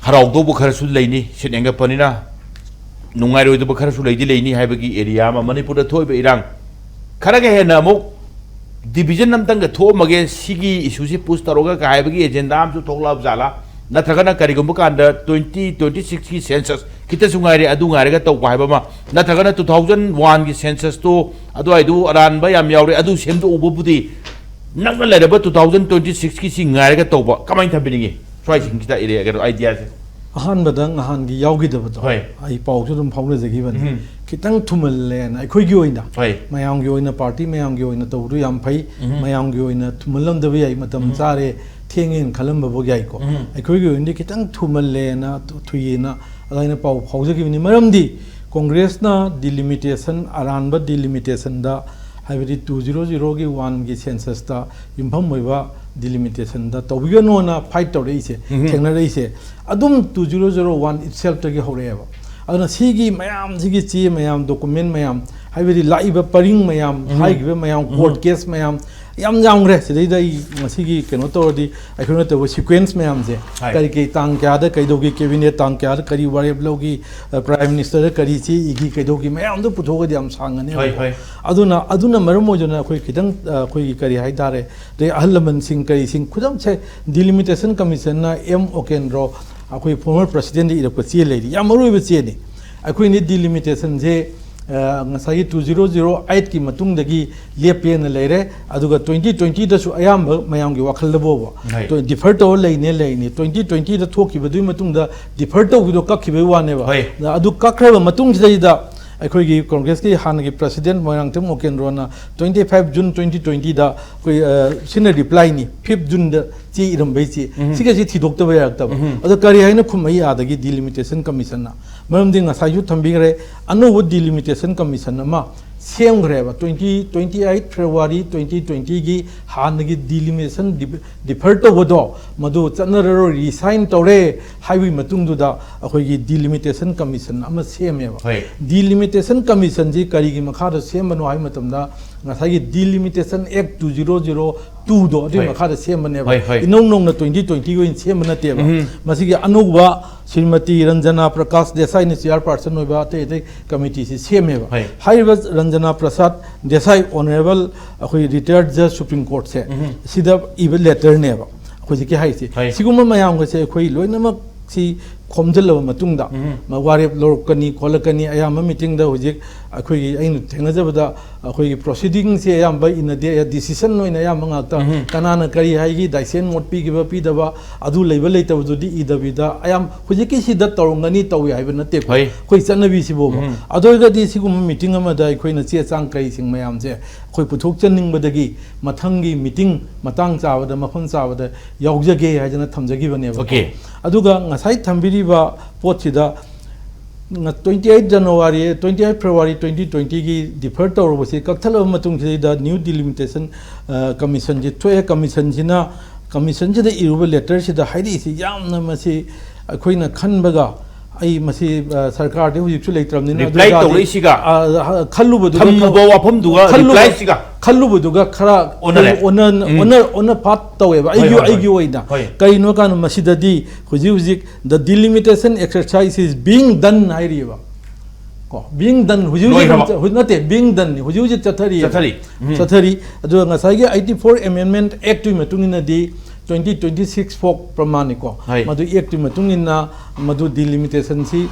ꯍꯔꯥꯎꯗꯧꯕ ꯈꯔꯁꯨ ꯂꯩꯅꯤ, ꯁꯤꯠ ꯍꯦꯟꯒꯠꯄꯅꯤꯅ ꯅꯨꯡꯉꯥꯏꯔꯣꯏꯗꯕ ꯈꯔꯁꯨ ꯂꯩꯗꯤ ꯂꯩꯅꯤ ꯍꯥꯏꯕꯒꯤ ꯑꯦꯔꯤꯌꯥ ꯑꯃ, ꯃꯅꯤꯄꯨꯔꯗ ꯊꯣꯛꯏꯕ ꯏꯔꯥꯡ ꯈꯔꯒ ꯍꯦꯟꯅ ꯑꯃꯨꯛ ꯗꯤꯕꯤꯖꯟ ꯑꯝꯇꯪꯒ ꯊꯣꯛꯑꯝꯃꯒꯦ, ꯁꯤꯒꯤ ꯏꯁꯨꯁꯤ ꯄꯨꯁ ꯇꯧꯔꯒ ꯀꯥꯏ ꯍꯥꯏꯕꯒꯤ ꯑꯦꯖꯦꯟꯗꯥ ꯑꯃꯁꯨ ꯊꯣꯛꯂꯛꯑꯕ ꯖꯥꯠꯂꯥ? ꯅꯠꯇ꯭ꯔꯒꯅ ꯀꯔꯤꯒꯨꯝꯕ ꯀꯥꯟꯗ ꯇ꯭ꯋꯦꯟꯇꯤ ꯇ꯭ꯋꯦꯟꯇꯤ ꯁꯤꯛꯁꯀꯤ ꯁꯦꯟꯁꯁ ꯈꯤꯇꯁꯨ ꯉꯥꯏꯔꯦ, ꯑꯗꯨ ꯉꯥꯏꯔꯒ ꯇꯧꯕ ꯍꯥꯏꯕ ꯑꯃ, ꯅꯠꯇ꯭ꯔꯒꯅ ꯇꯨ ꯊꯥꯎꯖꯟ ꯋꯥꯟꯒꯤ ꯁꯦꯟꯁꯁꯇꯣ ꯑꯗꯨꯋꯥꯏꯗꯨ ꯑꯔꯥꯟꯕ ꯌꯥꯝ ꯌꯥꯎꯔꯦ, ꯑꯗꯨ ꯁꯦꯝꯗꯣꯛꯎꯕꯕꯨꯗꯤ ꯅꯛꯅ ꯂꯩꯔꯕ ꯇꯨ ꯊꯥꯎꯖꯟ ꯇ꯭ꯋꯦꯟꯇꯤ ꯁꯤꯛꯁꯀꯤ ꯁꯤ ꯉꯥꯏꯔꯒ ꯇꯧꯕ, ꯀꯃꯥꯏꯅ ꯊꯝꯕꯤꯅꯤꯡꯉꯤ? ꯁ꯭ꯋꯥꯏꯁꯤꯡꯁꯤꯗ ꯑꯦꯔꯤꯌꯥ ꯀꯩꯅꯣ ꯑꯥꯏꯗꯤꯌꯥꯁꯦ꯫ ꯑꯍꯥꯟꯕꯗ ꯅꯍꯥꯟꯒꯤ ꯌꯥꯎꯈꯤꯗꯕꯗꯣ ꯍꯣꯏ꯫ ꯑꯩ ꯄꯥꯎꯁꯨ ꯑꯗꯨꯝ ꯐꯥꯎꯅꯖꯈꯤꯕꯅꯤ꯫ ꯎꯝ꯫ ꯈꯤꯇꯪ ꯊꯨꯃꯜꯂꯦꯅ ꯑꯩꯈꯣꯏꯒꯤ ꯑꯣꯏꯅ, ꯍꯣꯏ꯫ ꯃꯌꯥꯝꯒꯤ ꯑꯣꯏꯅ, ꯄꯥꯔꯇꯤ ꯃꯌꯥꯝꯒꯤ ꯑꯣꯏꯅ ꯇꯧꯕꯗꯨ ꯌꯥꯝ ꯐꯩ꯫ ꯎꯝ꯫ ꯃꯌꯥꯝꯒꯤ ꯑꯣꯏꯅ ꯊꯨꯃꯜꯂꯝꯗꯕ ꯌꯥꯏ, ꯃꯇꯝ ꯎꯝ꯫ ꯆꯥꯔꯦ, ꯊꯦꯡꯉꯦꯅ ꯈꯜꯂꯝꯕꯕꯨ ꯌꯥꯏꯀꯣ꯫ ꯎꯝ꯫ ꯑꯩꯈꯣꯏꯒꯤ ꯑꯣꯏꯅꯗꯤ ꯈꯤꯇꯪ ꯊꯨꯃꯜꯂꯦꯅ, ꯊꯨꯏꯌꯦꯅ ꯑꯗꯨꯃꯥꯏꯅ ꯄꯥꯎ ꯐꯥꯎꯖꯈꯤꯕꯅꯤ꯫ ꯃꯔꯝꯗꯤ ꯀꯣꯡꯒ꯭ꯔꯦꯁꯅ ꯗꯤꯂꯤꯃꯤꯇꯦꯁꯟ, ꯑꯔꯥꯟꯕ ꯗꯤꯂꯤꯃꯤꯇꯦꯁꯟꯗ, ꯍꯥꯏꯕꯗꯤ ꯇꯨ ꯖꯤꯔꯣ ꯖꯤꯔꯣꯒꯤ ꯋꯥꯟꯒꯤ ꯁꯦꯟꯁꯁꯇ ꯌꯨꯝꯐꯝ ꯑꯣꯏꯕ ꯗꯤꯂꯤꯃꯤꯇꯦꯁꯟꯗ ꯇꯧꯕꯤꯒꯅꯣꯅ ꯐꯥꯏꯠ ꯇꯧꯔꯛꯏꯁꯦ, ꯎꯝ꯫ ꯊꯦꯡꯅꯔꯛꯏꯁꯦ, ꯑꯗꯨꯝ ꯇꯨ ꯖꯤꯔꯣ ꯖꯤꯔꯣ ꯋꯥꯟ ꯏꯠꯁꯦꯜꯐꯇꯒꯤ ꯍꯧꯔꯛꯑꯦꯕ꯫ ꯑꯗꯨꯅ ꯁꯤꯒꯤ ꯃꯌꯥꯝꯁꯤꯒꯤ ꯆꯦ ꯃꯌꯥꯝ, ꯗꯣꯀꯨꯃꯦꯟ ꯃꯌꯥꯝ, ꯍꯥꯏꯕꯗꯤ ꯂꯥꯛꯏꯕ ꯄꯔꯤꯡ ꯃꯌꯥꯝ, ꯎꯝ꯫ ꯍꯥꯏꯈꯤꯕ ꯃꯌꯥꯝ, ꯎꯝ꯫ ꯀꯣꯔꯠ ꯀꯦꯁ ꯃꯌꯥꯝ, ꯌꯥꯝ ꯌꯥꯝꯈ꯭ꯔꯦ꯫ ꯁꯤꯗꯩꯗ ꯑꯩ ꯉꯁꯤꯒꯤ ꯀꯩꯅꯣ ꯇꯧꯔꯗꯤ, ꯑꯩꯈꯣꯏꯅ ꯇꯧꯕ ꯁꯤꯀ꯭ꯋꯦꯟꯁ ꯃꯌꯥꯝꯁꯦ, ꯍꯥꯏ꯫ ꯀꯔꯤ ꯀꯔꯤ ꯇꯥꯡ ꯀꯌꯥꯗ ꯀꯩꯗꯧꯒꯤ, ꯀꯦꯕꯤꯅꯦꯠ ꯇꯥꯡ ꯀꯌꯥꯗ ꯀꯔꯤ ꯋꯥꯔꯦꯞ ꯂꯧꯒꯤ, ꯑ, ꯄ꯭ꯔꯥꯏꯝ ꯃꯤꯅꯤꯁꯇꯔꯗ ꯀꯔꯤ ꯆꯦ ꯏꯈꯤ, ꯀꯩꯗꯧꯒꯤ, ꯃꯌꯥꯝꯗꯣ ꯄꯨꯊꯣꯛꯑꯒꯗꯤ ꯌꯥꯝ ꯁꯥꯡꯉꯅꯦꯕꯀꯣ꯫ ꯍꯣꯏ, ꯍꯣꯏ꯫ ꯑꯗꯨꯅ, ꯑꯗꯨꯅ ꯃꯔꯝ ꯑꯣꯏꯗꯨꯅ ꯑꯩꯈꯣꯏ ꯈꯤꯇꯪ, ꯑ, ꯑꯩꯈꯣꯏꯒꯤ ꯀꯔꯤ ꯍꯥꯏꯇꯥꯔꯦ, ꯑꯗꯩ ꯑꯍꯜ ꯂꯃꯟꯁꯤꯡ ꯀꯔꯤꯁꯤꯡ, ꯈꯨꯗꯝꯁꯦ, ꯗꯤꯂꯤꯃꯤꯇꯦꯁꯟ ꯀꯃꯤꯁꯟꯅ ꯑꯦꯝ ꯑꯣꯀꯦꯟꯗ꯭ꯔꯣ, ꯑꯩꯈꯣꯏ ꯐꯣꯔꯃꯔ ꯄ꯭ꯔꯁꯤꯗꯦꯟꯗ ꯏꯔꯛꯄ ꯆꯦ ꯂꯩꯔꯤ, ꯌꯥꯝ ꯃꯔꯨ ꯑꯣꯏꯕ ꯆꯦꯅꯤ꯫ ꯑꯩꯈꯣꯏꯅ ꯗꯤꯂꯤꯃꯤꯇꯦꯁꯟꯁꯦ, ꯑ, ꯉꯁꯥꯏꯒꯤ ꯇꯨ ꯖꯤꯔꯣ ꯖꯤꯔꯣ ꯑꯩꯠꯀꯤ ꯃꯇꯨꯡꯗꯒꯤ ꯂꯦꯞꯄꯦꯅ ꯂꯩꯔꯦ, ꯑꯗꯨꯒ ꯇ꯭ꯋꯦꯟꯇꯤ ꯇ꯭ꯋꯦꯟꯇꯤꯗꯁꯨ ꯑꯌꯥꯝꯕ ꯃꯌꯥꯝꯒꯤ ꯋꯥꯈꯜꯗꯕꯨꯕ ꯍꯣꯏ꯫ ꯗꯤꯐꯔ ꯇꯧꯔ ꯂꯩꯅꯦ, ꯂꯩꯅꯤ꯫ ꯇ꯭ꯋꯦꯟꯇꯤ ꯇ꯭ꯋꯦꯟꯇꯤꯗ ꯊꯣꯛꯈꯤꯕꯗꯨꯒꯤ ꯃꯇꯨꯡꯗ ꯗꯤꯐꯔ ꯇꯧꯈꯤꯕꯗꯣ ꯀꯛꯈꯤꯕꯒꯤ ꯋꯥꯅꯦꯕ꯫ ꯍꯣꯏ꯫ ꯑꯗ ꯑꯗꯨ ꯀꯛꯈ꯭ꯔꯕ ꯃꯇꯨꯡꯁꯤꯗꯩꯗ ꯑꯩꯈꯣꯏꯒꯤ ꯀꯣꯡꯒ꯭ꯔꯦꯁꯀꯤ ꯍꯥꯟꯅꯒꯤ ꯄ꯭ꯔꯁꯤꯗꯦꯟ ꯃꯣꯏꯔꯥꯡꯊꯦꯝ ꯑꯣꯀꯦꯟꯗ꯭ꯔꯣꯅ ꯇ꯭ꯋꯦꯟꯇꯤ ꯐꯥꯏꯚ ꯖꯨꯟ ꯇ꯭ꯋꯦꯟꯇꯤ ꯇ꯭ꯋꯦꯟꯇꯤꯗ ꯑꯩꯈꯣꯏ, ꯑ, ꯁꯤꯅ ꯔꯤꯄ꯭ꯂꯥꯏꯅꯤ, ꯐꯤꯐ ꯖꯨꯟꯗ ꯆꯦ ꯏꯔꯝꯕꯩ ꯆꯦ꯫ ꯎꯝ꯫ ꯁꯤꯒꯁꯤ ꯊꯤꯗꯣꯛꯇꯕ ꯌꯥꯔꯛꯇꯕ꯫ ꯎꯝ꯫ ꯑꯗꯣ ꯀꯔꯤ ꯍꯥꯏꯅ ꯈꯨꯝꯃꯛꯏ ꯑꯥꯗꯒꯤ ꯗꯤꯂꯤꯃꯤꯇꯦꯁꯟ ꯀꯃꯤꯁꯟꯅ? ꯃꯔꯝꯗꯤ ꯉꯁꯥꯏꯁꯨ ꯊꯝꯕꯤꯈ꯭ꯔꯦ, ꯑꯅꯧꯕ ꯗꯤꯂꯤꯃꯤꯇꯦꯁꯟ ꯀꯃꯤꯁꯟ ꯑꯃ ꯁꯦꯝꯈ꯭ꯔꯦꯕ, twenty twenty eight February twenty twenty ꯒꯤ ꯍꯥꯟꯅꯒꯤ delimitation defer ꯇꯧꯕꯗꯣ ꯃꯗꯨ ꯆꯠꯅꯔꯔꯣꯏ, resign ꯇꯧꯔꯦ ꯍꯥꯏꯕꯒꯤ ꯃꯇꯨꯡꯗꯨꯗ ꯑꯩꯈꯣꯏꯒꯤ delimitation commission ꯑꯃ ꯁꯦꯝꯃꯦꯕ꯫ ꯍꯣꯏ꯫ Delimitation commission ꯁꯤ ꯀꯔꯤꯒꯤ ꯃꯈꯥꯗ ꯁꯦꯝꯕꯅꯣ ꯍꯥꯏꯕ ꯃꯇꯝꯗ ꯉꯁꯥꯏꯒꯤ Delimitation Act two zero zero two ꯗꯣ ꯑꯗꯨꯒꯤ ꯍꯣꯏ꯫ ꯃꯈꯥꯗ ꯁꯦꯝꯕꯅꯦꯕ꯫ ꯍꯣꯏ, ꯍꯣꯏ꯫ ꯏꯅꯧ ꯅꯧꯅ twenty twenty ꯒꯤ ꯑꯣꯏꯅ ꯁꯦꯝꯕ ꯅꯠꯇꯦꯕ꯫ ꯎꯝ꯫ ꯃꯁꯤꯒꯤ ꯑꯅꯧꯕ ꯁ꯭ꯔꯤꯃꯇꯤ ꯔꯟꯖꯅꯥ ꯄ꯭ꯔꯀꯥꯁ ꯗꯦꯁꯥꯏꯅ chairperson ꯑꯣꯏꯕ ꯑꯇꯩ ꯑꯇꯩ committee ꯁꯤ ꯁꯦꯝꯃꯦꯕ꯫ ꯍꯣꯏ꯫ ꯍꯥꯏꯔꯤꯕ ꯔꯟꯖꯅꯥ ꯄ꯭ꯔꯁꯥꯗ ꯗꯦꯁꯥꯏ, honourable ꯑꯩꯈꯣꯏ retired judge Supreme Court ꯁꯦ, ꯎꯝ꯫ ꯁꯤꯗ ꯏꯕ letter ꯅꯦꯕ ꯍꯧꯖꯤꯛꯀꯤ ꯍꯥꯏꯁꯦ꯫ ꯍꯣꯏ꯫ ꯁꯤꯒꯨꯝꯕ ꯃꯌꯥꯝꯒꯁꯦ ꯑꯩꯈꯣꯏ ꯂꯣꯏꯅꯃꯛ ꯁꯤ ꯈꯣꯝꯖꯤꯜꯂꯕ ꯃꯇꯨꯡꯗ ꯎꯝ꯫ ꯃ-, ꯋꯥꯔꯦꯞ ꯂꯧꯔꯛꯀꯅꯤ ꯈꯣꯠꯂꯛꯀꯅꯤ꯫ ꯑꯌꯥꯝꯕ meeting ꯗ ꯍꯧꯖꯤꯛ ꯑꯩꯈꯣꯏꯒꯤ, ꯑꯩꯅ ꯊꯦꯡꯅꯖꯕꯗ, ꯑꯩꯈꯣꯏꯒꯤ proceeding ꯁꯦ ꯑꯌꯥꯝꯕ ꯏꯟꯅꯗꯦ, decision ꯑꯣꯏꯅ ꯑꯌꯥꯝꯕ ꯉꯥꯛꯇ, ꯎꯝ꯫ ꯀꯅꯥꯅ ꯀꯔꯤ ꯍꯥꯏꯒꯤ, dissent ꯃꯣꯠ ꯄꯤꯈꯤꯕ ꯄꯤꯗꯕ, ꯑꯗꯨ ꯂꯩꯕ ꯂꯩꯇꯕꯗꯨꯗꯤ ꯏꯗꯕꯤꯗ, ꯑꯌꯥꯝ ꯍꯧꯖꯤꯛꯀꯤꯁꯤꯗ ꯇꯧꯔꯝꯒꯅꯤ ꯇꯧꯏ ꯍꯥꯏꯕ ꯅꯠꯇꯦꯀꯣ꯫ ꯍꯣꯏ꯫ ꯑꯩꯈꯣꯏ ꯆꯠꯅꯕꯤꯁꯤꯕꯨꯕ꯫ ꯎꯝ꯫ ꯑꯗꯨ ꯑꯣꯏꯔꯒꯗꯤ ꯁꯤꯒꯨꯝꯕ meeting ꯑꯃꯗ ꯑꯩꯈꯣꯏꯅ ꯆꯦ ꯆꯥꯡ ꯀꯔꯤꯁꯤꯡ ꯃꯌꯥꯝꯁꯦ ꯑꯩꯈꯣꯏ ꯄꯨꯊꯣꯛꯆꯅꯤꯡꯕꯗꯒꯤ ꯃꯊꯪꯒꯤ meeting ꯃꯇꯥꯡ ꯆꯥꯕꯗ, ꯃꯐꯝ ꯆꯥꯕꯗ ꯌꯥꯎꯖꯒꯦ ꯍꯥꯏꯗꯅ ꯊꯝꯖꯈꯤꯕꯅꯦꯕ꯫ Okay꯫ ꯑꯗꯨꯒ ꯉꯁꯥꯏ ꯊꯝꯕꯤꯔꯤꯕ ꯄꯣꯠꯁꯤꯗ, ꯉ-, twenty eight January, twenty eight February twenty twenty ꯒꯤ defer ꯇꯧꯔꯨꯕꯁꯤ ꯀꯛꯊꯠꯂꯕ ꯃꯇꯨꯡꯁꯤꯗ new delimitation, ꯑ, commission ꯁꯤ ꯊꯣꯛꯑꯦ꯫ Commission ꯁꯤꯅ, commission ꯁꯤꯗ ꯏꯔꯨꯕ letter ꯁꯤꯗ ꯍꯥꯏꯔꯛꯏꯁꯤ ꯌꯥꯝꯅ, ꯃꯁꯤ ꯑꯩꯈꯣꯏꯅ ꯈꯟꯕꯒ, ꯑꯩ ꯃꯁꯤ, ꯑ, ꯁꯔꯀꯥꯔꯗꯤ ꯍꯧꯖꯤꯛꯁꯨ ꯂꯩꯇ꯭ꯔꯕꯅꯤꯅ, ꯑꯗꯨ Reply ꯇꯥꯔꯗꯤ, ꯇꯧꯔꯛꯏꯁꯤꯒ ꯑ, ꯑ, ꯈꯜꯂꯨꯕꯗꯨꯒ ꯊꯝꯃꯨꯕ ꯈꯔ-, ꯋꯥꯐꯝꯗꯨꯒ ꯈꯜꯂꯨꯕ-, reply ꯁꯤꯒ ꯈꯜꯂꯨꯕꯗꯨꯒ ꯈꯔ ꯑꯣꯟꯅꯔꯦ꯫ ꯑꯣꯟꯅ-, ꯎꯝ꯫ ꯑꯣꯟꯅ-, ꯑꯣꯟꯅ ꯐꯥꯠ ꯇꯧꯋꯦꯕ, ꯍꯣꯏ, ꯑꯩꯒꯤ, ꯍꯣꯏ, ꯍꯣꯏ꯫ ꯑꯩꯒꯤ ꯑꯣꯏꯅ꯫ ꯍꯣꯏ꯫ ꯀꯔꯤꯅꯣ ꯀꯥꯟꯗ ꯃꯁꯤꯗꯗꯤ ꯍꯧꯖꯤꯛ ꯍꯧꯖꯤꯛ the delimitation exercise is being done ꯍꯥꯏꯔꯤꯑꯕ꯫ ꯀꯣ, being done ꯍꯧꯖꯤꯛ ꯍꯧꯖꯤꯛ ꯂꯣꯏꯈ꯭ꯔꯕ? ꯆ-, ꯍꯧꯖꯤꯛ ꯅꯠꯇꯦ, being done ꯍꯧꯖꯤꯛ ꯍꯧꯖꯤꯛ ꯆꯠꯊꯔꯤ꯫ ꯆꯠꯊꯔꯤ꯫ ꯎꯝ꯫ ꯆꯠꯊꯔꯤ꯫ ꯑꯗꯨꯒ ꯉꯁꯥꯏꯒꯤ eighty four Amendment Act ꯀꯤ ꯃꯇꯨꯡ ꯏꯟꯅꯗꯤ twenty twenty six ꯐꯥꯎ ꯄ꯭ꯔꯃꯥꯅꯤꯀꯣ꯫ ꯍꯣꯏ꯫ ꯃꯗꯨ Act ꯀꯤ ꯃꯇꯨꯡ ꯏꯟꯅ ꯃꯗꯨ delimitation ꯁꯤ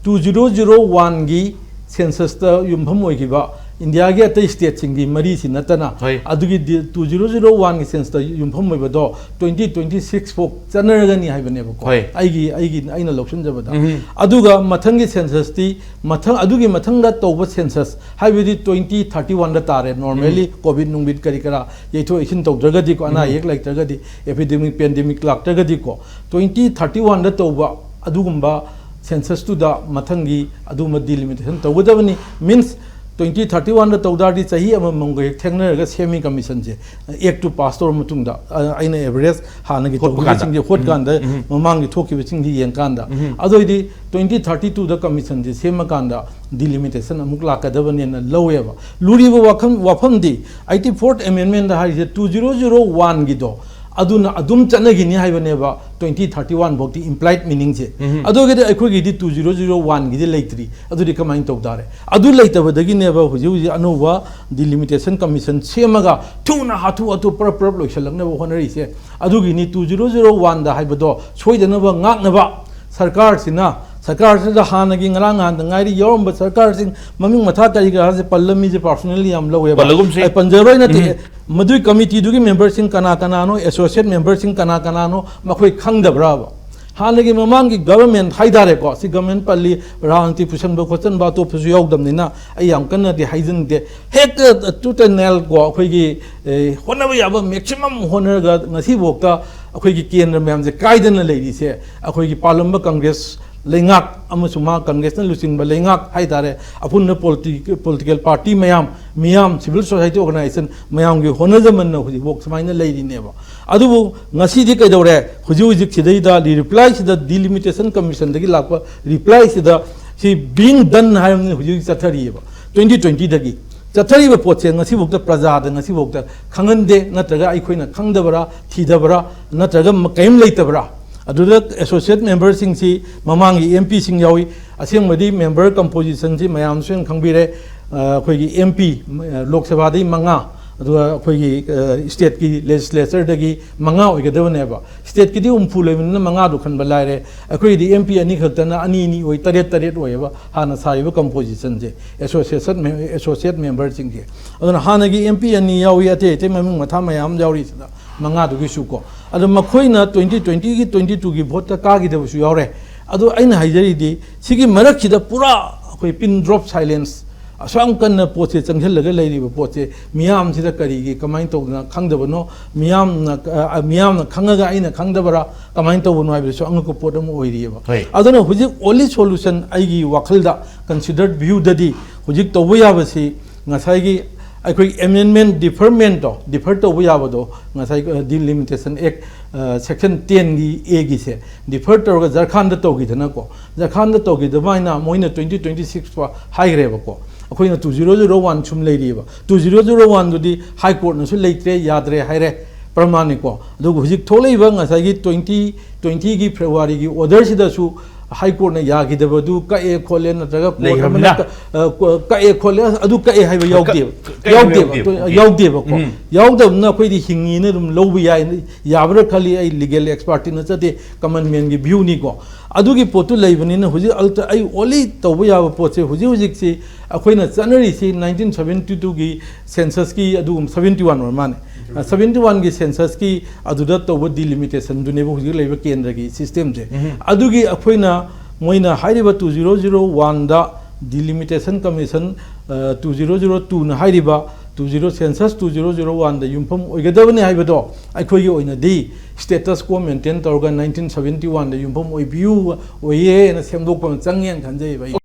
two zero zero one ꯒꯤ census ꯇ ꯌꯨꯝꯐꯝ ꯑꯣꯏꯈꯤꯕ ꯏꯟꯗꯤꯌꯥꯒꯤ ꯑꯇꯩ state ꯁꯤꯡꯒꯤ ꯃꯔꯤꯁꯤ ꯅꯠꯇꯅ, ꯍꯣꯏ꯫ ꯑꯗꯨꯒꯤ ꯗꯤ-, two zero zero one ꯒꯤ census ꯇ ꯌꯨꯝꯐꯝ ꯑꯣꯏꯕꯗꯣ twenty twenty six ꯐꯥꯎ ꯆꯠꯅꯔꯒꯅꯤ ꯍꯥꯏꯕꯅꯦꯕꯀꯣ꯫ ꯍꯣꯏ꯫ ꯑꯩꯒꯤ, ꯑꯩꯒꯤ, ꯑꯩꯅ ꯂꯧꯁꯤꯟꯖꯕꯗ꯫ ꯎꯝ꯫ ꯑꯗꯨꯒ ꯃꯊꯪꯒꯤ census ꯇꯤ, ꯃꯊꯪ, ꯑꯗꯨꯒꯤ ꯃꯊꯪꯗ ꯇꯧꯕ census ꯍꯥꯏꯕꯗꯤ twenty thirty one ꯗ ꯇꯥꯔꯦ, normally꯫ ꯎꯝ꯫ COVID ꯅꯨꯡꯕꯤꯠ ꯀꯔꯤ ꯀꯔꯥ ꯌꯩꯊꯣꯛ ꯌꯩꯁꯤꯟ ꯇꯧꯗ꯭ꯔꯒꯗꯤꯀꯣ, ꯑꯅꯥ ꯎꯝ꯫ ꯑꯌꯦꯛ ꯂꯩꯇ꯭ꯔꯒꯗꯤ, epidemic, pandemic ꯂꯥꯛꯇ꯭ꯔꯒꯗꯤꯀꯣ, twenty thirty one ꯗ ꯇꯧꯕ ꯑꯗꯨꯒꯨꯝꯕ census ꯇꯨꯗ ꯃꯊꯪꯒꯤ ꯑꯗꯨꯒꯨꯝꯕ delimitation ꯇꯧꯒꯗꯕꯅꯤ꯫ Means, ꯇ꯭ꯋꯦꯟꯇꯤ ꯊꯥꯔꯇꯤ ꯋꯥꯟꯗ ꯇꯧ ꯇꯥꯔꯗꯤ ꯆꯍꯤ ꯑꯃꯃꯝꯒ ꯍꯦꯛ ꯊꯦꯡꯅꯔꯒ ꯁꯦꯝꯃꯤ ꯀꯃꯤꯁꯟꯁꯦ, ꯑꯦꯛꯇꯨ ꯄꯥꯁ ꯇꯧꯔ ꯃꯇꯨꯡꯗ꯫ ꯑ, ꯑꯩꯅ ꯑꯦꯚꯔꯦꯖ ꯍꯥꯟꯅꯒꯤ ꯍꯣꯠꯄ ꯀꯥꯟꯗ꯫ ꯇꯧꯈꯤꯕꯁꯤꯡꯁꯦ ꯍꯣꯠꯀꯥꯟꯗ ꯃꯃꯥꯡꯒꯤ ꯊꯣꯛꯈꯤꯕꯁꯤꯡꯁꯤ ꯌꯦꯡꯀꯥꯟꯗ꯫ ꯑꯗꯨ ꯑꯣꯏꯗꯤ ꯇ꯭ꯋꯦꯟꯇꯤ ꯊꯥꯔꯇꯤ ꯇꯨꯗ ꯀꯃꯤꯁꯟꯁꯦ ꯁꯦꯝꯃꯀꯥꯟꯗ ꯗꯤꯂꯤꯃꯤꯇꯦꯁꯟ ꯑꯃꯨꯛ ꯂꯥꯛꯀꯗꯕꯅꯦꯅ ꯂꯧꯋꯦꯕ꯫ ꯂꯨꯔꯤꯕ ꯋꯥꯐꯝ ꯋꯥꯐꯝꯗꯤ ꯑꯩꯠꯇꯤ ꯐꯣꯔꯠ ꯑꯦꯃꯦꯟꯃꯦꯟꯗ ꯍꯥꯏꯔꯤꯁꯦ ꯇꯨ ꯖꯤꯔꯣ ꯖꯤꯔꯣ ꯋꯥꯟꯒꯤꯗꯣ ꯑꯗꯨꯅ ꯑꯗꯨꯝ ꯆꯠꯅꯈꯤꯅꯤ ꯍꯥꯏꯕꯅꯦꯕ, ꯇ꯭ꯋꯦꯟꯇꯤ ꯊꯥꯔꯇꯤ ꯋꯥꯟ ꯐꯥꯎꯗꯤ ꯏꯝꯄ꯭ꯂꯥꯏꯠ ꯃꯤꯅꯤꯡꯁꯦ꯫ ꯑꯗꯨꯒꯗꯤ ꯑꯩꯈꯣꯏꯒꯤꯗꯤ ꯇꯨ ꯖꯤꯔꯣ ꯖꯤꯔꯣ ꯋꯥꯟꯒꯤꯗꯤ ꯂꯩꯇ꯭ꯔꯤ꯫ ꯑꯗꯨꯗꯤ ꯀꯃꯥꯏꯅ ꯇꯧ ꯇꯥꯔꯦ? ꯑꯗꯨ ꯂꯩꯇꯕꯗꯒꯤꯅꯦꯕ ꯍꯧꯖꯤꯛ ꯍꯧꯖꯤꯛ ꯑꯅꯧꯕ ꯗꯤꯂꯤꯃꯤꯇꯦꯁꯟ ꯀꯃꯤꯁꯟ ꯁꯦꯝꯃꯒ ꯊꯨꯅ ꯍꯥꯊꯨ ꯍꯥꯊꯨ ꯄꯔꯞ ꯄꯔꯞ ꯂꯣꯏꯁꯤꯜꯂꯛꯅꯕ ꯍꯣꯠꯅꯔꯤꯁꯦ꯫ ꯑꯗꯨꯒꯤꯅꯤ ꯇꯨ ꯖꯤꯔꯣ ꯖꯤꯔꯣ ꯋꯥꯟꯗ ꯍꯥꯏꯕꯗꯣ ꯁꯣꯏꯗꯅꯕ ꯉꯥꯛꯅꯕ ꯁꯔꯀꯥꯔꯁꯤꯅ, ꯁꯔꯀꯥꯔꯁꯤꯗ ꯍꯥꯟꯅꯒꯤ ꯉꯔꯥꯡ ꯅꯍꯥꯟꯗ ꯉꯥꯏꯔꯤ ꯌꯥꯎꯔꯝꯕ ꯁꯔꯀꯥꯔꯁꯤꯡ ꯃꯃꯤꯡ ꯃꯊꯥ ꯀꯔꯤ ꯀꯔꯥꯁꯦ ꯄꯜꯂꯝꯃꯤꯁꯦ ꯄꯥꯔꯁꯣꯅꯦꯜꯂꯤ ꯌꯥꯝ ꯂꯧꯋꯦꯕ꯫ ꯄꯜꯂꯒꯨꯝꯁꯤ꯫ ꯑꯩ ꯄꯟꯖꯔꯣꯏ ꯅꯠꯇꯦ꯫ ꯃꯗꯨꯏ ꯀꯃꯤꯇꯤꯗꯨꯒꯤ ꯃꯦꯝꯕꯔꯁꯤꯡ ꯀꯅꯥ ꯀꯅꯥꯅꯣ, ꯑꯦꯁꯣꯁꯤꯌꯦꯠ ꯃꯦꯝꯕꯔꯁꯤꯡ ꯀꯅꯥ ꯀꯅꯥꯅꯣ, ꯃꯈꯣꯏ ꯈꯪꯗꯕ꯭ꯔꯕ? ꯍꯥꯟꯅꯒꯤ ꯃꯃꯥꯡꯒꯤ ꯒꯚꯔꯟꯃꯦꯟ ꯍꯥꯏꯇꯥꯔꯦꯀꯣ, ꯁꯤ ꯒꯚꯔꯟꯃꯦꯟ ꯄꯜꯂꯤ, ꯔꯥꯖꯅꯤꯇꯤ ꯄꯨꯁꯟꯕ ꯈꯣꯠꯆꯟꯕ ꯑꯇꯣꯞꯄꯁꯨ ꯌꯥꯎꯗꯕꯅꯤꯅ ꯑꯩ ꯌꯥꯝ ꯀꯟꯅꯗꯤ ꯍꯥꯏꯖꯅꯤꯡꯗꯦ꯫ ꯍꯦꯛꯇ ꯇꯨꯠ ꯑꯦꯟ ꯅꯦꯜ ꯀꯣ, ꯑꯩꯈꯣꯏꯒꯤ, ꯑꯦ, ꯍꯣꯠꯅꯕ ꯌꯥꯕ ꯃꯦꯛꯁꯤꯃꯝ ꯍꯣꯠꯅꯔꯒ ꯉꯁꯤꯐꯥꯎꯗ ꯑꯩꯈꯣꯏꯒꯤ ꯀꯦꯟꯗ꯭ꯔ ꯃꯌꯥꯝꯁꯦ ꯀꯥꯏꯗꯅ ꯂꯩꯔꯤꯁꯦ ꯑꯩꯈꯣꯏꯒꯤ ꯄꯥꯜꯂꯝꯕ ꯀꯪꯒ꯭ꯔꯦꯁ ꯂꯩꯉꯥꯛ ꯑꯃꯁꯨꯡ ꯃꯍꯥꯛ ꯀꯪꯒ꯭ꯔꯦꯁꯅ ꯂꯨꯆꯤꯡꯕ ꯂꯩꯉꯥꯛ ꯍꯥꯏꯇꯥꯔꯦ, ꯑꯄꯨꯟꯕ ꯄꯣꯂꯤꯇꯤ-, ꯄꯣꯂꯤꯇꯤꯀꯦꯜ ꯄꯥꯔꯇꯤ ꯃꯌꯥꯝ, ꯃꯤꯌꯥꯝ, ꯁꯤꯚꯤꯜ ꯁꯣꯁꯥꯏꯇꯤ ꯑꯣꯔꯒꯅꯥꯏꯖꯦꯁꯟ ꯃꯌꯥꯝꯒꯤ ꯍꯣꯠꯅꯖꯃꯟꯅ ꯍꯧꯖꯤꯛꯐꯥꯎ ꯁꯨꯃꯥꯏꯅ ꯂꯩꯔꯤꯅꯦꯕ꯫ ꯑꯗꯨꯕꯨ ꯉꯁꯤꯗꯤ ꯀꯩꯗꯧꯔꯦ? ꯍꯧꯖꯤꯛ ꯍꯧꯖꯤꯛ ꯁꯤꯗꯩꯗ ꯔꯤꯄ꯭ꯂꯥꯏꯁꯤꯗ, ꯗꯤꯂꯤꯃꯤꯇꯦꯁꯟ ꯀꯃꯤꯁꯟꯗꯒꯤ ꯂꯥꯛꯄ ꯔꯤꯄ꯭ꯂꯥꯏꯁꯤꯗ ꯁꯤ ꯕꯤꯡ ꯗꯟ ꯍꯥꯏꯕꯅꯤ ꯍꯧꯖꯤꯛ ꯍꯧꯖꯤꯛ ꯆꯠꯊꯔꯤꯑꯕ ꯇ꯭ꯋꯦꯟꯇꯤ ꯇ꯭ꯋꯦꯟꯇꯤꯗꯒꯤ꯫ ꯆꯠꯊꯔꯤꯕ ꯄꯣꯠꯁꯦ ꯉꯁꯤꯐꯥꯎꯗ ꯄ꯭ꯔꯖꯥꯗ ꯉꯁꯤꯐꯥꯎꯗ ꯈꯪꯍꯟꯗꯦ, ꯅꯠꯇ꯭ꯔꯒ ꯑꯩꯈꯣꯏꯅ ꯈꯪꯗꯕ꯭ꯔꯥ, ꯊꯤꯗꯕ꯭ꯔꯥ, ꯅꯠꯇ꯭ꯔꯒ ꯃ-, ꯀꯔꯤꯝ ꯂꯩꯇꯕ꯭ꯔꯥ? ꯑꯗꯨꯗ ꯑꯦꯁꯣꯁꯤꯌꯦꯠ ꯃꯦꯝꯕꯔꯁꯤꯡꯁꯤ ꯃꯃꯥꯡꯒꯤ ꯑꯦꯝ ꯄꯤꯁꯤꯡ ꯌꯥꯎꯏ꯫ ꯑꯁꯦꯡꯕꯗꯤ ꯃꯦꯝꯕꯔ ꯀꯝꯄꯣꯖꯤꯁꯟꯁꯤ ꯃꯌꯥꯝꯁꯨ ꯌꯥꯝ ꯈꯪꯕꯤꯔꯦ꯫ ꯑ, ꯑꯩꯈꯣꯏꯒꯤ ꯑꯦꯝ ꯄꯤ, ꯑ, ꯂꯣꯛ ꯁꯚꯥꯗꯒꯤ ꯃꯉꯥ, ꯑꯗꯨꯒ ꯑꯩꯈꯣꯏꯒꯤ, ꯑ, ꯁ꯭ꯇꯦꯠꯀꯤ ꯂꯦꯖꯤꯁꯂꯦꯆꯔꯗꯒꯤ ꯃꯉꯥ ꯑꯣꯏꯒꯗꯕꯅꯦꯕ꯫ ꯁ꯭ꯇꯦꯠꯀꯤꯗꯤ ꯍꯨꯝꯐꯨ ꯂꯩꯕꯅꯤꯅ ꯃꯉꯥꯗꯣ ꯈꯟꯕ ꯂꯥꯏꯔꯦ꯫ ꯑꯩꯈꯣꯏꯒꯤꯗꯤ ꯑꯦꯝ ꯄꯤ ꯑꯅꯤ ꯈꯛꯇꯅ ꯑꯅꯤ ꯑꯅꯤ ꯑꯣꯏ, ꯇꯔꯦꯠ ꯇꯔꯦꯠ ꯑꯣꯏꯌꯦꯕ ꯍꯥꯟꯅ ꯁꯥꯔꯤꯕ ꯀꯝꯄꯣꯖꯤꯁꯟꯁꯦ, ꯑꯦꯁꯣꯁꯤꯌꯦꯁꯟ ꯃꯦꯝ-, ꯑꯦꯁꯣꯁꯤꯌꯦꯠ ꯃꯦꯝꯕꯔꯁꯤꯡꯁꯦ꯫ ꯑꯗꯨꯅ ꯍꯥꯟꯅꯒꯤ ꯑꯦꯝ ꯄꯤ ꯑꯅꯤ ꯌꯥꯎꯏ, ꯑꯇꯩ ꯑꯇꯩ ꯃꯃꯤꯡ ꯃꯊꯥ ꯃꯌꯥꯝ ꯌꯥꯎꯔꯤꯁꯤꯗ ꯃꯉꯥꯗꯨꯒꯤꯁꯨ ꯀꯣ꯫ ꯑꯗꯣ ꯃꯈꯣꯏꯅ ꯇ꯭ꯋꯦꯟꯇꯤ ꯇ꯭ꯋꯦꯟꯇꯤꯒꯤ, ꯇ꯭ꯋꯦꯟꯇꯤ ꯇꯨꯒꯤ ꯚꯣꯠꯇ ꯀꯥꯈꯤꯗꯕꯁꯨ ꯌꯥꯎꯔꯦ꯫ ꯑꯗꯣ ꯑꯩꯅ ꯍꯥꯏꯖꯔꯤꯗꯤ ꯁꯤꯒꯤ ꯃꯔꯛꯁꯤꯗ ꯄꯨꯔꯥ ꯑꯩꯈꯣꯏ ꯄꯤꯟ ꯗ꯭ꯔꯣꯞ ꯁꯥꯏꯂꯦꯟꯁ ꯑꯁꯨꯛ ꯌꯥꯝ ꯀꯟꯅ ꯄꯣꯠꯁꯦ ꯆꯪꯁꯤꯜꯂꯒ ꯂꯩꯔꯤꯕ ꯄꯣꯠꯁꯦ ꯃꯤꯌꯥꯝꯁꯤꯗ ꯀꯔꯤꯒꯤ ꯀꯃꯥꯏꯅ ꯇꯧꯗꯅ ꯈꯪꯗꯕꯅꯣ? ꯃꯤꯌꯥꯝꯅ, ꯑ, ꯃꯤꯌꯥꯝꯅ ꯈꯪꯉꯒ ꯑꯩꯅ ꯈꯪꯗꯕꯔꯥ? ꯀꯃꯥꯏꯅ ꯇꯧꯕꯅꯣ ꯍꯥꯏꯕꯗꯨꯁꯨ ꯑꯉꯛꯄ ꯄꯣꯠ ꯑꯃ ꯑꯣꯏꯔꯤꯑꯕ꯫ ꯍꯣꯏ꯫ ꯑꯗꯨꯅ ꯍꯧꯖꯤꯛ only solution ꯑꯩꯒꯤ ꯋꯥꯈꯜꯗ, considered viewꯗꯗꯤ, ꯍꯧꯖꯤꯛ ꯇꯧꯕ ꯌꯥꯕꯁꯤ ꯉꯁꯥꯏꯒꯤ ꯑꯩꯈꯣꯏ amendment, defermentꯗꯣ, defer ꯇꯧꯕ ꯌꯥꯕꯗꯣ, ꯉꯁꯥꯏ, ꯑ, Delimitation Act, ꯑ, Section tenꯒꯤ Aꯒꯤꯁꯦ defer ꯇꯧꯔꯒ ꯖꯔꯈꯥꯟꯗ ꯇꯧꯈꯤꯗꯅꯀꯣ, ꯖꯔꯈꯥꯟꯗ ꯇꯧꯈꯤꯗꯕ ꯍꯥꯏꯅ ꯃꯣꯏꯅ twenty twenty six ꯐꯥꯎ ꯍꯥꯏꯈ꯭ꯔꯦꯕꯀꯣ꯫ ꯑꯩꯈꯣꯏꯅ two zero zero one ꯁꯨꯝ ꯂꯩꯔꯤꯑꯕ꯫ Two zero zero oneꯗꯨꯗꯤ High Courtꯅꯁꯨ ꯂꯩꯇ꯭ꯔꯦ, ꯌꯥꯗ꯭ꯔꯦ ꯍꯥꯏꯔꯦ, ꯄ꯭ꯔꯃꯥꯟꯅꯤꯀꯣ꯫ ꯑꯗꯨꯒ ꯍꯧꯖꯤꯛ ꯊꯣꯛꯂꯛꯏꯕ ꯉꯁꯥꯏꯒꯤ twenty twentyꯒꯤ Februaryꯒꯤ orderꯁꯤꯗꯁꯨ High Courtꯅ ꯌꯥꯈꯤꯗꯕꯗꯨ ꯀꯛꯑꯦ ꯈꯣꯠꯂꯦ, ꯅꯠꯇ꯭ꯔꯒ court ꯂꯩꯈ꯭ꯔꯕꯅꯤꯅ꯫ ꯑꯃꯅ ꯀ-, ꯑ, ꯀ-, ꯀꯛꯑꯦ ꯈꯣꯠꯂꯦ, ꯑꯗꯨ ꯀꯛꯑꯦ ꯍꯥꯏꯕ ꯀ-, ꯌꯥꯎꯗꯦꯕ꯫ ꯀꯛꯑꯦ ꯍꯥꯏꯕ ꯌꯥꯎꯗꯦꯕ꯫ ꯌꯥꯎꯗꯦꯕ꯫ ꯇꯣ-, ꯎꯝ꯫ ꯌꯥꯎꯗꯕꯅ ꯑꯩꯈꯣꯏꯗꯤ ꯍꯤꯡꯉꯤꯅ ꯑꯗꯨꯝ ꯂꯧꯕ ꯌꯥꯏ, ꯌꯥꯕ꯭ꯔꯥ ꯈꯜꯂꯤ꯫ ꯑꯩ legal expertꯅ ꯆꯠꯇꯦ, common manꯒꯤ viewꯅꯤꯀꯣ꯫ ꯑꯗꯨꯒꯤ ꯄꯣꯠꯇꯨ ꯂꯩꯕꯅꯤꯅ ꯍꯧꯖꯤꯛ ꯑꯜꯇ-, ꯑꯩ only ꯇꯧꯕ ꯌꯥꯕ ꯄꯣꯠꯁꯦ ꯍꯧꯖꯤꯛ ꯍꯧꯖꯤꯛꯁꯤ ꯑꯩꯈꯣꯏꯅ ꯆꯠꯅꯔꯤꯁꯤ nineteen seventy twoꯒꯤ censusꯀꯤ ꯑꯗꯨꯒꯨꯝ-, seventy one ꯑꯣꯏꯔ ꯃꯥꯜꯂꯦ꯫ ꯑ, seventy oneꯒꯤ censusꯀꯤ ꯑꯗꯨꯗ ꯇꯧꯕ delimitationꯗꯨꯅꯦꯕ ꯍꯧꯖꯤꯛ ꯂꯩꯕ ꯀꯦꯟꯗ꯭ꯔꯒꯤ systemꯁꯦ꯫ ꯎꯝ꯫ ꯑꯗꯨꯒꯤ ꯑꯩꯈꯣꯏꯅ, ꯃꯣꯏꯅ ꯍꯥꯏꯔꯤꯕ two zero zero oneꯗ Delimitation Commission, ꯑ, two zero zero twoꯅ ꯍꯥꯏꯔꯤꯕ two zero, census two zero zero oneꯗ ꯌꯨꯝꯐꯝ ꯑꯣꯏꯒꯗꯕꯅꯤ ꯍꯥꯏꯕꯗꯣ ꯑꯩꯈꯣꯏꯒꯤ ꯑꯣꯏꯅꯗꯤ status quo maintain ꯇꯧꯔꯒ nineteen seventy oneꯗ ꯌꯨꯝꯐꯝ ꯑꯣꯏꯕꯤꯌꯨ, ꯑꯣꯏꯌꯦꯅ ꯁꯦꯝꯗꯣꯛꯄ ꯑꯃ ꯆꯪꯉꯦꯅ ꯈꯟꯖꯩꯕ ꯑꯩ꯫